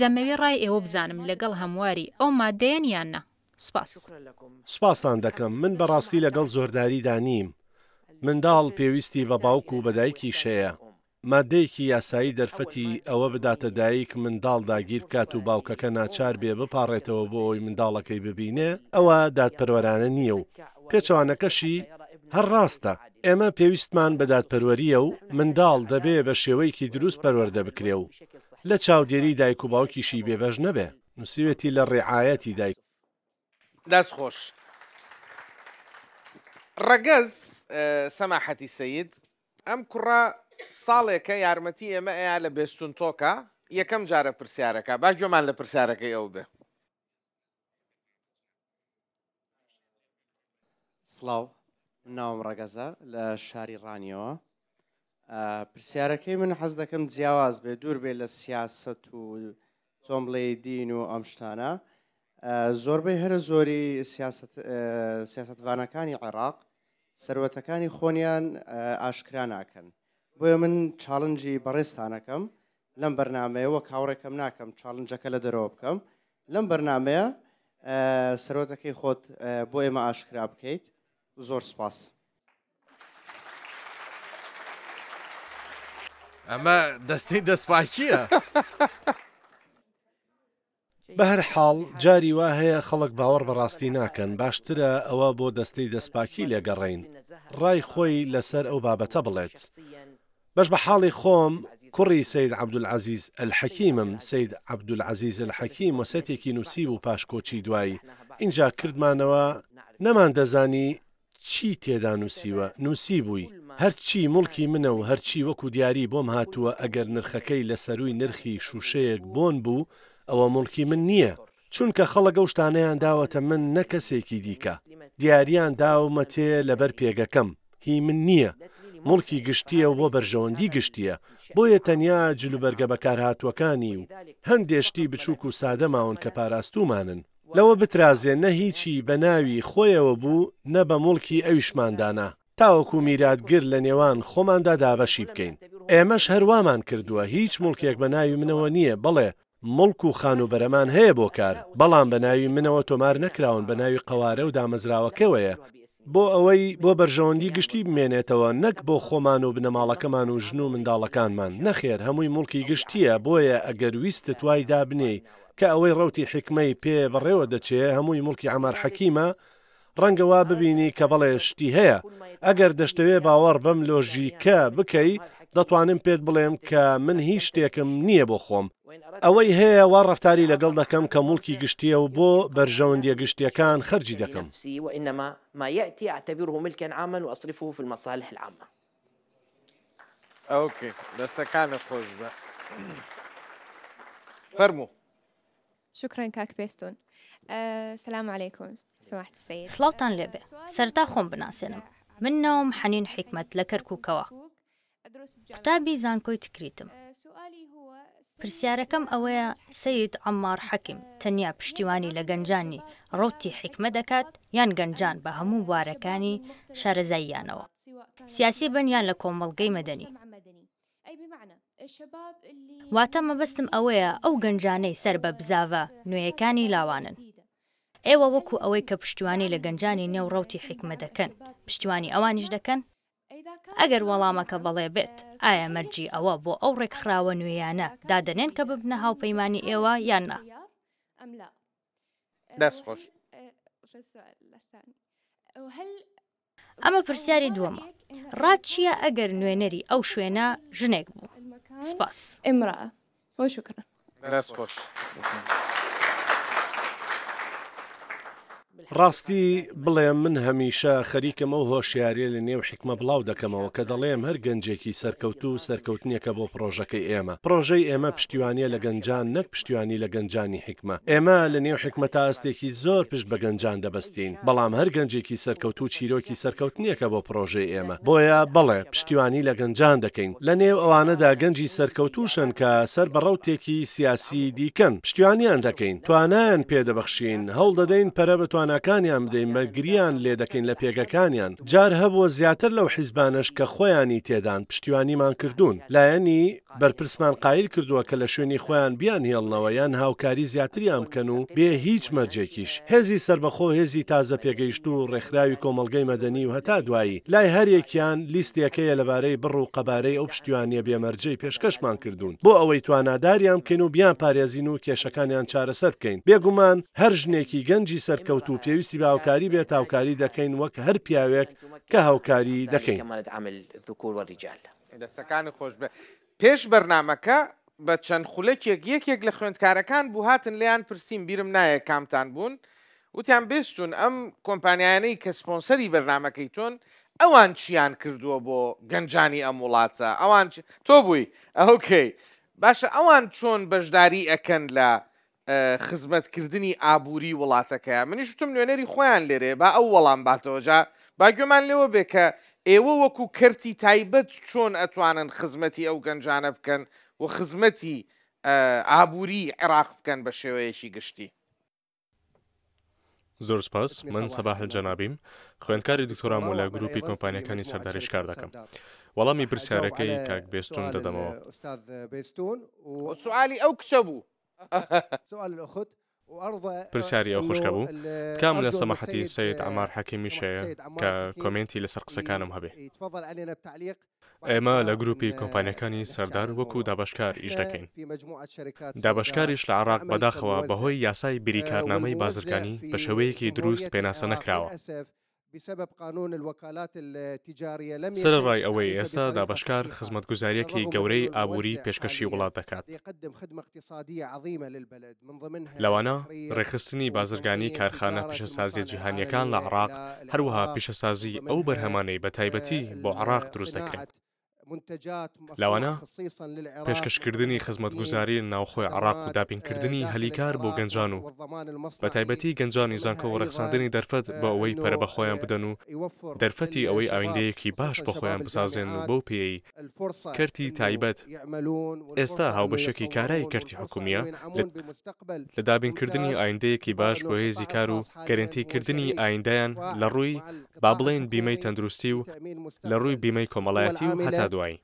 دەمەوێ ڕای ئێوە بزانم لەگەڵ هەمواری ئەو ماددەیەن یان نا؟ سوپاس. سوپاستان دەکەم، من بەڕاستی لەگەڵ زۆرداریدا نیم، منداڵ پێویستی بە باوک و بە دایکیش هەیە، ماددەیەکی یاسایی دەرفەتی ئەوە بداتە دایک منداڵ داگیر بکات و باوکەکە ناچار بێ بپاڕێتەوە بۆ ئەوەی منداڵەکەی ببینێ، ئەوە دادپەروەرانە نییە و پێچەوانەکەشی هەر ڕاستە. ئێمە پێویستمان بە دادپەروەرییە و منداڵ دەبێ بە شێوەیەکی دروست پەروەردە بکرێ و لە چاودێری دایک و باوکیشی بێبەش نەبێ. نووسیوێتی لە ڕیعایەتی دایک. دەست خۆش. ڕەگەز سەماحەتی سەید ئەم کوڕە ساڵێکە یارمەتی ئێمە ئەیا لە بێستون تۆکا یەکەم جارە پرسیارەکە با گوێمان لە پرسیارەکەی ئەو بێ. سڵاو من ناوم ڕەگەزە لە شاری ڕانیەوە پرسیارەکەی من حەز دەکەم جیاواز بێ دوور بێ لە سیاسەت و چۆن بڵێ دین و ئەم شتانە زۆربەی هەرە زۆری سیاسەتڤانەکانی عێراق سەروەتەکانی خۆنیان ئاشکرا ناکەن بۆیە من challenge ی بەڕێزتانەکەم لەم بەرنامەیە وەک هاوڕێکەم ناکەم challenge ەکە لە دەرەوە بکەم لەم بەرنامەیە سەروەتەکەی خۆت بۆ ئێمە ئاشکرا بکەیت زۆر سپاس. ئەمە دەستەی دەستپاکییە. بەهەرحاڵ، جاری وا هەیە خەڵک باوەڕ بە ڕاستی ناکەن، باشترە ئەوە بۆ دەستەی دەستپاکی لێگەڕێین ڕای خۆی لەسەر ئەو بابەتە بڵێت. بەش بە حاڵی خۆم کوڕی سەید عەبدولعەزیز ئەلحەکیمم، سەید عەبدولعەزیز ئەلحەکیم وەسێتێکی نووسیبوو پاش کۆچی دوایی، ئینجا کردمانەوە نەماندەزانی چی تێدا نووسیوە، نووسیبووی، هەرچی موڵکی منە و هەرچی وەکو دیاری بۆم هاتووە ئەگەر نرخەکەی لە سەرووی نرخی شووشەیەک بۆن بوو ئەوە موڵکی من نییە، چونکە خەڵک ئەو شتانەیان داوەتە من نە کەسێکی دیکە، دیاریان داومەتێ لەبەر پێگەکەم، هی من نییە، موڵکی گشتییە و بۆ بەرژەوەندی گشتییە، بۆیە تەنیا جلوبەرگە بەکارهاتووەکانی و هەندێ شتی بچووک و سادە ماون کە پاراستوومانن. لەوە بترازێ نە هیچی بە ناوی خۆیەوە بوو نە بە موڵکی ئەویشمان دانا تاوەکو میراتگر لە نێوان خۆماندا دابەشی بکەین. ئێمەش هەر وامان کردووە، هیچ موڵکێک بە ناوی منەوە نییە، بەڵێ موڵک و خانووبەرەمان هەیە بۆ کار، بەڵام بە ناوی منەوە تۆمار نەکراون، بە ناوی قەوارە و دامەزراوەکەوەیە، بۆ ئەوەی بۆ بەرژەوەندی گشتی بمێنێتەوە نەک بۆ خۆمان و بنەماڵەکەمان و ژن و منداڵەکانمان، نەخێر هەمووی موڵکی گشتییە، بۆیە ئەگەر ویستت وای دابنێی کە ئەوەی ڕەوتی حیکمەی پێ بەڕێوە دەچێ هەمووی موڵکی عەمار حەکیمە، ڕەنگە وا ببینی کە بەڵێ شتی هەیە. ئەگەر دەشتەوێ باوەڕ بەم لۆژیکە بکەی، دەتوانم پێت بڵێم کە من هیچ شتێکم نییە بۆ خۆم. ئەوەی هەیە وا ڕەفتاری لەگەڵ دەکەم کە موڵکی گشتییە و بۆ بەرژەوەندییە گشتییەکان خەرجی دەکەم. ئۆکەی دەستەکانت خۆش بێ فەرموو. شكرا کاک بێستون سلام علیکم سماحة السید. سڵاوتان لێبێ سەرەتا خۆم بناسێنم من ناوم حەنین حیکمەت لە کەرکوکەوە قوتابی زانکۆی تکریتم پرسیارەکەم ئەوەیە سەید عەمماڕ حەکیم تەنیا پشتیوانی لە گەنجانی ڕەوتی حیکمە دەکات یان گەنجان بە هەموو بوارەکانی شارەزاییانەوە سیاسی بن یان لە کۆمەڵگەی مەدەنی؟ واتە مەبەستم ئەوەیە ئەو گەنجانەی سەر بە بزاڤە نوێیەکانی لاوانن. ئێوە وەکو ئەوەی کە پشتیوانی لە گەنجانی نێو ڕەوتی حیکمە دەکەن، پشتیوانی ئەوانیش دەکەن؟ ئەگەر وەڵامەکە بەڵێ بێت، ئایا مەرجی ئەوە بۆ ئەو ڕێکخراوە نوێیانە دادەنێن کە ببنە هاوپەیمانی ئێوە یان نا؟ دەست خۆش. ئەمە پرسیاری دووەمە. ڕات چییە ئەگەر نوێنەری ئەو شوێنە ژنێک بوو؟ سپاس. دەست خۆش. ڕاستی بڵێم من هەمیشە خەریکم ئەو هۆشیاریە لە نێو حیکمە بڵاو دەکەمەوە کە دەڵێم هەر گەنجێکی سەرکەوتوو سەرکەوتنێکە بۆ پڕۆژەکەی ئێمە. پڕۆژەی ئێمە پشتیوانیە لە گەنجان نەک پشتیوانی لە گەنجانی حیکمە. ئێمە لە نێو حیکمە تا ئاستێکی زۆر پشت بە گەنجان دەبەستین، بەڵام هەر گەنجێکی سەرکەوتوو چیرۆکی سەرکەوتنێکە بۆ پڕۆژەی ئێمە. بۆیە بەڵێ پشتیوانی لە گەنجان دەکەین. لە نێو ئەوانەدا گەنجی سەرکەوتووش هەن کە سەر بە ڕەوتێکی سیاسیی دیکەن، پشتیوانیان دەکەین، توانایان پێ دەبەخشین، هەوڵ دەدەین پەرە بە تواناکانیان بدەین، بەرگرییان لێ دەکەین لە پێگەکانیان. جار هەبووە زیاتر لەو حیزبانەش کە خۆیانی تێدان، پشتیوانیمان کردوون. لایەنی بەرپرسمان قایل کردووە کە لە شوێنی خۆیان بیانهێڵنەوە یان هاوکاری زیاتریان بکەن و بێ هیچ مەرجێکیش. هێزی سەربەخۆ، هێزی تازە پێگەیشتوو و ڕێکخراوی کۆمەڵگەی مەدەنی و هەتا دوایی، لای هەریەکیان لیستێک هەیە لەبارەی بڕ و قەبارەی ئەو پشتیوانییە بێ مەرجەی پێشکەشمان کردوون بۆ ئەوەی تواناداریان بکەین و بیانپارێزین و کێشەکانیان چارەسەر بکەین. بێگومان هەر ژنێکی گەنجی سەرکەوتوو پێویستی بە هاوکاری بێت هاوکاری دەکەین وەک هەر پیاوێک کە هاوکاری دەکەین. دەستەکانت خۆش بێت. پێش بەرنامەکە بە چەند خولەکێک یەکێک لە خوێندکارەکان بوو هاتن لێیان پرسیم بیرم نایە کامتان بوون وتیان بێستون ئەم کۆمپانیایانەی کە سپۆنسەری بەرنامەکەی تۆن ئەوان چیان کردووە بۆ گەنجانی ئەم وڵاتە ئەوان تۆ بووی ئەوکەی باشە ئەوان چۆن بەشداری ئەکەن لە خزمەتکردنی ئابووری وڵاتەکەیان؟ منیش وتم نوێنەری خۆیان لێرەیە با ئەو وەڵام باتەوە جا با گوێمان لێوە بێ کە ئێوە وەکو کەرتی تایبەت چۆن ئەتوانن خزمەتی ئەو گەنجانە بکەن و خزمەتی ئابووری عێراق بکەن بە شێوەیەکی گشتی. زۆر سپاس، من سەباح الجەنابیم، خوێندکاری دکتۆرام و لە گروپی کۆمپانیاکانی سەرداریش کار دەکەم. وەڵامی پرسیارەکەی کاک بێستون دەدەمەوە. سوالی ئەو کچە بوو. پرسیاری ئەو خوشکە بوو. تکام لە سەماحەتی سەید عەمار حەکیمیش هەیە کە کۆمێنتی لەسەر قسەکانم هەبێ. ئێمە لە گروپی کۆمپانیاکانی سەردار وەکو دابەشکار ئیش دەکەین. دابەشکاریش لە عێراق بەداخەوە بەهۆی یاسای بریکارنامەی بازرگانی بە شێوەیەکی دروست پێناسە نەکراوە. سەرەڕای ئەوەی ئێستا دابەشکار خزمەتگوزارییەکی گەورەی ئابووری پێشکەشی وڵات دەکات، لەوانە ڕێکخستنی بازرگانی کارخانە پیشەسازییە جیهانییەکان لە عێراق، هەروەها پیشەسازی ئەو بەرهەمانەی بە تایبەتی بۆ عێراق دروست دەکرێن. لەوانە پێشکەشکردنی خزمەتگوزاری لە ناوخۆی عێراق و دابینکردنی هەلی کار بۆ گەنجان و بەتایبەتی گەنجانی زانکۆ و ڕەخساندنی دەرفەت بۆ ئەوەی پەرە بە خۆیان بدەن و دەرفەتی ئەوەی ئایندەیەکی باش بۆ خۆیان بسازێنن و بەو پێیەی کەرتی تایبەت ئێستا هاوبەشێکی کارای کەرتی حکومییە لە دابینکردنی ئایندەیەکی باش بۆ هێزی کار و گەرەنتیکردنی ئایندەیان لە ڕووی با بڵێین بیمەی تەندروستی و لە ڕووی بیمەی کۆمەڵایەتی و هەتا دوایی.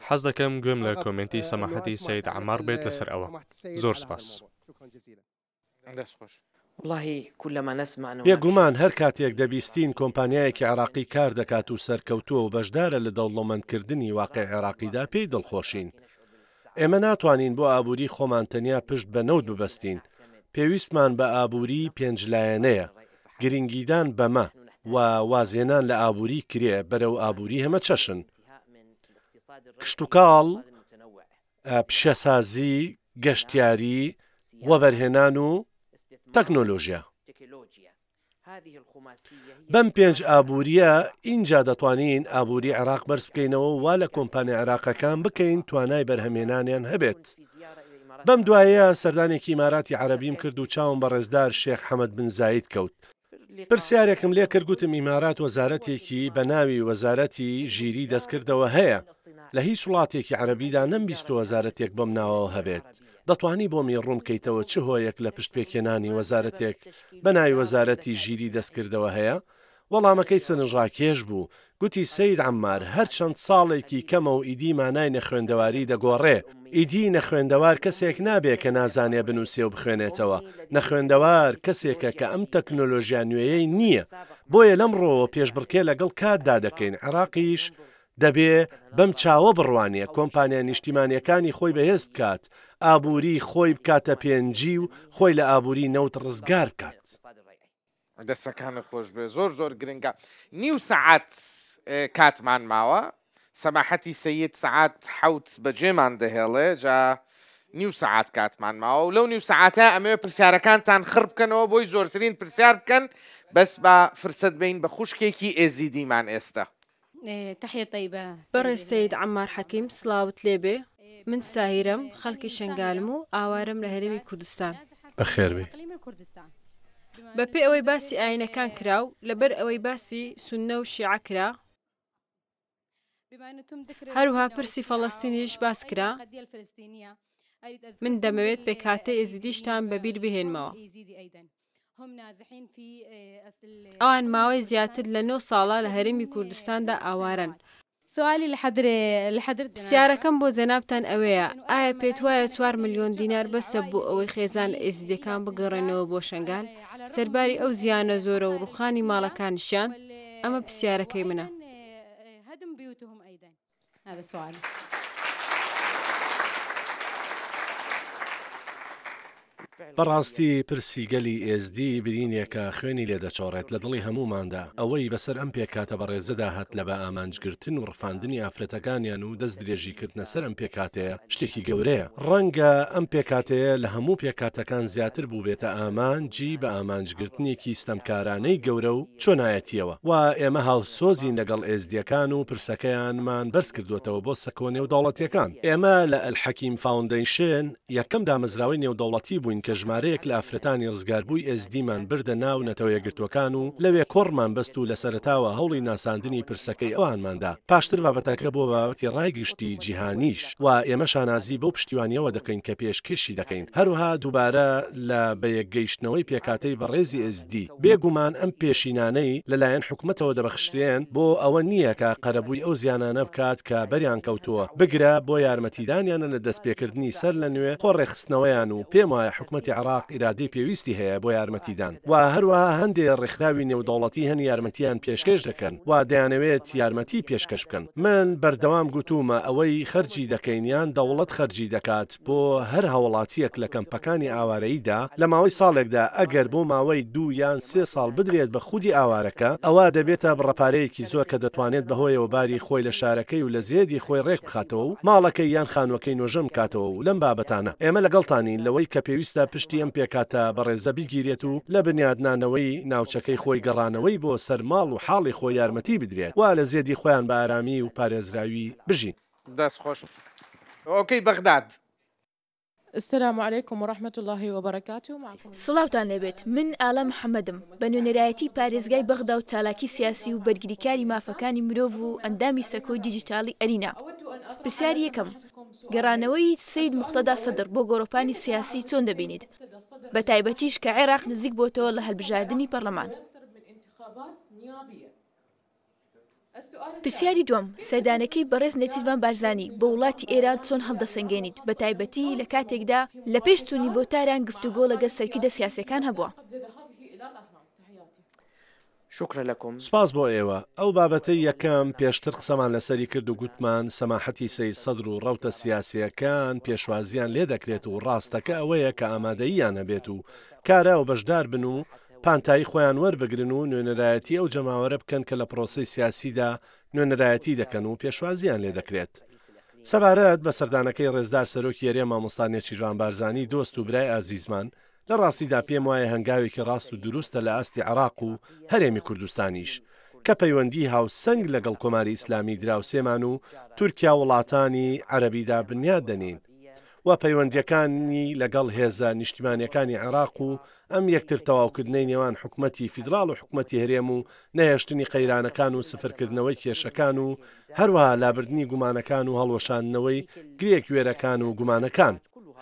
حەز دەکەم گوێم لە کۆمێنتی سەماحەتی سەید عەمار بێت لەسەر ئەوە. زۆر سوپاس. بێگومان هەر کاتێک دەبیستین کۆمپانیایەکی عێراقی کار دەکات و سەرکەوتووە و بەشدارە لە دەوڵەمەندکردنی واقعی عێراقیدا پێی دڵخۆشین. ئێمە ناتوانین بۆ ئابووری خۆمان تەنیا پشت بە نەوت ببەستین، پێویستمان بە ئابووریی پێنجلایەنەیە، گرنگیدان بەمە و وازهێنان لە ئابووری کرێ بەرەو ئابووری هەمەچەشن. کشتوکاڵ، پیشەسازی، گەشتیاری، وەبەرهێنان و تەکنۆلۆژیا. بەم پێنج ئابوورییە ئینجا دەتوانین ئابووری عێراق بەرز بکەینەوە و وا لە کۆمپانیا عێراقەکان بکەین توانای بەرهەمهێنانیان هەبێت. بەم دوایەیە سەردانێکی ئیماراتی عەرەبیم کرد و چاوم بە ڕێزدار شێخ حەمەد بن زاید کەوت. پرسیارێکم لێ کرد گوتم ئیمارات وەزارەتێکی بە ناوی وەزارەتی ژیری دەستکردەوە هەیە، لە هیچ وڵاتێکی عەرەبیدا نەمبیستووە وەزارەتێک بەم ناوەوە هەبێت، دەتوانی بۆمی ڕوون بکەیتەوە چ هۆیەک لە پشت پێکهێنانی وەزارەتێک بە ناوی وەزارەتی ژیری دەستکردەوە هەیە؟ وەڵامەکەی سەرنجڕاکێش بوو، گوتی سەید عەممار هەر چەند ساڵێکی کەمە و ئیدی مانای نەخوێندەواری دەگۆڕێ، ئیدی نەخوێندەوار کەسێک نابێ کە نازانێ بنووسێ و بخوێنێتەوە، نەخوێندەوار کەسێکە کە ئەم تەکنۆلۆژیا نوێیەی نییە. بۆیە لەمڕۆوە پێشبڕکێ لەگەڵ کاتدا دەکەین، عێراقیش دەبێ بەم چاوە بڕوانێ، کۆمپانیا نیشتیمانییەکانی خۆی بەهێز بکات، ئابووریی خۆی بکاتە پێنجی و خۆی لە ئابووریی نەوت ڕزگار بکات. دەستەکانت خۆش بێ زۆر زۆر گرنگە نیو سەعات کاتمان ماوە سەماحەتی سید سەعات حوت بەجێمان دەهێڵێ جا نیو سەعات کاتمان ماوە و لەو نیو سەعاتە ئەمەوێ پرسیارەکانتان خڕ بکەنەوە بۆی زۆرترین پرسیار بکەن بەس با فرسەت بین بە خوشکێکی ئێزیدیمان ئێستا. بەڕێز سەید عەممار حەکیم سڵاوت لێبێ، من ساهیرەم، خەڵکی شنگالم و ئاوارەم لە هەرێمی کوردستان. بەخێربێی. بەپێی ئەوەی باسی ئایینەکان کرا و لەبەر ئەوەی باسی سوننە و شیعە کرا، هەروەها پرسی فەڵەستینیش باس کرا، من دەمەوێت پێکهاتەی ئێزیدیشتان بەبیر بهێنمەوە. ئەوان ماوەی زیاتر لە نۆ ساڵە لە هەرێمی کوردستاندا ئاوارەن. پرسیارەکەم بۆ جەنابتان ئەوەیە، ئایا پێتوایە 4 ملیۆن دینار بەسە بۆ ئەوەی خێزانە ئێزیدیەکان بگەڕێنەوە بۆ شەنگال، سەرباری ئەو زیانە زۆرە و ڕووخانی ماڵەکانیشیان؟ ئەمە پرسیارەکەی منە. هذا سؤالي. بەڕاستی پرسی گەلی ئێزدی برینێکە خوێنی لێ دەچۆڕێت لە دڵی هەمووماندا، ئەوەی بەسەر ئەم پێکهاتە بەڕێزەدا هات لە بەئامانجگرتن و ڕفاندنی ئافرەتەکانیان و دەست درێژیکردنە سەر ئەم پێکهاتەیە شتێکی گەورەیە، ڕەنگە ئەم پێکهاتەیە لە هەموو پێکهاتەکان زیاتر بووبێتە ئامانجی بەئامانجگرتنێکی ستەمکارانەی گەورە و چۆنایەتییەوە و ئێمە هاوسۆزین لەگەڵ ئێزدییەکان و پرسەکەیانمان بەرزکردووەتەوە بۆ سەکۆ نێودەوڵەتییەکان. ئێمە لە ئەلحەکیم فاوندەیشن یەکەم دامەزراوەی نێودەوڵەتی بووین کە ژمارەیەک لە ئافرەتانی ڕزگاربووی ئێزدیمان بردە ناو نەتەوە یەکگرتووەکان و لەوێ کۆڕمان بەست و لە سەرەتاوە هەوڵی ناساندنی پرسەکەی ئەوانمان دا. پاشتر بابەتەکە بووە بابەتی ڕای گشتی جیهانیش و ئێمە شانازی بەو پشتیوانییەوە دەکەین کە پێشکێشی دەکەین. هەروەها دووبارە لە بەیەکگەیشتنەوەی پێکهاتەی بەڕێزی ئێزدی، بێ گومان ئەم پێشینانەی لە لایەن حکومەتەوە دەبەخشرێن بۆ ئەوە نییە کە قەرەبووی ئەو زیانانە بکات کە بەریان کەوتووە، بگرە بۆ یارمەتیدانیانە لە دەستپێکردنی سەر لە نوێ خۆ ڕێکخستنەوەیان و پێم وایە حکومەتی. حکومەتی عێراق ئیرادەی پێویستی هەیە بۆ یارمەتیدان و هەروەها هەندێ ڕێکخراوی نێودەوڵەتی هەن یارمەتیان پێشکێش دەکەن و دەیانەوێت یارمەتی پێشکەش بکەن. من بەردەوام گوتوومە ئەوەی خەرجی دەکەین یان دەوڵەت خەرجی دەکات بۆ هەر هاوڵاتییەک لە کەمپەکانی ئاوارەییدا لە ماوەی ساڵێکدا ئەگەر بۆ ماوەی دوو یان سێ ساڵ بدرێت بە خودی ئاوارەکە ئەوا دەبێتە بڕە پارەیەکی زۆر کە دەتوانێت بەهۆیەوە باری خۆی لە شارەکەی و لە زێدی خۆی ڕێک بخاتەوە و ماڵەکەی یان خانووەکەی نۆژەن بکاتەوە و لەم بابەتانە ئێمە لەگەڵتانین لەوەی کە پێویستە پشتی ئەم پێکهاتە بەڕێزە بگیرێت و لە بنیادنانەوەی ناوچەکەی خۆی گەڕانەوەی بۆ سەر ماڵ و حاڵی خۆی یارمەتی بدرێت وا لە زێدی خۆیان بە ئارامی و پارێزراوی بژین. دەست خۆش ئۆکەی بەغداد. السلام علیکم و رحمە اللە و برکاته معکم. سڵاوتان لێبێت من ئالا محەمەدم بە نوێنەرایەتی پارێزگای بەغدا و چالاکی سیاسی و بەرگریکاری مافەکانی مرۆڤ و ئەندامی سەکۆی دیجیتاڵی ئەرینا پرسیاری یەکەم گەڕانەوەی سەید موقتەدا سەدر بۆ گۆڕەپانی سیاسی چۆن دەبینیت بەتایبەتیش کە عێراق نزیک بۆتەوە لە هەلبژاردنی پەڕلەمان؟ پرسیاری دووەم، سەردانەکەی بەڕێز نێچیرڤان بارزانی بۆ وڵاتی ئێران چۆن هەڵدەسەنگێنیت، بەتایبەتی لە کاتێکدا لە پێش چوونی بۆ تاران گفتوگۆ لەگەڵ سەرکردە سیاسییەکان هەبووە؟ سوپاس بۆ ئێوە. ئەو بابەتەی یەکەم پێشتر قسەمان لەسەری کرد و گوتمان سەماحەتی سەید سەدر و ڕەوتە سیاسییەکان پێشوازییان لێدەکرێت و ڕاستەکە ئەوەیە کە ئامادەییان هەبێت و کارا و بەشدار بن و پانتایی خۆیان وەربگرن و نوێنەرایەتی ئەو جەماوەرە بکەن کە لە پرۆسەی سیاسیدا نوێنەرایەتی دەکەن و پێشوازییان لێدەکرێت. سەبارەت بە سەردانەکەی ڕێزدار سەرۆکی هەرێم مامۆستا نێچیرڤان بارزانی دۆست و برای ئازیزمان، لە ڕاستیدا پێم وایە هەنگاوێکی ڕاست و دروستە لە ئاستی عێراق و هەرێمی کوردستانیش کە پەیوەندی هاوسەنگ لەگەڵ کۆماری ئیسلامی دراوسێمان و تورکیا و وڵاتانی عەرەبیدا بنیات دەنێین و پەیوەندییەکانی لەگەڵ هێزە نیشتیمانییەکانی عێراق و ئەم یەکتر تەواوکردنەی نێوان حکومەتی فیدراڵ و حکومەتی هەرێم و نەهێشتنی قەیرانەکان و سفرکردنەوەی کێشەکان و هەروەها لابردنی گومانەکان و هەڵوەشاندنەوەی گرێ کوێرەکان و گومانەکان.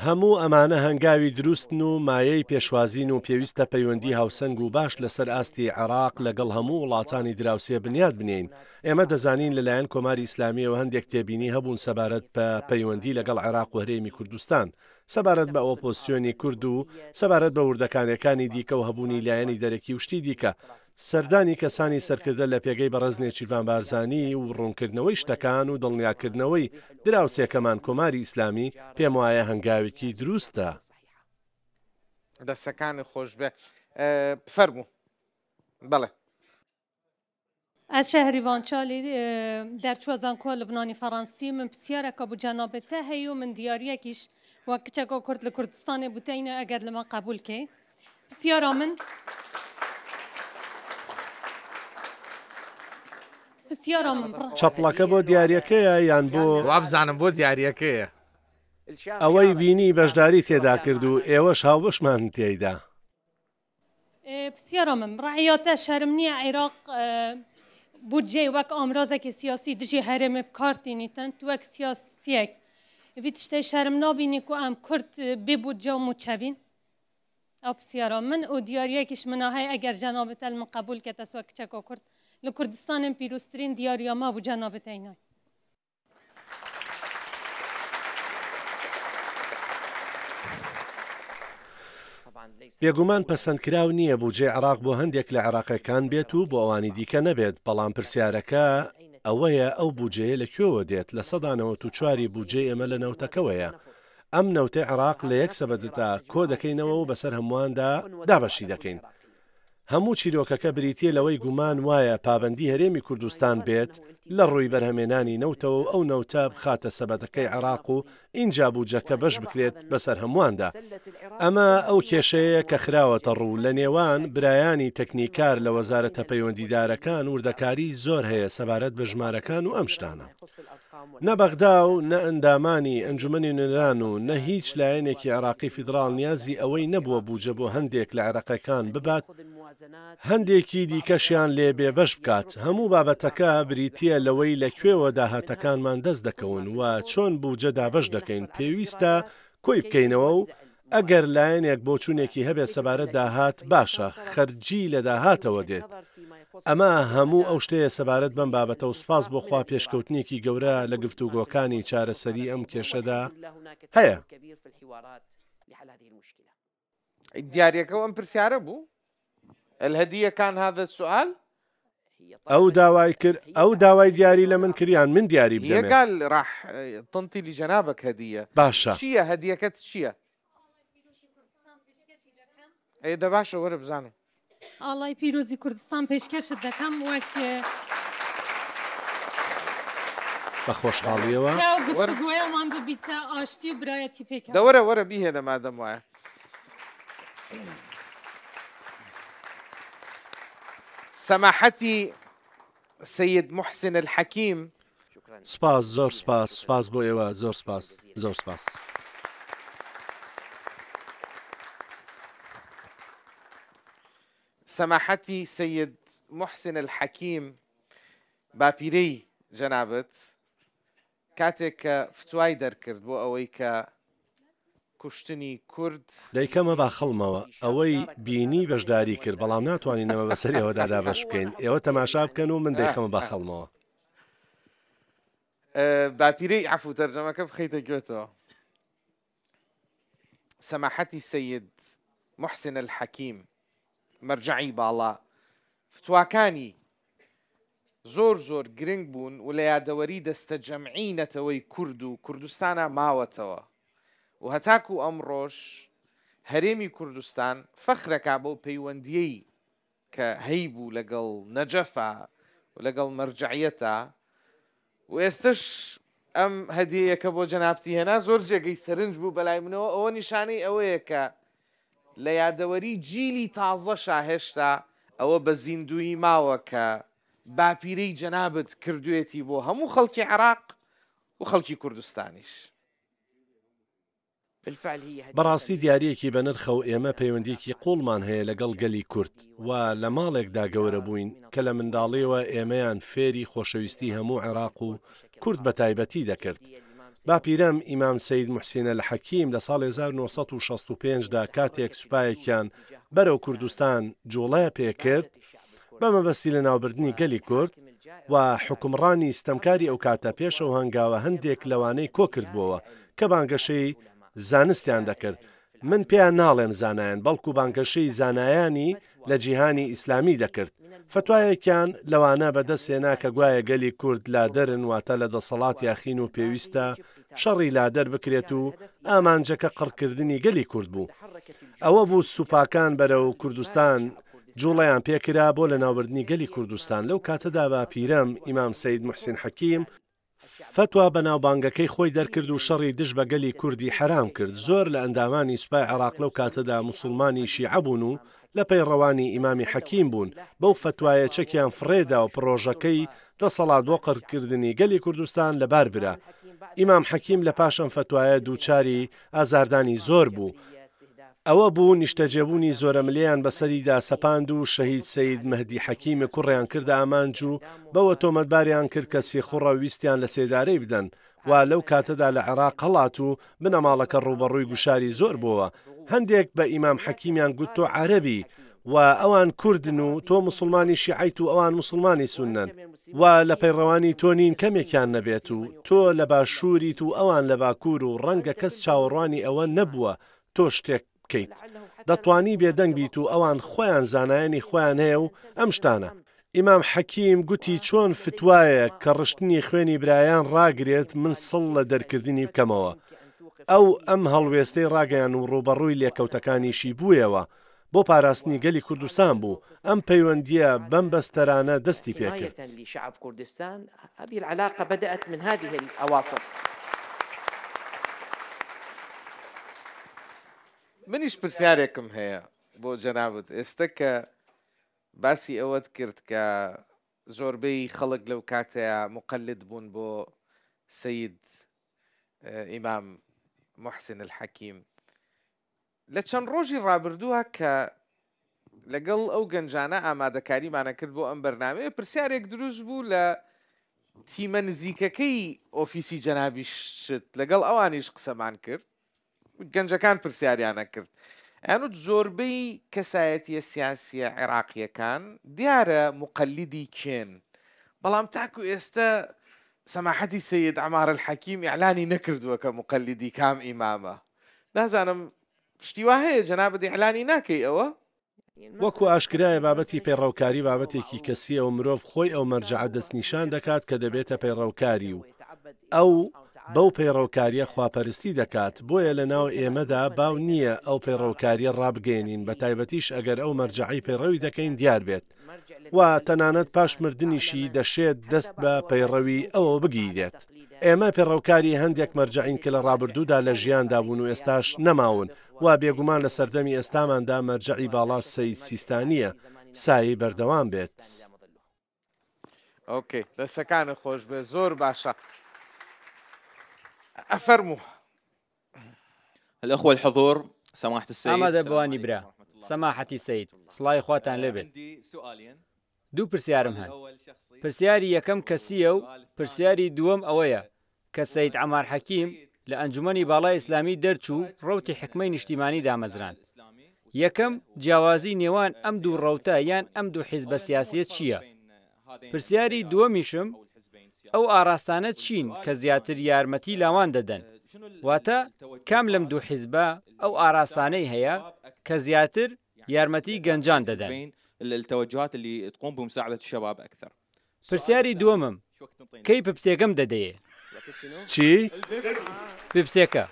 هەموو ئەمانە هەنگاوی دروستن و مایەی پێشوازین و پێویستە پەیوەندی هاوسەنگ و باش لەسەر ئاستی عێراق لەگەڵ هەموو وڵاتانی دراوسێ بنیات بنێین. ئێمە دەزانین لەلایەن کۆماری ئیسلامییەوە هەندێک تێبینی هەبوون سەبارەت بە پەیوەندی لەگەڵ عێراق و هەرێمی کوردستان، سەبارەت بە ئۆپۆزسیۆنی کورد و سەبارەت بە وردەکانیەکانی دیکە و هەبوونی لایەنی دەرەکی و شتی دیکە، سەردانی کەسانی سەرکردە لە پێگەی بەڕێز نێچیرڤان بارزانی و ڕوونکردنەوەی شتەکان و دڵنیاکردنەوەی دراوسێکەمان کۆماری ئیسلامی پێموایە هەنگاوێکی دروستە. دەستەکانت خۆشبێ فەرموو بەڵێ. Ez Şehrîvan Çalî derçûwa Zankoya Libnanî Feransî min pisyareka bo cenabê te heye û min diyariyekîş wek kiçeka Kurd li Kurdistanê bo te îne eger li me qebûl kê. Pisyara min Pisyara min چەپڵەکە بۆ دیاریەکەیە یان بۆ. وابزانم بۆ دیاریەکەیە. ئەوەی بینی بەشداری تێدا کرد و ئێوەش هاوبەشمان تێیدا. پرسیارا من ڕەئیا تە شەرم نییە عێراق بودجەی وەک ئامرازێکی سیاسی دژی هەرێمێ بکار تینیتن تو وەک سیاسیەک ڤی تشتەی شەرم نابینی کو ئەم کورد بێ بودجە و موچە بین ئەو پرسیارا من و دیاریەکیش منا هەیە ئەگەر جەنابت ئەل من قەبول کە تەس وەک کچەکا کورد لە کوردستانێم پیرۆزترین دیاریا ما بوو جەنابت ئەینای. بێگومان پەسەندکراو نییە بودجەی عێراق بۆ هەندێک لە عێراقییەکان بێت و بۆ ئەوانی دیکە نەبێت، بەڵام پرسیارەکە ئەوەیە ئەو بودجەیە لە کوێوە دێت، 94% ی بودجەی ئێمە لە نەوتەکەوەیە، ئەم نەوتەی عێراق لە یەک سەبەتدا کۆدەکەینەوە و بەسەر هەموواندا دابەشی دەکەین. هەموو چیرۆکەکە بریتییە لەوەی گومان وایە پابەندی هەرێمی کوردستان بێت لە ڕووی بەرهەمێنانی نەوتەوە و ئەو نەوتە بخاتە سەبەتەکەی عێراق و ئینجا بودجەکە بەش بکرێت بەسەر هەموواندا. ئەمە ئەو کێشەیەیە کە خراوەتە ڕوو لە نێوان برایانی تەکنیکار لە وەزارەتە پەیوەندیدارەکان وردەکاریی زۆر هەیە سەبارەت بە ژمارەکان و ئەم شتانە. نە بەغدا و نە ئەندامانی ئەنجومەنی نوێنەران و نە هیچ لایەنێکی عێراقی فیدڕاڵ نیازی ئەوەی نەبووە بوجە بۆ هەندێک لە عێراقیەکان ببات، هەندێکی دیکەشیان لێ بێبەش بکات، هەموو بابەتەکە بریتییە لەوەی لە کوێوە داهاتەکانمان دەست دەکەون و چۆن بوجە دابەش دەکەین، پێویستە کۆی بکەینەوە و ئەگەر لایەنێک بۆچوونێکی هەبێت سەبارەت داهات باشە، خەرجی لە داهاتەوە دێت. ئەمە هەموو ئەو شتەیە سەبارەت بەم بابەتە و سوپاس بۆ خوا پێشکەوتنێکی گەورە لە گفتوگۆکانی چارەسەری ئەم کێشەدا هەیە. دیاریەکە و ئەم پرسیارە بوو الهدیە کان هذا السؤال؟ ئەو داوای کرد ئەو داوای دیاری لە من کرد یان من دیاری هي بدەمێ؟ قال راح تنطي لجنابك هدية باشە. چییە هەدیەکەت چییە؟ ئەی دە باشە وەرە بزانم. ئاڵای پیرۆزی کوردستان پێشکەشت دەکەم وەک. بە خۆشحاڵیەوە. کە ئەو گفتوگۆیەمان ببیتە ئاشتی و برایەتی پێکەوە. دە وەرە وەرە بیهێنە مادەم وایە. سەماحەتی سەید موحسین الحەکیم. سوپاس زۆر سوپاس سوپاس بۆ ئێوە زۆر سوپاس زۆر سوپاس. سەماحەتی سەید موحسین الحەکیم باپیرەی جەنابت کاتێک کە فتوای دەرکرد بۆ ئەوەی کە کوشتنی کورد. دەیکەمە باخەڵمەوە ئەوەی بینی بەشداری کرد بەڵام ناتوانین ئەمە بەسەر ئێوەدا دابەش بکەین ئێوە تەماشا بکەن و من دەیخەمە باخەڵمەوە. باپیرەی عەفو تەرجەمەکە بخەیتە گوێتەوە. سەماحەتی سەید موحسن الحەکیم مەرجەعی باڵا فتواکانی زۆر زۆر گرنگ بوون و لە یادەوەری دەستەجەمعی نەتەوەی کورد و کوردستانا ماوەتەوە و هەتاکو ئەمڕۆش هەرێمی کوردستان فەخرەکا بەو پەیوەندیەی کە هەیبوو لەگەڵ نەجەفا و لەگەڵ مەرجەعیەتا و ئێستەش ئەم هەدیەیە کە بۆ جەنابتی هێنا زۆر جێگەی سەرنج بوو بەلای منەوە ئەوە نیشانەی ئەوەیە کە لە یادەوەری جیلی تازەشا هێشتا ئەوە بە زیندوویی ماوە کە باپیرەی جەنابت کردوێتی بۆ هەموو خەڵکی عێراق و خەڵکی کوردستانیش. بەڕاستی دیارییەکی بەنرخە و ئێمە پەیوەندییەکی قووڵمان هەیە لەگەڵ گەلی کورد و لە ماڵێکدا گەورە بووین کە لە منداڵییەوە ئێمەیان فێری خۆشەویستی هەموو عێراق و کورد بەتایبەتی دەکرد. باپیرەم ئیمام سەید موحسین ئەلحەکیم لە ساڵی 1965 دا کاتێک سوپایەکیان بەرەو کوردستان جووڵە پێکرد بە مەبەستی لەناوبردنی گەلی کورد و حوکمڕانی ستەمکاری ئەوکاتە پێش ئەو هەنگاوە هەندێک لەوانەی کۆکردبۆوە کە بانگەشەی زانستیان دەکرد، من پێیان ناڵێم زانایان بەڵکو بانگەشەی زانایانی لە جیهانی ئیسلامی دەکرد، فەتوایەکیان لەوانە بەدەست هێنا کە گوایە گەلی کورد لادەرن واتە لە دەسەڵات یاخین و پێویستە شەڕی لادەر بکرێت و ئامانجەکە قڕکردنی گەلی کورد بوو. ئەوە بوو سوپاکان بەرەو کوردستان جوڵەیان پێکرا بۆ لەناوبردنی گەلی کوردستان، لەو کاتەدا باپیرەم ئیمام سەید موحسین حەکیم، فەتوا بەناوبانگەکەی خۆی دەرکرد و شەڕی دژ بە گەلی کوردی حەرام کرد، زۆر لە ئەندامانی سوپای عێراق لەو کاتەدا موسوڵمانی شیعە بوون و لە پەیڕەوانی ئیمامی حەکیم بوون، بەو فەتوایە چەکیان فڕێدا و پڕۆژەکەی دەسەڵات بۆ قڕکردنی گەلی کوردستان لەبار برا. ئیمام حەکیم لە پاش ئەم فەتوایە دووچاری ئازاردانی زۆر بوو، ئەوە بوو نیشتەجێبوونی زۆرەملێیان بەسەریدا سەپاند و شەهید سەید مەهدی حەکیمی کوڕیان کردە ئامانج و بەوە تۆمەتباریان کرد کە سیخوڕە ویستیان لەسێدارەی بدەن و لەو کاتەدا لە عێراق هەڵات و بنەماڵەکە ڕووبەڕووی گوشاری زۆر بۆوە هەندێک بە ئیمام حەکیمیان گوت تۆ عەرەبی و ئەوان کوردن و تۆ موسڵمانی شیعەیت و ئەوان موسڵمانی سوننەن و لە پەیڕەوانی تۆ نین کەمێکیان نەبێت و تۆ لە باشووریت و ئەوان لە باکوور و ڕەنگە کەس چاوەڕوانی ئەوە نەبووە تۆ شتێک بکەیت دەتوانی بێدەنگ بیت و ئەوان خۆیان زانایانی خۆیان هەیە و ئەم شتانە. ئیمام حەکیم گوتی چۆن فتوایەک کە ڕشتنی خوێنی برایان ڕاگرێت من سڵ لە دەرکردنی بکەمەوە. ئەو ئەم هەڵوێستەی ڕاگەیان و ڕووبەڕووی لێکەوتەکانیشی بوویەوە. بۆ پاراستنی گەلی کوردستان بوو. ئەم پەیوەندییە بەم بەستەرانە دەستی پێکرد. منیش پرسیارێکم هەیە بۆ جەنابت ئێستە کە باسی ئەوەت کرد کە زۆربەی خەڵک لەو کاتەیا موقەلید بوون بۆ سەید ئیمام موحسین الحەکیم لە چەند ڕۆژی ڕابردووە کە لەگەڵ ئەو گەنجانە ئامادەکاریمانە کرد بۆ ئەم بەرنامەیە پرسیارێک دروست بوو لە تیمە نزیکەکەی ئۆفیسی جەنابیشت لەگەڵ ئەوانیش قسەمان کرد گەنجەکان پرسیاریان ئەکرد ئەیانوت زۆربەی کەسایەتیە سیاسیە عێراقیەکان دیارە موقەلیدی کێن بەڵام تاکو ئێستە سەماحەتی سەید عەمار الحەکیم ئیعلانی نەکردووە کە موقەلیدی کام ئیمامە نازانم. شتی وا هەیە جەنابت ئیعلانی ناکەی ئەوە؟ وەکو ئاشکرایە بابەتی پەیڕەوکاری بابەتێکی کەسییە و مرۆڤ خۆی ئەو مەرجەعە دەستنیشان دەکات کە دەبێتە پەیڕەوکاری و ئەو بەو پەیڕەوکارییە خواپەرستی دەکات، بۆیە لەناو ئێمەدا باو نییە ئەو پەیڕەوکارییە ڕابگەیەنین بەتایبەتیش ئەگەر ئەو مەرجەعەی پەیڕەوی دەکەین دیار بێت و تەنانەت پاش مردنیشی دەشێت دەست بە پەیڕەوی ئەوەوە بگیرێت. ئێمە پێڕەوکاری هەندێک مەرجەعین کە لە ڕابردوودا لە ژیاندا بوون و ئێستاش نەماون و بێگومان لە سەردەمی ئێستاماندا مەرجەعی باڵا سەید سیستانییە، سایەی بەردەوام بێت. ئۆکەی دەسەکانت خۆش بێ زۆر باشە ئەفەرموو. الأخوة الحضور سماحة السيد ئامادەبووانی برا سەماحەتی سەید سڵاوی خواتان لێ بێت. دوو پرسیارم هەن. پرسیاری یەکەم کەسییە و پرسیاری دووەم ئەوەیە کە سەید عەمار حەکیم لە ئەنجومەنی باڵای ئیسلامی دەرچوو و ڕەوتی حیکمەی نیشتیمانی دامەزراند. یەکەم، جیاوازی نێوان ئەم دوو ڕەوتە یان ئەم دوو حیزبە سیاسییە چییە؟ پرسیاری دووەمیشم، ئەو ئاڕاستانە چین کە زیاتر یارمەتی لاوان دەدەن؟ واتە کام لەم دوو حیزبە ئەو ئاراستانەی هەیە کە زیاتر یارمەتی گەنجان دەدەن؟ پرسیاری دووەمم، کەی پپسێکەم دەدەیێ؟ چی؟ پپسێکە.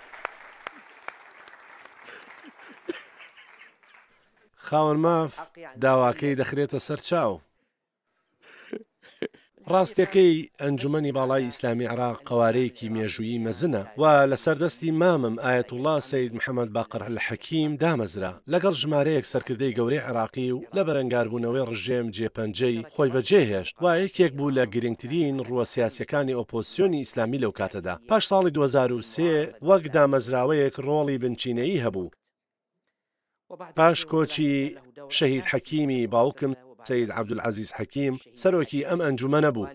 خاوەن ماف داواکەی دەخرێتە سەر چاو. ڕاستیەکەی ئەنجومەنی باڵای ئیسلامی عێراق قەوارەیەکی مێژوویی مەزنە و لەسەر دەستی مامم ئایەتوڵا سەید محەمەد باقر ئەلحەکیم دامەزرا لەگەڵ ژمارەیەک سەرکردەی گەورەی عێراقی و لە بەرەنگاربوونەوەی ڕژێم جێپەنجەی خۆی بەجێهێشت و یەکێک بوو لە گرنگترین ڕووە سیاسیەکانی ئۆپۆزسیۆنی ئیسلامی لەو کاتەدا پاش ساڵی 2003 وەک دامەزراوەیەک ڕۆڵی بنچینەیی هەبوو. پاش کۆچی شەهید حەکیمی باوکم سەید عەبدولعەزیز حەکیم سەرۆکی ئەم ئەنجومەنە بوو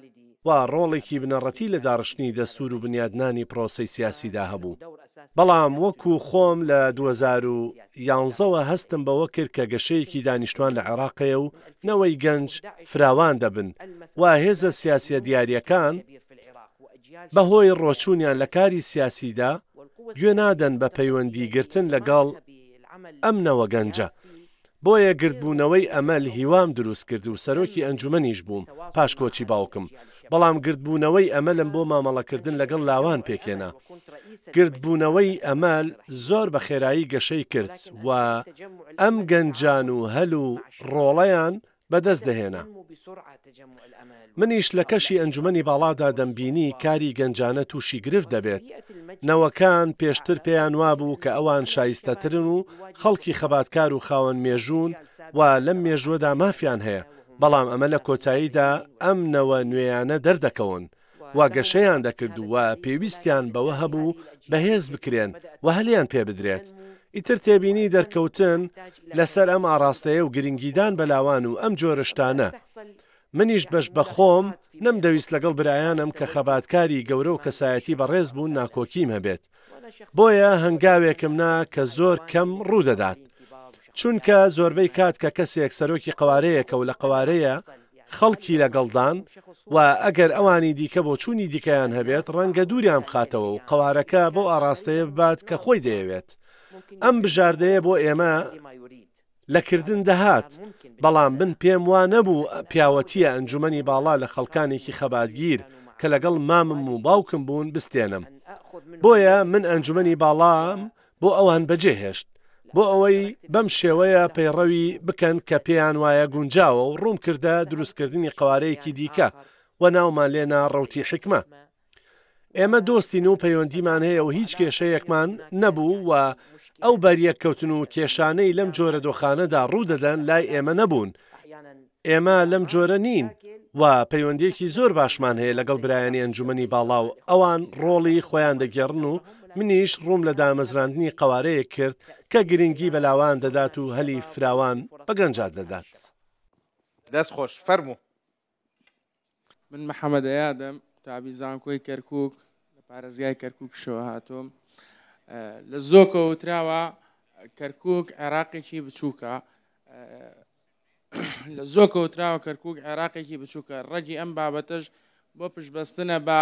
و ڕۆڵێکی بنەڕەتی لە داڕشتنی دەستوور و بنیادنانی پرۆسەی سیاسیدا هەبوو. بەڵام وەکو خۆم لە 2011 وە هەستم بەوە کرد کە گەشەیەکی دانیشتوان لە عێراق هەیە و نەوەی گەنج فراوان دەبن و هێزە سیاسیە دیاریەکان بەهۆی ڕۆچوونیان لە کاری سیاسیدا گوێ نادەن بە پەیوەندی گرتن لەگەڵ ئەم نەوە گەنجە. بۆیە گردبوونەوەی ئەمەل هیوام دروست کرد و سەرۆکی ئەنجومەنیش بووم پاش کۆچی باوکم. بەڵام گردبوونەوەی ئەمەلم بۆ مامەڵەکردن لەگەڵ لاوان پێکهێنا. گردبوونەوەی ئەمەل زۆر بە خێرایی گەشەی کرد و ئەم گەنجان و هەل و ڕۆڵەیان بەدەست دەهێنا. منیش لە کەشی ئەنجومەنی باڵادا دەمبینی کاری گەنجانە تووشی گرفت دەبێت. نەوەکان پێشتر پێیان وابوو کە ئەوان شایستەترن و خەڵکی خەباتکار و خاوەن مێژوون و لەم مێژووەدا مافیان هەیە، بەڵام ئەمە لە کۆتاییدا ئەم نەوە نوێیانە دەردەکەون. و گەشەیان دەکرد و پێویستیان بەوە هەبوو بەهێز بکرێن و هەلیان پێ بدرێت. ئیتر تێبینی دەرکەوتن لەسەر ئەم ئاڕاستەیە و گرنگیدان بە لاوان و ئەم جۆرە شتانە. منیش بەش بە خۆم نەمدەویست لەگەڵ برایانم کە خەباتکاری گەورە و کەسایەتی بەڕێز بوون ناکۆکیم هەبێت. بۆیە هەنگاوێکم نا کە زۆر کەم ڕوودەدات. چونکە زۆربەی کات کە کەسێک سەرۆکی قەوارەیەکە و لە قەوارەیە خەڵکی لەگەڵدان و ئەگەر ئەوانی دیکە بۆچوونی دیکەیان هەبێت ڕەنگە دووریان بخاتەوە و قەوارەکە بەو ئاڕاستەیە ببات کە خۆی دەیەوێت. ئەم بژاردەیە بۆ ئێمە لە کردن دەهات، بەڵام من پێم وا نەبوو پیاوەتییە ئەنجومەنی باڵا لە خەڵکانێکی خەباتگیر کە لەگەڵ مامم و باوکم بوون بستێنم. بۆیە من ئەنجومەنی باڵام بۆ ئەوان بەجێهێشت بۆ ئەوەی بەم شێوەیە پەیڕەوی بکەن کە پێیان وایە گونجاوە و ڕووم کردە دروستکردنی قەوارەیەکی دیکە و ناومان لێنا ڕەوتی حیکمە. ئێمە دۆستین و پەیوەندیمان هەیە و هیچ کێشەیەکمان نەبوو و ئەو بەریەککەوتن و کێشانەی لەم جۆرە دۆخانەدا ڕوودەدەن لای ئێمە نەبوون. ئێمە لەم جۆرە نین و پەیوەندییەکی زۆر باشمان هەیە لەگەڵ برایانی ئەنجومەنی باڵا و ئەوان ڕۆڵی خۆیان دەگێڕن و منیش ڕووم لە دامەزراندنی قەوارەیەک کرد کە گرنگی بە لاوان دەدات و هەلی فراوان بە گەنجان دەدات. دەست خۆش فەرموو. من محەمەد ئەیادم، قوتابی زانکۆی کەرکووک لە پارێزگای کەرکووکیشەوە هاتووم. لە زۆکەوە وتراوە کەرکووک عێراقێکی بچووکە. لە زۆکەوە وتراوە کەرکووک عێراقێکی بچووکە. ڕەگی ئەم بابەتەش بۆ پشتبەستنە بە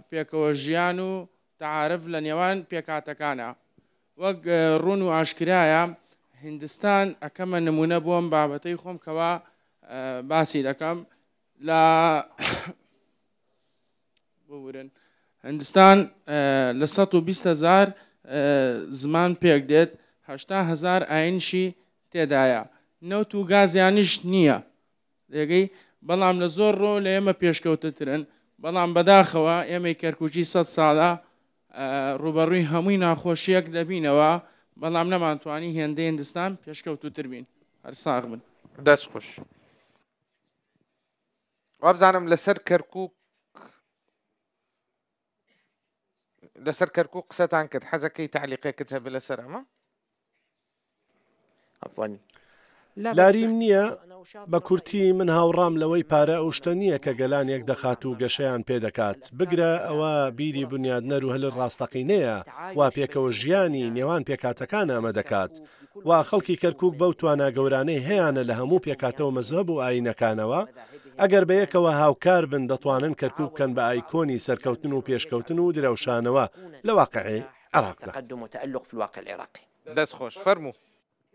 پێکەوە ژیان و تەعارف لە نێوان پێکهاتەکانە. وەک ڕوون و ئاشکرایە هیندستان ئەکەمە نموونە بۆ ئەم بابەتەی خۆم کەوا باسی دەکەم لە ببورن هندستان لە 120 هزار زمان پێک دێت 80 هزار ئاینشی تێدایە نەوت و گازیانیش نییە لێگەی بەڵام لە زۆر ڕۆ لە ئێمە پێشکەوتترن بەڵام بەداخەوە ئێمەی کەرکوکی سە ساڵە ڕووبەڕووی هەمووی ناخۆشیەک دەبینەوە بەڵام نەمانتوانی هێندەی هندستان پێشکەوتوتر بین هەر ساغ بن. دەست خوش. وابزانم لەسەر کەرکوک لەسەر کەرکوک قسەتان کرد حەزەکەی تەعلیقێکت هەبێ لەسەر ئەمە؟ لاریم نییە، بە کورتی من هاوڕام لەوەی پارە ئەو شتە نییە کە گەلان یەک دەخات و گەشەیان پێ دەکات، بگرە ئەوە بیری بونیادنەر و هەلی ڕاستەقینەیە وا پێکەوە ژیانی نێوان پێکهاتەکانە ئەمە دەکات وا خەڵکی کەرکوک بەو توانا گەورانەی هەیانە لە هەموو پێکهاتە و مەزهەب و ئایینەکانەوە ئەگەر بەیەکەوە هاوکار بن دەتوانن کەرکوک بکەن بە ئایکۆنی سەرکەوتن و پێشکەوتن و درەوشانەوە لە واقعی عێراقدا. دەست خۆش فەرموو.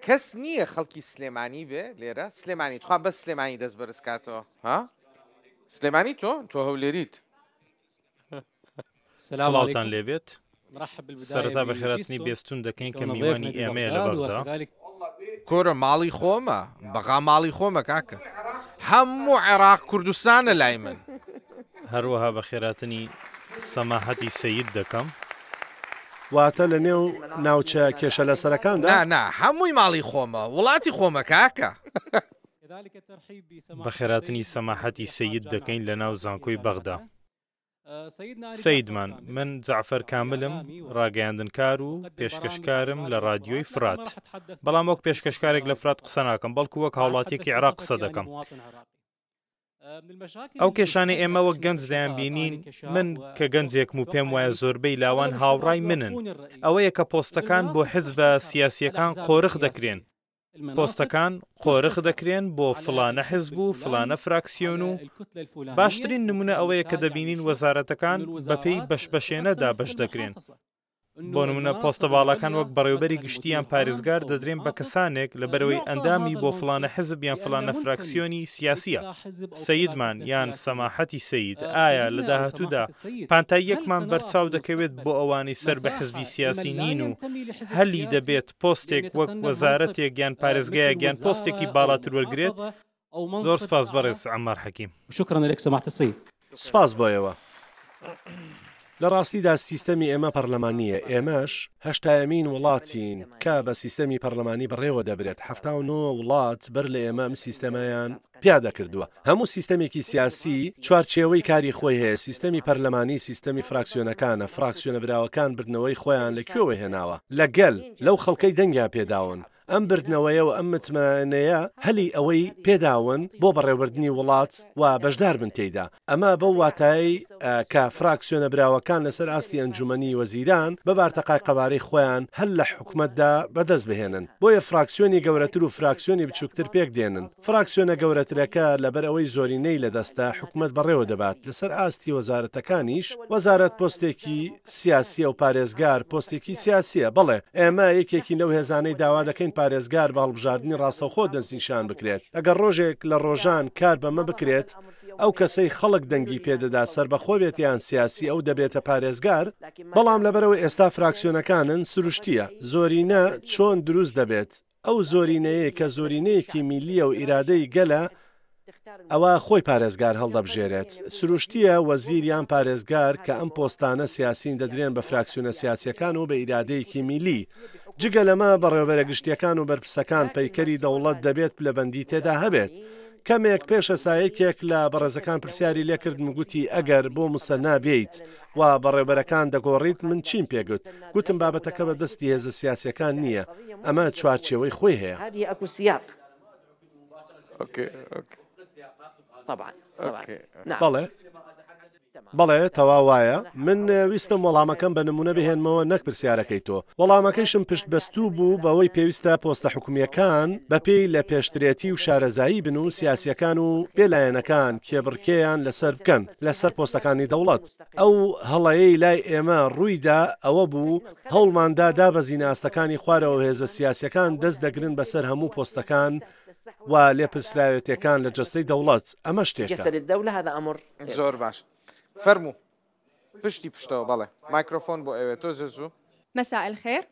کەس نییە خەڵکی سلێمانی بێ لێرە؟ سلێمانی تخوا بەس سلێمانی دەست بەرز کاتەوە ها؟ سلێمانی تۆ؟ تۆ هەولێریت. سڵاوتان لێبێت سەرەتا بەخێراتنی بێستون دەکەین کە میوانی ئێمەیە لە بەغدا. کورە ماڵی خۆمە بەغا ماڵی خۆمە کاکە هەموو عێراق کوردستانە لای من. هەروەها بەخێراتنی سەماحەتی سەید دەکەم. واتە لە نێو ناوچە کێشە لەسەرەکاندا؟ نا نا هەمووی ماڵی خۆمە وڵاتی خۆمە کاکە. بەخێراتنی سەماحەتی سەید دەکەین لە ناو زانکۆی بەغدا. سەیدمان، من جەعفەر کاملم، ڕاگەیاندنکار و پێشکەشکارم لە ڕادیۆی فرات. بەڵام وەک پێشکەشکارێک لە فرات قسە ناکەم، بەڵکو وەک هاوڵاتییەکی عێراق قسە دەکەم. ئەو کێشانەی ئێمە وەک گەنج دەیانبینین، من کە گەنجێکم و پێم وایە زۆربەی لاوان هاوڕای منن، ئەوەیە کە پۆستەکان بۆ حزبە سیاسییەکان قۆرخ دەکرێن. پۆستەکان قۆرخ دەکرێن بۆ فڵانە حزب و فڵانە فراکسیۆن و باشترین نمونە ئەوەیە کە دەبینین وەزارەتەکان بەپێی بەشبەشێنە دابەش دەکرێن. بۆ نمونە پۆستە باڵاکان وەک بەڕێوبەری گشتی یان پارێزگار دەدرێن بە کەسانێک لەبەرئەوەی ئەندامی بۆ فڵانە حزب یان فڵانە فراکسیۆنی سیاسیە. سەیدمان یان سەماحەتی سەید ئایا لە داهاتوودا پانتاییەکمان بەرچاو دەکەوێت بۆ ئەوانەی سەر بە حزبی سیاسی نین و هەلی دەبێت پۆستێک وەک وەزارەتێک یان پارێزگایەک یان پۆستێکی باڵاتر وەرگرێت؟ زۆر سوپاس بەڕێز عەمار حەکیم. سوپاس بۆ ئێوە. لە ڕاستیدا سیستەمی ئێمە پەڕلەمانییە، ئێمەش هەشتایەمین وڵاتین کە بە سیستەمی پەڕلەمانی بەڕێوە دەبرێت، 79 وڵات بەر لە ئێمە ئەم سیستەمەیان پیادە کردووە. هەموو سیستەمێکی سیاسی چوارچێوەی کاری خۆی هەیە، سیستەمی پەرلەمانی سیستەمی فراکسیۆنەکانە، فراکسیۆنە براوەکان بردنەوەی خۆیان لە کوێوە هێناوە؟ لە گەل، لەو خەڵکەی دەنگیان پێداون. ئەم بردنەوەیە و ئەم متمانەیە هەلی ئەوەی پێداون بۆ بەڕێوەبردنی وڵات و بەشدار بن تێیدا. ئەمە بەو واتایەی کە فراکسیۆنە براوەکان لەسەر ئاستی ئەنجومەنی وەزیران بە بارتەقای قەبارەی خۆیان هەل لە حکومەتدا بەدەست بهێنن. بۆیە فراکسیۆنی گەورەتر و فراکسیۆنی بچوکتر پێکدێنن. فراکسیۆنە گەورەترەکە لەبەرئەوەی زۆرینەی لەدەستە حکومەت بەڕێوە دەبات، لەسەر ئاستی وەزارەتەکانیش، وەزارەت پۆستێکی سیاسییە و پارێزگار پۆستێکی سیاسییە، بەڵێ ئێمە یەکێکین لەو هێزانەی داوا دەکەین پارێزگار بە هەڵبژاردنی ڕاستەوخۆ دەستنیشان بکرێت، ئەگەر ڕۆژێک لە ڕۆژان کار بەمە بکرێت ئەو کەسەی خەڵک دەنگی پێدەدا سەربەخۆ بێت یان سیاسی ئەو دەبێتە پارێزگار، بەڵام لەبەرئەوەی ئێستا فراکسیۆنەکانن سروشتییە زۆرینە چۆن دروست دەبێت، ئەو زۆرینەیەی کە زۆرینەیەکی میللیە و ئیرادەی گەلە، ئەوا خۆی پارێزگار هەڵدەبژێرێت. سروشتییە وەزیر یان پارێزگار کە ئەم پۆستانە سیاسین دەدرێن بە فراکسیۆنە سیاسییەکان و بە ئیرادەیەکی میللی. جگە لەمە بەڕێوەبەرە گشتییەکان و بەرپرسەکان پەیکەری دەوڵەت دەبێت پلەبەندی تێدا هەبێت. کەمێک پێش ئێستا یەکێک لە بەڕێزەکان پرسیاری لێکردم و گوتی ئەگەر بۆ موسەنا بێیت و بەڕێوبەرەکان دەگۆڕیت، من چیم پێ گوت؟ گوتم بابەتەکە بە دەستی هێزە سیاسییەکان نییە، ئەمە چوارچێوەی خۆی هەیە. بەڵێ. بەڵێ تەواو وایە. من ویستم وەڵامەکەم بە نموونە بهێنمەوە نەک پرسیارەکەی تۆ. وەڵامەکەیشم پشتبەستوو بوو بەوەی پێویستە پۆستە حکومییەکان بەپێی لەپێشترێتی و شارەزایی بن و سیاسییەکان و بێ لایەنەکان کێبڕکێیان لەسەر بکەن لەسەر پۆستەکانی دەوڵەت. ئەو هەڵەیەی لای ئێمە ڕووی دا ئەوە بوو هەوڵمان دا دابەزینە ئاستەکانی خوارەوە هێزە سیاسییەکان دەست دەگرن بەسەر هەموو پۆستەکان و لێپرسراوێتیەکان لە جەستەی دەوڵەت، ئەمە شتێکە. زۆر باش فەرموو پشتی پشتەوە بەڵێ مایکرۆفۆن بۆ ئەوێ تۆزێ زوو. مساء الخير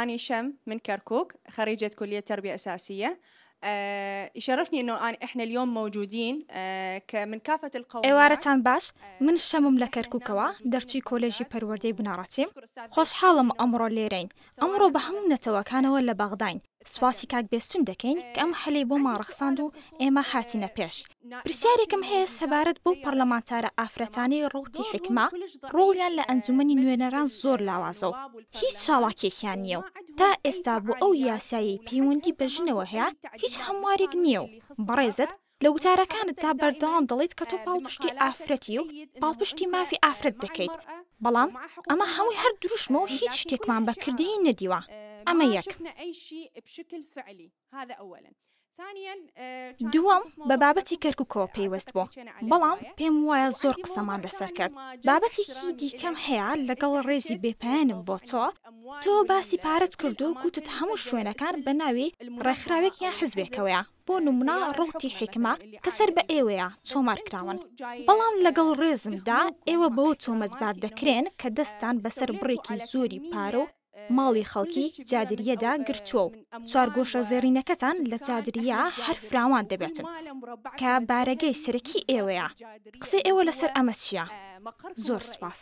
اني شم من كركوك خريجة كلية تربية اساسية يشرفني انه احنا اليوم موجودين من كافة القوميات ئێوارەتان باش، من شەمم لە کەرکوکەوە، دەرچووی کۆلێژی پەروەردەی بنەڕەتیم، خۆشحاڵم ئەمڕۆ لێرەین، ئەمڕۆ بە هەموو نەتەوەکانەوە لە بەغداین، سوپاسی کاک بێستون دەکەین کە ئەم هەلەی بۆمان ڕەخساند و ئێمە هاتینە پێش. پرسیارێکم هەیە سەبارەت بەو پەڕلەمانتارە ئافرەتانەی ڕەوتی حیکمە ڕۆڵیان لە ئەنجومەنی نوێنەران زۆر لاوازە و هیچ چاڵاکیەکیان نییە و تا ئێستا بۆ ئەو یاسایەی پەیوەندی بە ژنەوە هەیە هیچ هەموارێک نییە و بەڕێزت لە وتارەکانتدا بەردەوام دەڵێیت کە تۆ پاڵپشتی ئافرەتی و پاڵپشتی مافی ئافرەت دەکەیت، بەڵام ئەمە هەمووی هەر دروشمە و هیچ شتێکمان بە کردەیی نەدیوە، ئەمە یەک. دووەم، بە بابەتی کەرکوکەوە پەیوەست بوو، بەڵام پێم وایە زۆر قسەمان لەسەر کرد. بابەتێکی دیکەم هەیە لەگەڵ ڕێزی بێپایانم بۆ تۆ، تۆ باسی پارەت کرد و گوتت هەموو شوێنەکان بە ناوی ڕێکخراوێک یان حزبێکەوەیە، بۆ نمونە ڕەوتی حیکمە کە سەر بە ئێوەیە تۆمار کراون، بەڵام لەگەڵ ڕێزمدا ئێوە بەوە تۆمەتبار دەکرێن کە دەستتان بەسەر بڕێکی زۆری پارە و ماڵی خەڵکی جادرییەدا گرتووە و چوارگۆشە زێڕینەکەتان لە جادرییە هەر فراوان دەبێتن کە بارەگای سەرەکی ئێوەیە، قسەی ئێوە لەسەر ئەمە چییە؟ زۆر سوپاس.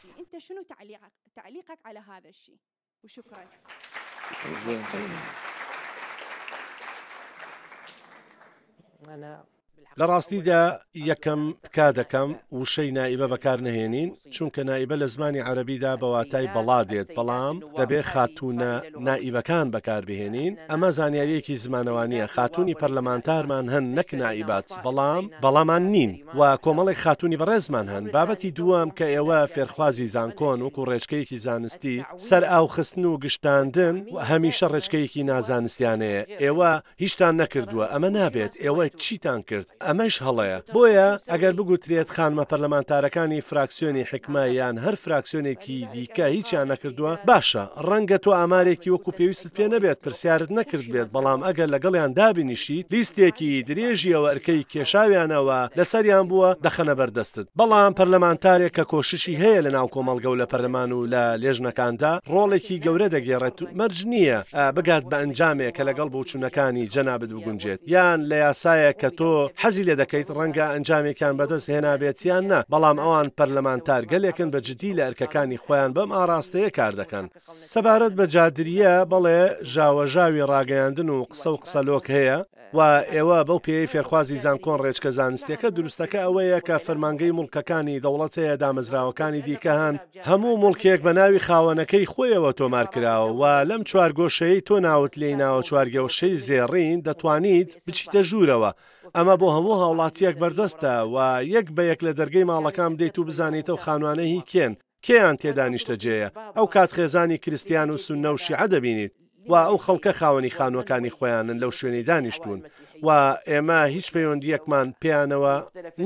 لە ڕاستیدا یەکەم تکا دەکەم وشەی نائیبە بەکار نەهێنین، چونکە نائیبە لە زمانی عەرەبیدا بە واتای بەڵا دێت، بەڵام دەبێ خاتوونە نائیبەکان بەکار بهێنین، ئەمە زانیارییەکی زمانەوانییە، خاتوونی پەرلەمانتارمان هەن نەک نائیبات، بەڵام بەڵامان نین. و کۆمەڵێک خاتوونی بەڕێزمان هەن. بابەتی دووەم کە ئێوە فێرخوازی زانکۆن وەکو ڕێچکەیەکی زانستی، سەرئاوخستن و گشتاندن هەمیشە ڕێچکەیەکی نازانستیانەیە، ئێوە هیچتان نەکردووە، ئەمە نابێت، ئێوە چیتان کرد؟ ئەمەیش هەڵەیە. بۆیە ئەگەر بگوترێت خانمە پەرلەمانتارەکانی فراکسیۆنی حیکمە یان هەر فراکسیۆنێکی دیکە هیچیان نەکردووە، باشە، ڕەنگە تۆ ئامارێکی وەکو پێویستت پێ نەبێت، پرسیارت نەکردبێت، بەڵام ئەگەر لەگەڵیان دابنیشیت، لیستێکی درێژی ئەو ئەرکەی کێشاویانە و لەسەریان بووە، دەخەنە بەر دەستت. بەڵام پەرلەمانتارێک کە کۆششی هەیە لەناو کۆمەڵگە و لە پەرلەمان و لە لێژنەکاندا، ڕۆڵێکی گەورە دەگێڕێت و مەرج نییە بگات بە ئەنجامێک کە لەگەڵ بۆچوونەکانی جەنابت بگونجێت، یان لە یاسایەک کە تۆ حەزی لێ دەکەیت، ڕەنگە ئەنجامێکیان بەدەست هێنابێت یان نا، بەڵام ئەوان پەرلەمانتارگەلێکن بە جدی لە ئەرکەکانی خۆیان بەم ئاڕاستەیە کار دەکەن. سەبارەت بە جادرییە، بەڵێ ژاوەژاوی ڕاگەیاندن و قسە و قسەلۆک هەیە و ئێوە بەو پێیەی فێرخوازی زانکۆن ڕێچکە زانستیەکە دروستەکە ئەوەیە کە فەرمانگەی موڵکەکانی دەوڵەت هەیە دامەزراوەکانی دیکە هەن هەموو موڵکێک بە ناوی خاوەنەکەی خۆیەوە تۆمار کراوە و لەم چوارگۆشەیەی تۆ ناوت لێی ناوە چوارگۆشەی زێڕین دەتوانیت بچیتە ژوورەوە ئەمە بۆ هەموو هاوڵاتیەک بەردەستە و یەک بە یەک لە دەرگەی ماڵەکان بدەیت و بزانیت ئەو خانوانە هی کێن کێیان تێدا نیشتەجێیە، ئەو کات خێزانی کریستیان و سوننە و شیعە دەبینیت و ئەو خەڵکە خاوەنی خانووەکانی خۆیانن لەو شوێنەی دانیشتوون و ئێمە هیچ پەیوەندییەکمان پێیانەوە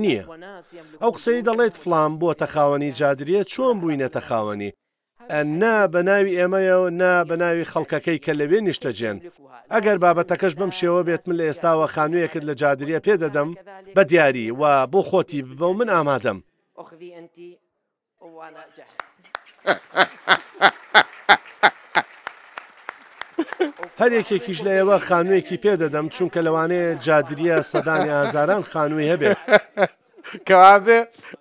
نییە. ئەو قسەی دەڵێت فڵان بووەتە خاوەنی جادریە چۆن بووینەتە خاوەنی؟ نە بە ناوی ئێمەیە و نە بە ناوی خەڵکەکەی کە لەوێ نیشتەجێن. ئەگەر بابەتەکەش بەم شێوە بێت من لە ئێستاوە خانوویەکت لە جادریە پێ دەدەم بە دیاری و بۆ خۆتی ببە و من ئامادەم. هەر یەکێکیش لە ئێوە خانوویەکی پێ دەدەم، چونکە لەوانەیە جادریە سەدان یا هەزاران خانووی هەبێت. کەوابێ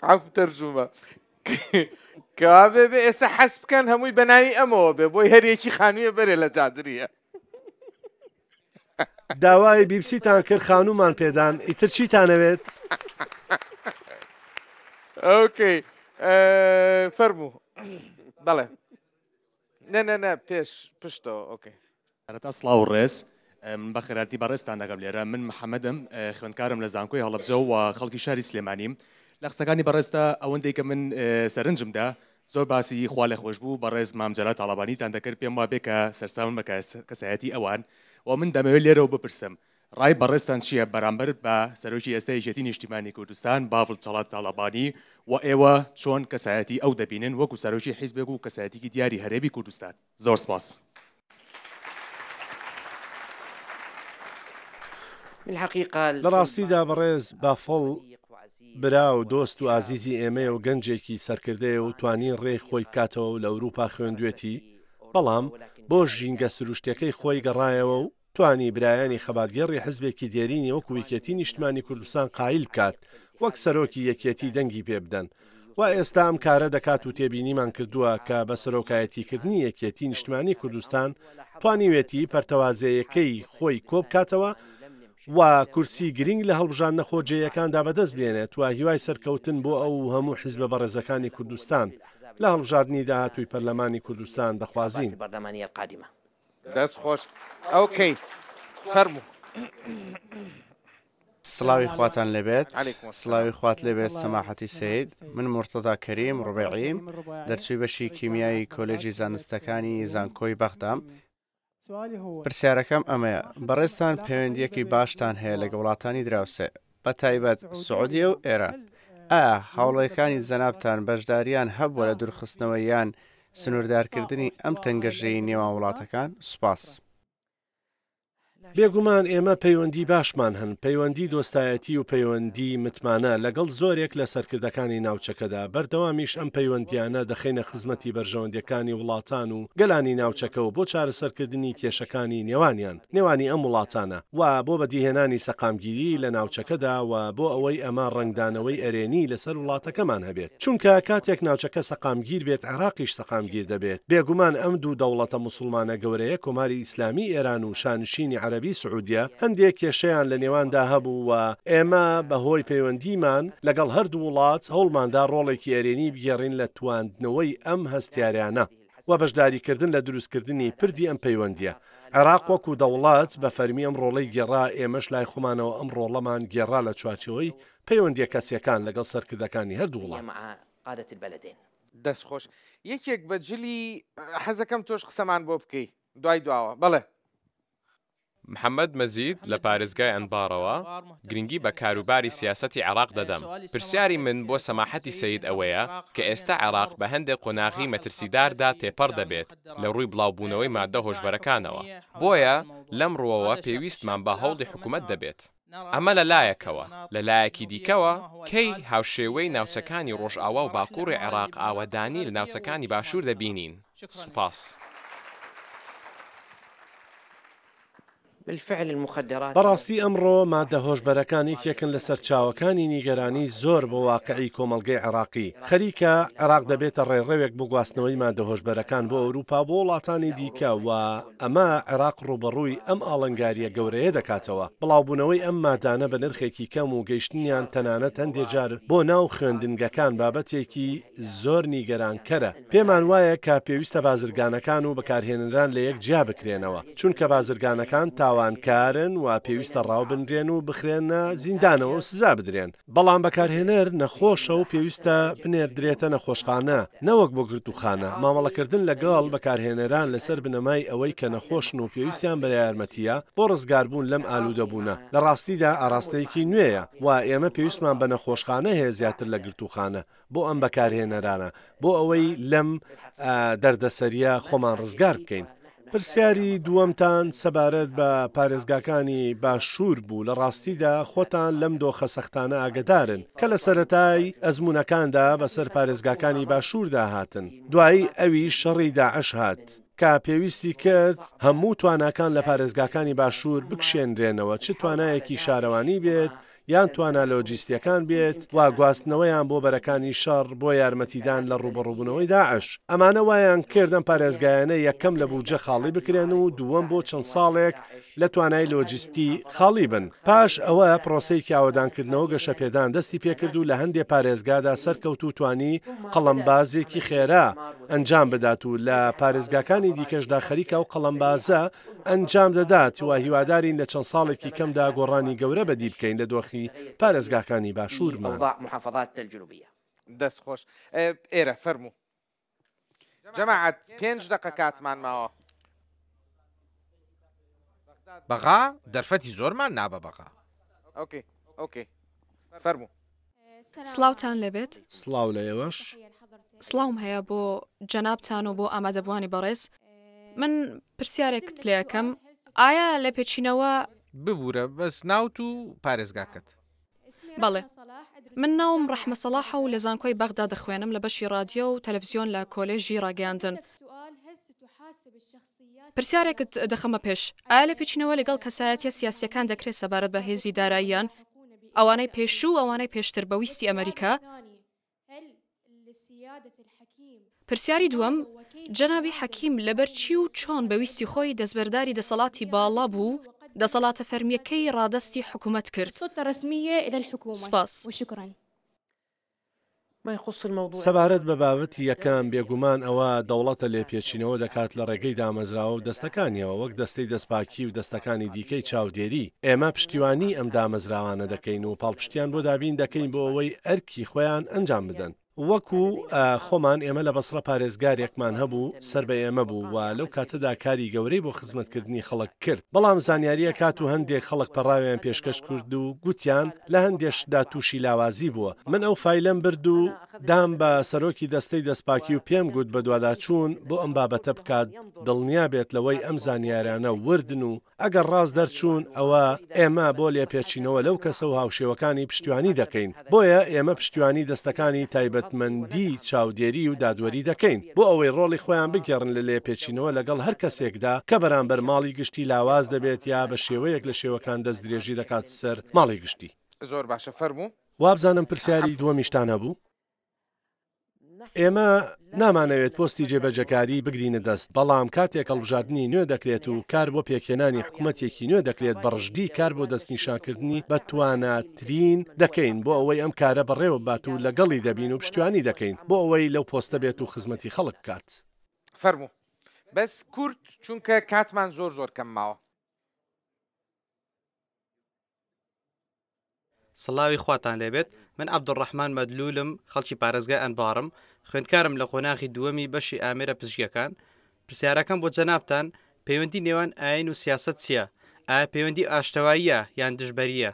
عەفو تەرجومە کەوابێ بێ ئێستا حەز بکەن هەمووی بە ناوی ئەمەوە بێ بۆی هەر یەکی خانوویە بەرێ لە جادریە. داوای بیپسیتان کرد خانوومان پێدان ئیتر چیتانەوێت؟ ئۆکەی فەرموو بەڵێ نە نە نە پێش پشتەوە ئۆکەی. سەرەتا سڵاو و ڕێز من بە خێرهاتی بەڕێزتان دەکەم لێرە من محەمەدم خوێندکارم لە زانکۆی هەڵەبجە و خەڵکی شاری سلێمانیم. لە قسەکانی بەڕێزتا ئەوەندەی کە من سەرنجم دا زۆر باسی خوالێخۆشبوو بەڕێز مام جەلال تاڵەبانیتان دەکرد، پێم وابێ کە سەرسامم بە کەسایەتی ئەوان و من دەمەوێت لێرەوە بپرسم ڕای بەڕێزتان چییە بەرامبەر بە سەرۆکی ئێستای یەکێتی نیشتیمانی کوردستان باڤڵ جەلال تاڵەبانی و ئێوە چۆن کەسایەتی ئەو دەبینن وەکو سەرۆکی حیزبێک و کەسایەتیکی دیاری هەرێمی کوردستان؟ زۆر سپاس. لە ڕاستیدا بەڕێز بافڵ برا و دۆست و ئازیزی ئێمەیە و گەنجێکی سەرکردەیە و توانی ڕێی خۆی بکاتەوە و لە ئەوروپا خوێندوێتی، بەڵام بۆ ژینگە سروشتیەکەی خۆی گەڕایەوە و توانی برایانی خەباتگێڕی حزبێکی دێرینی وەکو یەکێتی نیشتمانی کوردستان قایل بکات وەک سەرۆکی یەکێتی دەنگی پێ بدەن وا ئێستا ئەم کارە دەکات و تێبینیمان کردووە کە بە سەرۆکایەتیکردنی یەکێتی نیشتمانی کوردستان توانیوێتی پەرتەوازەیەکەی خۆی کۆبکاتەوە و کورسی گرینگ لە هەڵبژاردنە خۆجێیەکاندا بەدەست بێنێت و هیوای سەرکەوتن بۆ ئەو و هەموو حیزبە بەڕێزەکانی کوردستان لە هەڵبژاردنی داهاتووی پەرلەمانی کوردستان دەخوازین. دەست خۆش ئۆکەی فەرموو. سڵاوی خواتان لێبێت سڵاوی خوات لێبێت سەماحەتی سەید من مورتەزا کەریم ڕوبێعیم دەرچووی بەشی کیمیای کۆلێژی زانستەکانی زانکۆی بەغدام پرسیارەکەم ئەمەیە بەڕێزتان پەیوەندیەکی باشتان هەیە لەگە وڵاتانی دراوسێ بە تایبەت سعودیە و ئێران ئایا هەوڵەکانی جەنابتان بەشداریان هەبووە لە دوورخستنەوە یان سنووردارکردنی ئەم تەنگەژەی نێوان وڵاتەکان؟ سوپاس. بێگومان ئێمە پەیوەندی باشمان هەن، پەیوەندی دۆستایەتی و پەیوەندی متمانە لەگەڵ زۆرێک لە سەرکردەکانی ناوچەکەدا، بەردەوامیش ئەم پەیوەندییانە دەخەینە خزمەتی بەرژەوەندییەکانی وڵاتان و گەلانی ناوچەکە و بۆ چارەسەرکردنی کێشەکانی نێوانیان. نێوانی ئەم وڵاتانە و بۆ بەدیهێنانی سەقامگیریی لە ناوچەکەدا و بۆ ئەوەی ئەمە ڕەنگدانەوەی ئەرێنی لەسەر وڵاتەکەمان هەبێت، چونکە کاتێک ناوچەکە سەقامگیر بێت عێراقیش سەقامگیر دەبێت. بێگومان ئەم دوو دەوڵەتە موسوڵمانە گەورەیە کۆماری ئیسلامی ئێران و شانشینی عەرەبی سعودیە هەندێک کێشەیان لە نێواندا هەبوو و ئێمە بە هۆی پەیوەندیمان لەگەڵ هەردوو وڵات هەوڵماندا ڕۆڵێکی ئەرێنی بگێڕین لە تواندنەوەی ئەم هەستیاریانە. و بەشداریکردن لە دروستکردنی پردی ئەم پەیوەندییە. عێراق وەکو دەوڵەت بە فەرمی ئەم ڕۆڵەی گێڕا، ئێمەش لای خۆمانەوە ئەم ڕۆڵەمان گێڕا لە چوارچێوەی پەیوەندییە کەسییەکان لەگەڵ سەرکردەکانی هەردوو وڵات. دەست خۆش یەکێک بە جلی حەزەکەم تۆش قسەمان بۆ بکەی دوای دواوە بەڵێ. محەمەد مەجید لە پارێزگای ئەنباڕەوە، گرنگی بە کاروباری سیاسەتی عێراق دەدەم، پرسیاری من بۆ سەماحەتی سەید ئەوەیە کە ئێستا عێراق بە هەندێک قۆناغی مەترسیداردا تێپەڕ دەبێت لە ڕووی بڵاوبوونەوەی ماددە هۆشبەرەکانەوە، بۆیە لەم ڕووەوە پێویستمان بە هەوڵی حکومەت دەبێت. ئەمە لە لایەکەوە، لە لایەکی دیکەوە کەی هاوشێوەی ناوچەکانی ڕۆژئاوا و باکووری عێراق ئاوەدانی لە ناوچەکانی باشوور دەبینین؟ سوپاس. بەڕاستی ئەمڕۆ ماددە هۆشبەرەکان یەکێکن لە سەرچاوەکانی نیگەرانی زۆر بۆ واقعی کۆمەڵگەی عێراقی، خەریکە عێراق دەبێتە ڕێڕەوێک بۆ گواستنەوەی ماددە هۆشبەرەکان بۆ ئەوروپا و بۆ وڵاتانی دیکە و ئەمە عێراق ڕووبەڕووی ئەم ئاڵنگارییە گەورەیە دەکاتەوە، بڵاوبوونەوەی ئەم مادانە بە نرخێکی کەم و گەیشتنیان تەنانەت هەندێ جار بۆ ناو خوێندنگەکان بابەتێکی زۆر نیگەرانکەرە. پێمان وایە کە پێویستە بازرگانەکان و بەکارهێنەران لە یەک جیا بکرێنەوە، چونکە بازرگانەکان تاوانکارن و پێویستە ڕاو بنرێن و بخرێنە زیندانەوە و سزا بدرێن، بەڵام بەکارهێنەر نەخۆشە و پێویستە بنێردرێتە نەخۆشخانە نەوەک بۆ گرتووخانە، مامەڵەکردن لەگەڵ بەکارهێنەران لەسەر بنەمای ئەوەی کە نەخۆشن و پێویستیان بە یارمەتییە بۆ ڕزگاربوون لەم ئالوودەبوونە، لە ڕاستیدا ئاراستەیەکی نوێیە و ئێمە پێویستمان بە نەخۆشخانە هەیە زیاتر لە گرتووخانە. بۆ ئەم بەکارهێنەرانە بۆ ئەوەی لەم دەردەسەرییە خۆمان ڕزگار بکەین. پرسیاری دووەمتان سەبارەت بە پارێزگاکانی باشوور بوو، لە ڕاستیدا خۆتان لەم دۆخە سەختانە ئاگەدارن کە لە سەرەتای ئەزموونەکاندا بەسەر پارێزگاکانی باشووردا هاتن، دوای ئەویش شەڕی داعش هات کە پێویستی کرد هەموو تواناکان لە پارێزگاکانی باشوور بکشێنرێنەوە چ توانایەکی شارەوانی بێت یان توانا لۆجیستییەکان بێت و گواستنەوەیان بۆ بەرەکانی شەڕ بۆ یارمەتیدان لە ڕووبەڕووبوونەوەی داعش. ئەمانە وایان کرد ئەم پارێزگایانە یەکەم لە بودجە خاڵی بکرێن و دووەم بۆ چەند ساڵێک لە توانای لۆجیستی خاڵی بن. پاش ئەوە پرۆسەیەکی ئاوەدانکردنەوە و گەشەپێدان دەستی پێکرد و لە هەندێ پارێزگادا سەرکەوت و توانی قەڵەمبازێکی خێرا ئەنجام بدات و لە پارێزگاکانی دیکەشدا خەریکە ئەو قەڵەمبازە ئەنجام دەدات و هیوادارین لە چەند ساڵێکی کەمدا گۆڕانی گەورە بەدی بکەین لە دۆخی پارێزگاکانی باشوورمان. دەست خۆش ئێرە فەرموو. جەماعەت پێنج دەقە کاتمان ماوە. بەغا دەرفەتی زۆرمان نا بە بەغا. ئۆکەی ئۆکەی فەرموو. سڵاوتان لێبێت. سڵاو لە ئێوەش. سڵاوم هەیە بۆ جەنابتان و بۆ ئامادەبووانی بەڕێز. من پرسیارێکت لێ ئەکەم ئایا لێپێچینەوە. ببورە بەس ناوت و پارێزگاکەت. بەڵێ. من ناوم ڕەحمە سەڵاحە و لە زانکۆی بەغدا دەخوێنم لە بەشی ڕادیۆ و تەلەفزیۆن لە کۆلێژی ڕاگەیاندن. پرسیارێکت دەخەمە پێش، ئایا لێپێچینەوە لەگەڵ کەسایەتییە سیاسییەکان دەکرێت سەبارەت بە هێزی داراییان، ئەوانەی پێشوو و ئەوانەی پێشتر بە ویستی ئەمەریکا؟ پرسیاری دووەم، جەنابی حەکیم لەبەر چی و چۆن بە ویستی خۆی دەستبەرداری دەسەڵاتی باڵا بوو و دەسەڵاتە فەرمییەکەی ڕادەستی حکومەت کرد؟ سوپاس. سەبارەت بە بابەتی یەکەم، بێگومان ئەوە دەوڵەتە لێپێچینەوە دەکات لە ڕێگەی دامەزراوە و دەستەکانیەوە وەک دەستەی دەستپاکی و دەستەکانی دیکەی چاودێری، ئێمە پشتیوانی ئەم دامەزراوانە دەکەین و پاڵپشتیان بۆ دابین دەکەین بۆ ئەوەی ئەرکی خۆیان ئەنجام بدەن. وەکو خۆمان ئێمە لە بەسڕە پارێزگارێکمان هەبوو سەر بە ئێمە بوو و لەو کاتەدا کاری گەورەی بۆ خزمەتکردنی خەڵک کرد، بەڵام زانیارییەک هات و هەندێک خەڵک پەڕاویان پێشکەش کرد و گوتیان لە هەندێ شتدا تووشی لاوازی بووە. من ئەو فایلەم برد و دام بە سەرۆکی دەستەی دەستپاکی و پێم گوت بەدواداچوون بۆ ئەم بابەتە بکات دڵنیا بێت لەوەی ئەم زانیارانە وردن و ئەگەر ڕاست دەرچوون ئەوە ئێمە بۆ لێپێچینەوە لەو کەسە و هاوشێوەکانی پشتیوانی دەکەین، بۆیە ئێمە پشتیوانی دەستەکانی تایبەتمەندی چاودێری و دادوەری دەکەین بۆ ئەوەی ڕۆڵی خۆیان بگێڕن لە لێپێچینەوە لەگەڵ هەر کەسێکدا کە بەرامبەر ماڵی گشتی لاواز دەبێت یا بە شێوەیەک لە شێوەکان دەستدرێژی دەکات سەر ماڵی گشتی. زۆر باشە فەرموو. وابزانم پرسیاری دووەمیشتان هەبوو؟ ئێمە نامانەوێت پۆستی جێبەجێکاری بگرینە دەست، بەڵام کاتێک هەڵبژاردنی نوێ دەکرێت و کار بۆ پێکهێنانی حکومەتێکی نوێ دەکرێت بە ڕژدی کار بۆ دەستنیشانکردنی بەتواناترین دەکەین بۆ ئەوەی ئەم کارە بەڕێوەببات و لەگەڵی دەبین و پشتیوانی دەکەین بۆ ئەوەی لەو پۆستە بێت و خزمەتی خەڵک بکات. فەرموو بەس کورت چونکە کاتمان زۆر زۆر کەم ماوە. سڵاوی خواتان لێبێت من عەبدولڕەحمان مەدلولم خەڵکی پارێزگای ئەنباڕم خوێندکارم لە قۆناغی دووەمی بەشی ئامێرە پزیشکیەکان پرسیارەکەم بۆ جەنابتان پەیوەندی نێوان ئاین و سیاسەت چییە ئایا پەیوەندی ئاشتەواییە یان دژبەرییە؟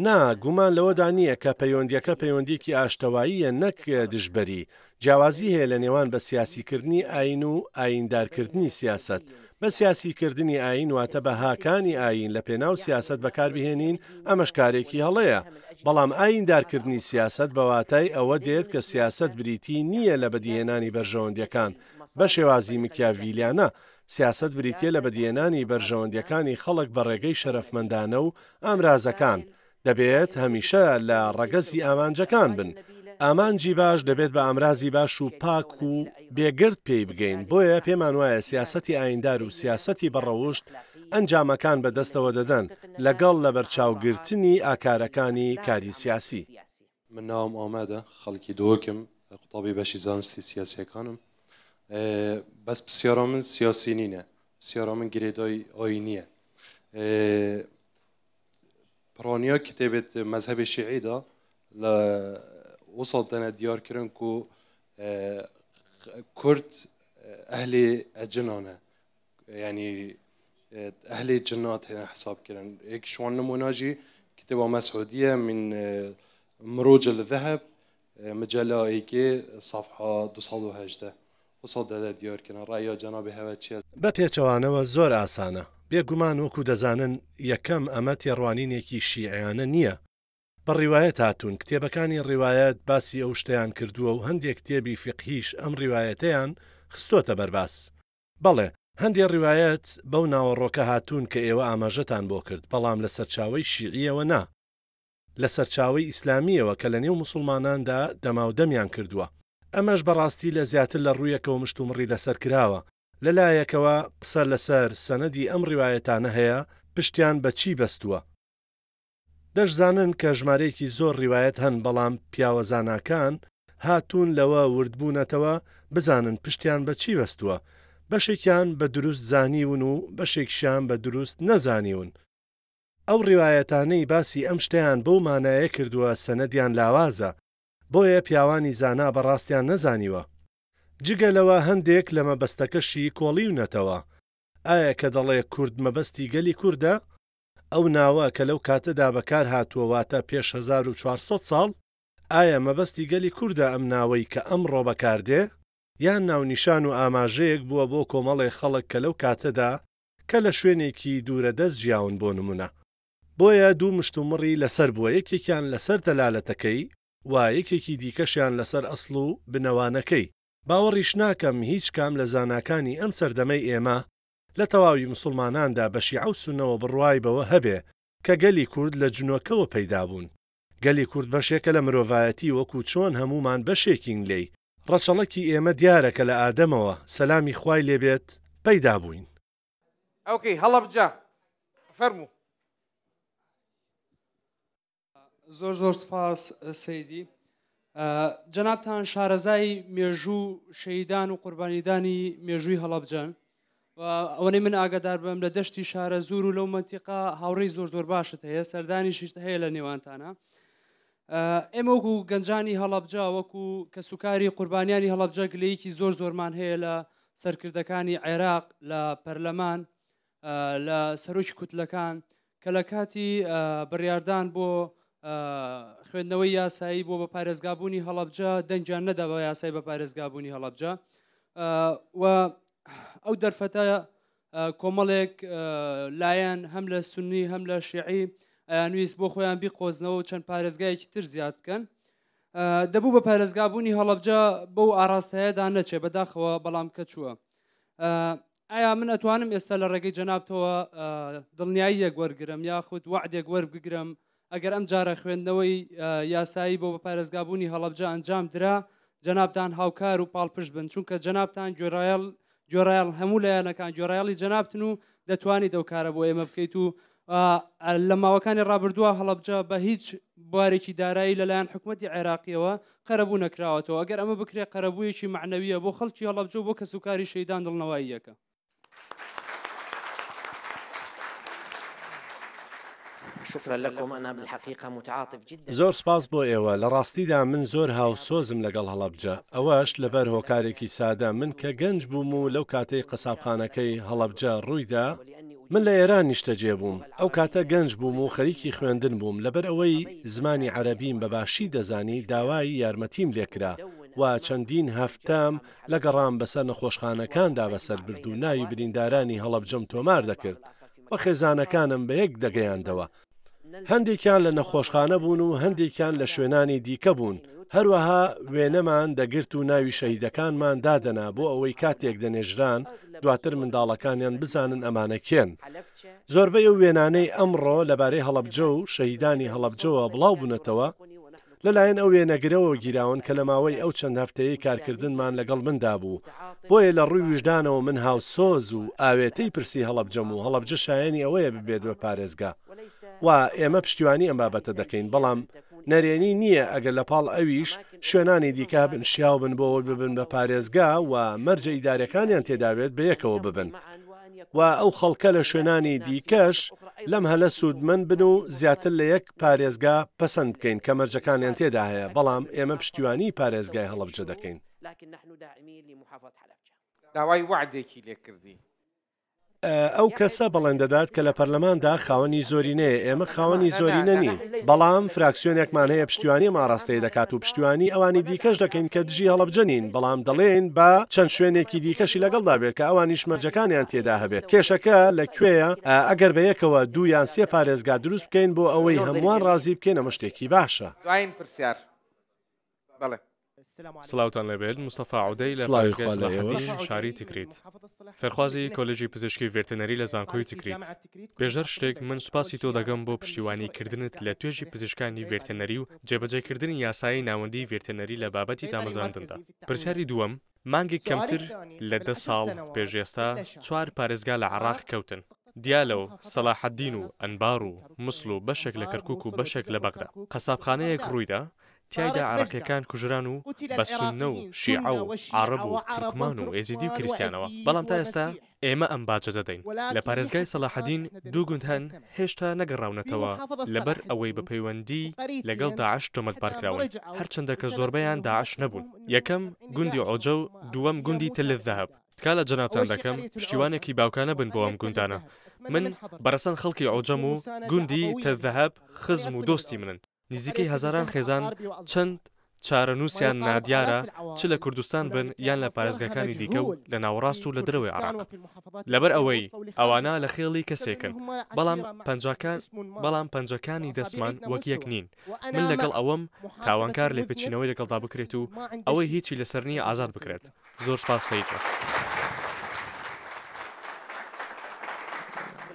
نا، گومان لەوەدا نییە کە پەیوەندییەکە پەیوەندییەکی ئاشتەواییە نەک دژبەری. جیاوازی هەیە لە نێوان بە سیاسیکردنی ئایین و ئاییندارکردنی سیاسەت. بە سیاسیکردنی ئایین واتە بەهاکانی ئایین لە پێناو سیاسەت بەکاربهێنین، ئەمەش کارێکی هەڵەیە. بەڵام ئاییندارکردنی سیاسەت بە واتای ئەوە دێت کە سیاسەت بریتی نییە لە بەدیهێنانی بەرژەوەندییەکان بە شێوازی مکیاڤیلیانە، سیاسەت بریتییە لە بەدیهێنانی بەرژەوەندییەکانی خەڵک بە ڕێگەی شەرەفمەندانە و ئامرازەکان، دەبێت هەمیشە لە ڕەگەزی ئامانجەکان بن. ئامانجی باش دەبێت بە ئامرازی باش و پاک و بێگەرد پێی بگەین، بۆیە پێمانوایە سیاسەتی ئایندار و سیاسەتی بەڕەوشت ئەنجامەکان بەدەستەوە دەدەن، لەگەڵ لەبەرچاوگرتنی ئاکارەکانی کاری سیاسی. من ناوم ئامەدە خەڵکی دهۆکم قوتابی بەشی زانستی سیاسیەکانم بەس پرسیارا من سیاسی نینە پرسیارا من گرێدای ئاینیە پرانیا کتێبێت مەزهەبی شیعیدا لە وسا دەنە دیار کرن کو کورد ئەهلی ئەجنانە یعنی ئەهلی جنات هێنە حساب کرن یەک شوان نمونە ژی کتێبا مەسعودیە من مروج الذهب مجلە یەکێ صفحە 218 وسا دەدە دیار کرن ڕەیا جەنابی هەوە چیە؟ بە پێچەوانەوە زۆر ئاسانە. بێ گومان وەکو دەزانن یەکەم ئەمە تێڕوانینێکی شیعیانە نییە. بە ڕیوایەت هاتوون، کتێبەکانی ڕیوایەت باسی ئەو شتەیان کردووە و هەندێ کتێبی فیقهیش ئەم ڕیوایەتەیان خستۆتە بەر باس. بەڵێ، هەندێ ڕیوایەت بەو ناوەڕۆکە هاتوون کە ئێوە ئاماژەتان بۆ کرد، بەڵام لە سەرچاوەی شیعییەوە نا. لە سەرچاوەی ئیسلامییەوە کە لە نێو موسوڵماناندا دەماودەمیان کردووە. ئەمەش بە ڕاستی لە زیاتر لە ڕوویەکەوە مشتومڕی لەسەر کراوە. لە لایەکەوە قسە لەسەر سەنەدی ئەم ڕیوایەتانە هەیە، پشتیان بە چی بەستووە؟ دەشزانن کە ژمارەیەکی زۆر ڕیوایەت هەن بەڵام پیاوە زاناکان هاتوون لەوە وردبوونەتەوە بزانن پشتیان بە چی بەستووە، بەشێکیان بە دروست زانیون و بەشێکیشیان بە دروست نەزانیون. ئەو ڕیوایەتانەی باسی ئەم شتەیان بەو مانایە کردووە سەنەدیان لاوازە، بۆیە پیاوانی زانا بە ڕاستیان نەزانیوە. جگە لەوە هەندێک لە مەبەستەکەشی کۆڵیونەتەوە. ئایا کە دەڵێ کورد مەبەستی گەلی کوردە؟ ئەو ناوە کە لەو کاتەدا بەکار هاتووە واتە پێش 1400 ساڵ، ئایا مەبەستی گەلی کوردە ئەم ناوەی کە ئەمڕۆ بەکار دێ؟ یان ناونیشان و ئاماژەیەک بووە بۆ کۆمەڵێ خەڵک کە لەو کاتەدا کە لە شوێنێکی دوورە دەست ژیاون بۆ نمونە. بۆیە دوو مشتومڕی لەسەر بووە یەکێکیان لەسەر دەلالەتەکەی و یەکێکی دیکەشیان لەسەر ئەسڵ و بنەوانەکەی. باوەڕیش ناکەم هیچ کام لە زاناکانی ئەم سەردەمەی ئێمە لە تەواوی موسوڵماناندا بە شیعە و سوننەوە بڕوای بەوە هەبێ کە گەلی کورد لە جنۆکەوە پەیدا بوون. گەلی کورد بەشێکە لە مرۆڤایەتی وەکو چۆن هەموومان بەشێکین لێی. ڕەچەڵەکی ئێمە دیارە کە لە ئادەمەوە، سەلامی خوای لێ بێت، پەیدا بووین. ئۆکەی هەڵەبجە فەرموو. زۆر زۆر سپاس سەیدی. جەنابتان شارەزای مێژوو شەهیدان و قوربانیدانی مێژووی هەڵەبجەن و ئەوەی من ئاگادار بم لە دەشتی شارە زور و لەو مەنتیقە هاوڕێی زۆر زۆر باشت هەیە سەردانیشیشت هەیە لە نێوانتانە ئێمە وەکو گەنجانی هەڵەبجە وەکو کەسوکاری قوربانیانی هەڵەبجە گلەیەکی زۆر زۆرمان هەیە لە سەرکردەکانی عێراق لە پەرلەمان لە سەرۆکی کوتلەکان کە لە کاتی بڕیاردان بۆ خوێندنەوەی یاسایی بۆ بە پارێزگابوونی هەڵەبجە دەنگیان نەدا بە یاسای بە پارێزگابوونی هەڵەبجە و ئەو دەرفەتە کۆمەڵێک لایەن هەم لە سنی هەم لە شیعی ئەیانویست بۆ خۆیان بیقۆزنەوە و چەند پارێزگایەکی تر زیاد بکەن دەبوو بە پارێزگابوونی هەڵەبجە بەو ئاراستەیەدا نەچێ بەداخەوە بەڵام کە چووە ئایا من ئەتوانم ئێستا لە ڕێگەی جەنابتەوە دڵنیاییەک وەرگرم یاخود وەعدێک وەربگرم ئەگەر ئەم جارە خوێندنەوەی یاسایی بۆ بە پارێزگابوونی هەڵەبجە ئەنجام درا جەنابتان هاوکار و پاڵپشت بن چونکە جەنابتان گوێڕایەڵ گوێڕایەڵ هەموو لایەنەکان گوێڕایەڵی جەنابتن و دەتوانیت ئەو کارە بۆ ئێمە بکەیت و لە ماوەکانی ڕابردووە هەڵەبجە بە هیچ بوارێکی دارایی لەلایەن حکومەتی عێراقیەوە قەرەبوو نەکراوەتەوە، ئەگەر ئەمە بکرێت قەرەبوویەکی مەعنەویە بۆ خەڵکی هەڵەبجە و بۆ کەسوکاری شەهیدان دڵنەواییەکە. زۆر سپاس بۆ ئێوە، لە ڕاستیدا من زۆر هاوسۆزم لەگەڵ هەڵەبجە، ئەوەش لەبەر هۆکارێکی سادە، من کە گەنج بووم و لەو کاتەی قەسابخانەکەی هەڵەبجە ڕوویدا، من لە ئێران نیشتەجێ بووم، ئەو کاتە گەنج بووم و خەریکی خوێندن بووم، لەبەر ئەوەی زمانی عەرەبیم بە باشی دەزانی داوای یارمەتیم لێکرا و چەندین هەفتەم لە گەڕان بەسەر نەخۆشخانەکاندا بەسەر برد و ناوی بریندارانی هەڵەبجەم تۆمار دەکرد و خێزانەکانم بە یەک دەگەیاندەوە. هەندێکیان لە نەخۆشخانە بوون و هەندێکیان لە شوێنانی دیکە بوون، هەروەها وێنەمان دەگرت و ناوی شەهیدەکانمان دادەنا بۆ ئەوەی کاتێک دەنێژران دواتر منداڵەکانیان بزانن ئەمانە کێن. زۆربەی ئەو وێنانەی ئەمڕۆ لەبارەی هەڵەبجە و شەهیدانی هەڵەبجەوە بڵاوبوونەتەوە، لەلایەن ئەو وێنەگرەوە گیراون کە لە ماوەی ئەو چەند هەفتەیەی کارکردنمان لەگەڵ مندا بوو، بۆیە لە ڕووی ویژدانەوە من هاوسۆز و ئاوێتەی پرسی هەڵەبجەم و هەڵەبجە شایەنی ئەوەیە ببێت بە پارێزگا و ئێمە پشتیوانی ئەم بابەتە دەکەین، بەڵام نەرێنی نییە ئەگەر لە پاڵ ئەویش شوێنانی دیکە هەبن شیاو بن بۆ ئەوەی ببن بە پارێزگا و مەرجە ئیداریەکانیان تێدابێت بەیەکەوە ببن. و ئەو خەڵکە لە شوێنانی دیکەش لەم هەلە سوودمەند بن و زیاتر لە یەک پارێزگا پەسەند بکەین کە مەرجەکانیان تێدا هەیە، بەڵام ئێمە پشتیوانیی پارێزگای هەڵەبجە دەکەین. داوای وەعدێکی لێ کردی. ئەو کەسە بەڵێن دەدات کە لە پەرلەماندا خاوەنی زۆرینەیە، ئێمە خاوەنی زۆرینە نین، بەڵام فراکسیۆنێکمان هەیە پشتیوانی ئەم ئاڕاستەیە دەکات و پشتیوانی ئەوانی دیکەش دەکەین کە دژی هەڵەبجە نین، بەڵام دەڵێین با چەند شوێنێکی دیکەشی لەگەڵدا بێت کە ئەوانیش مەرجەکانیان تێدا هەبێت. کێشەکە لە کوێیە؟ ئەگەر بە یەکەوە دوو یان سێ پارێزگا دروست بکەین بۆ ئەوەی هەمووان ڕازی بکەین ئەمە شتێکی باشە. دوایین پرسیار. بەڵێ. سڵاوتان لێبێت مستەفا عودەی لە سڵاوی پارێزگای خوا لە ئێوەش. سەلاحەدین شاری تکریت فێرخوازی کۆلێژی پزیشکی ڤێرتەنەری لە زانکۆی تکریت پێش هەر شتێک من سوپاسی تۆ دەکەم بۆ پشتیوانی کردنت لە توێژی پزیشکانی ڤێرتەنەری و جێبەجێکردنی یاسایی ناوەندی ڤێرتەنەری لە بابەتی دامەزراندندا پرسیاری دووەم مانگێک کەمتر لە دە ساڵ پێش ئێستا چوار پارێزگا لە عێراق کەوتن. دیالە و سەلاحەدین و ئەنبار و موسڵ و بەشێک لە کەرکوک و بەشێک لە بەغدا. قەسابخانەیەک ڕوویدا، تیایدا عێراقییەکان کوژران و بە سوننە و شیعە و عەڕەب و تورکمان و ئێزیدی و کریستیانەوە، بەڵام تا ئێستا ئێمە ئەم باجە دەدەین. لە پارێزگای سەلاحەدین دوو گوند هەن هێشتا نەگەڕاونەتەوە لەبەر ئەوەی بە پەیوەندیی لەگەڵ داعش تۆمەتبارکراون، هەرچەندە کە زۆربەیان داعش نەبوون. یەکەم گوندی عۆجە و دووەم گوندی تل الذهب. تکا لە جەنابتان دەکەم پشتیوانێکی باوکانە بن بۆ ئەم گوندانە. من بە رەسەن خەڵکی عۆجەم و گوندی تل الذهب خزم و دۆستی منن. نزیکەی هەزاران خێزان چەند چارەنووسیان نادیارە چ لە کوردستان بن یان لە پارێزگاکانی دیکە و لە ناوەڕاست و لە دەرەوەی عێراق لەبەر ئەوەی ئەوانە لە خێڵی کەسێکن بەڵام پەنجاکان بەڵام پەنجەکانی دەستمان وەک یەک نین من لەگەڵ ئەوەم تاوانکار لێپێچینەوەی لەگەڵدا بکرێت و ئەوەی هیچی لەسەر نییە ئازاد بکرێت. زۆر سپاس سەید بە.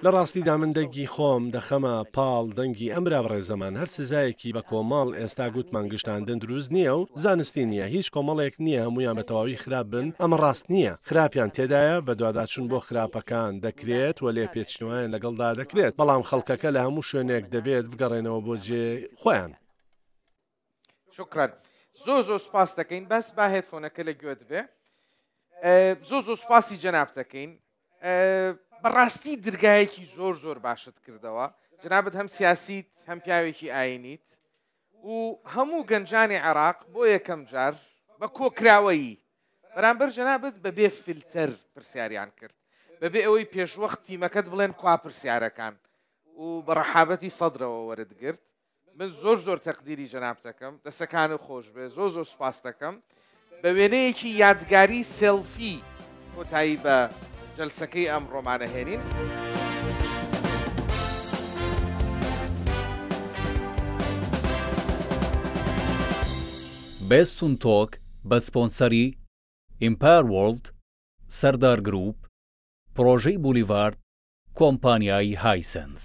لە ڕاستیدا من دەنگی خۆم دەخەمە پاڵ دەنگی ئەم برا بەڕێزەمان هەر سزایەکی بە کۆمەڵ ئێستا گوتمان گشتاندن دروست نییە و زانستی نییە هیچ کۆمەڵێک نییە هەموویان بە تەواوی خراپ بن ئەمە ڕاست نییە خراپیان تێدایە بەدواداچوون بۆ خراپەکان دەکرێت و لێپێچینەوەیان لەگەڵدا دەکرێت بەڵام خەڵکەکە لە هەموو شوێنێک دەبێت بگەڕێنەوە بۆ جێی خۆیان. شکرا زۆر زۆر سوپاس دەکەین بەس با هێدفۆنەکە لە گوێت بێ زۆر زۆر سوپاسی جەناب دەکەین بەڕاستی درگایەکی زۆر زۆر باشت کردەوە جەنابت هەم سیاسیت هەم پیاوێکی ئاینیت و هەموو گەنجانی عێراق بۆ یەکەم جار بە کۆکراوەیی بەرامبەر جەنابت بەبێ فلتەر پرسیاریان کرد بەبێ ئەوەی پێشوەخت تیمەکەت بڵێن کوا پرسیارەکان و بە ڕەحابەتی سەدرەوە وەرت گرت من زۆر زۆر تەقدیری جەنابتەکەم دەسەکانت خۆش بێ زۆر زۆر سوپاستەکەم بە وێنەیەکی یادگاری سێڵفی کۆتایی بە جەلسەکەی ئەم ڕۆمانە هێنین. بێستون تۆک بە سپۆنسەری، ئیمپایەر وۆرڵد، سەردار گرووپ، پڕۆژەی بولیڤارد، کۆمپانیای هایسێنس.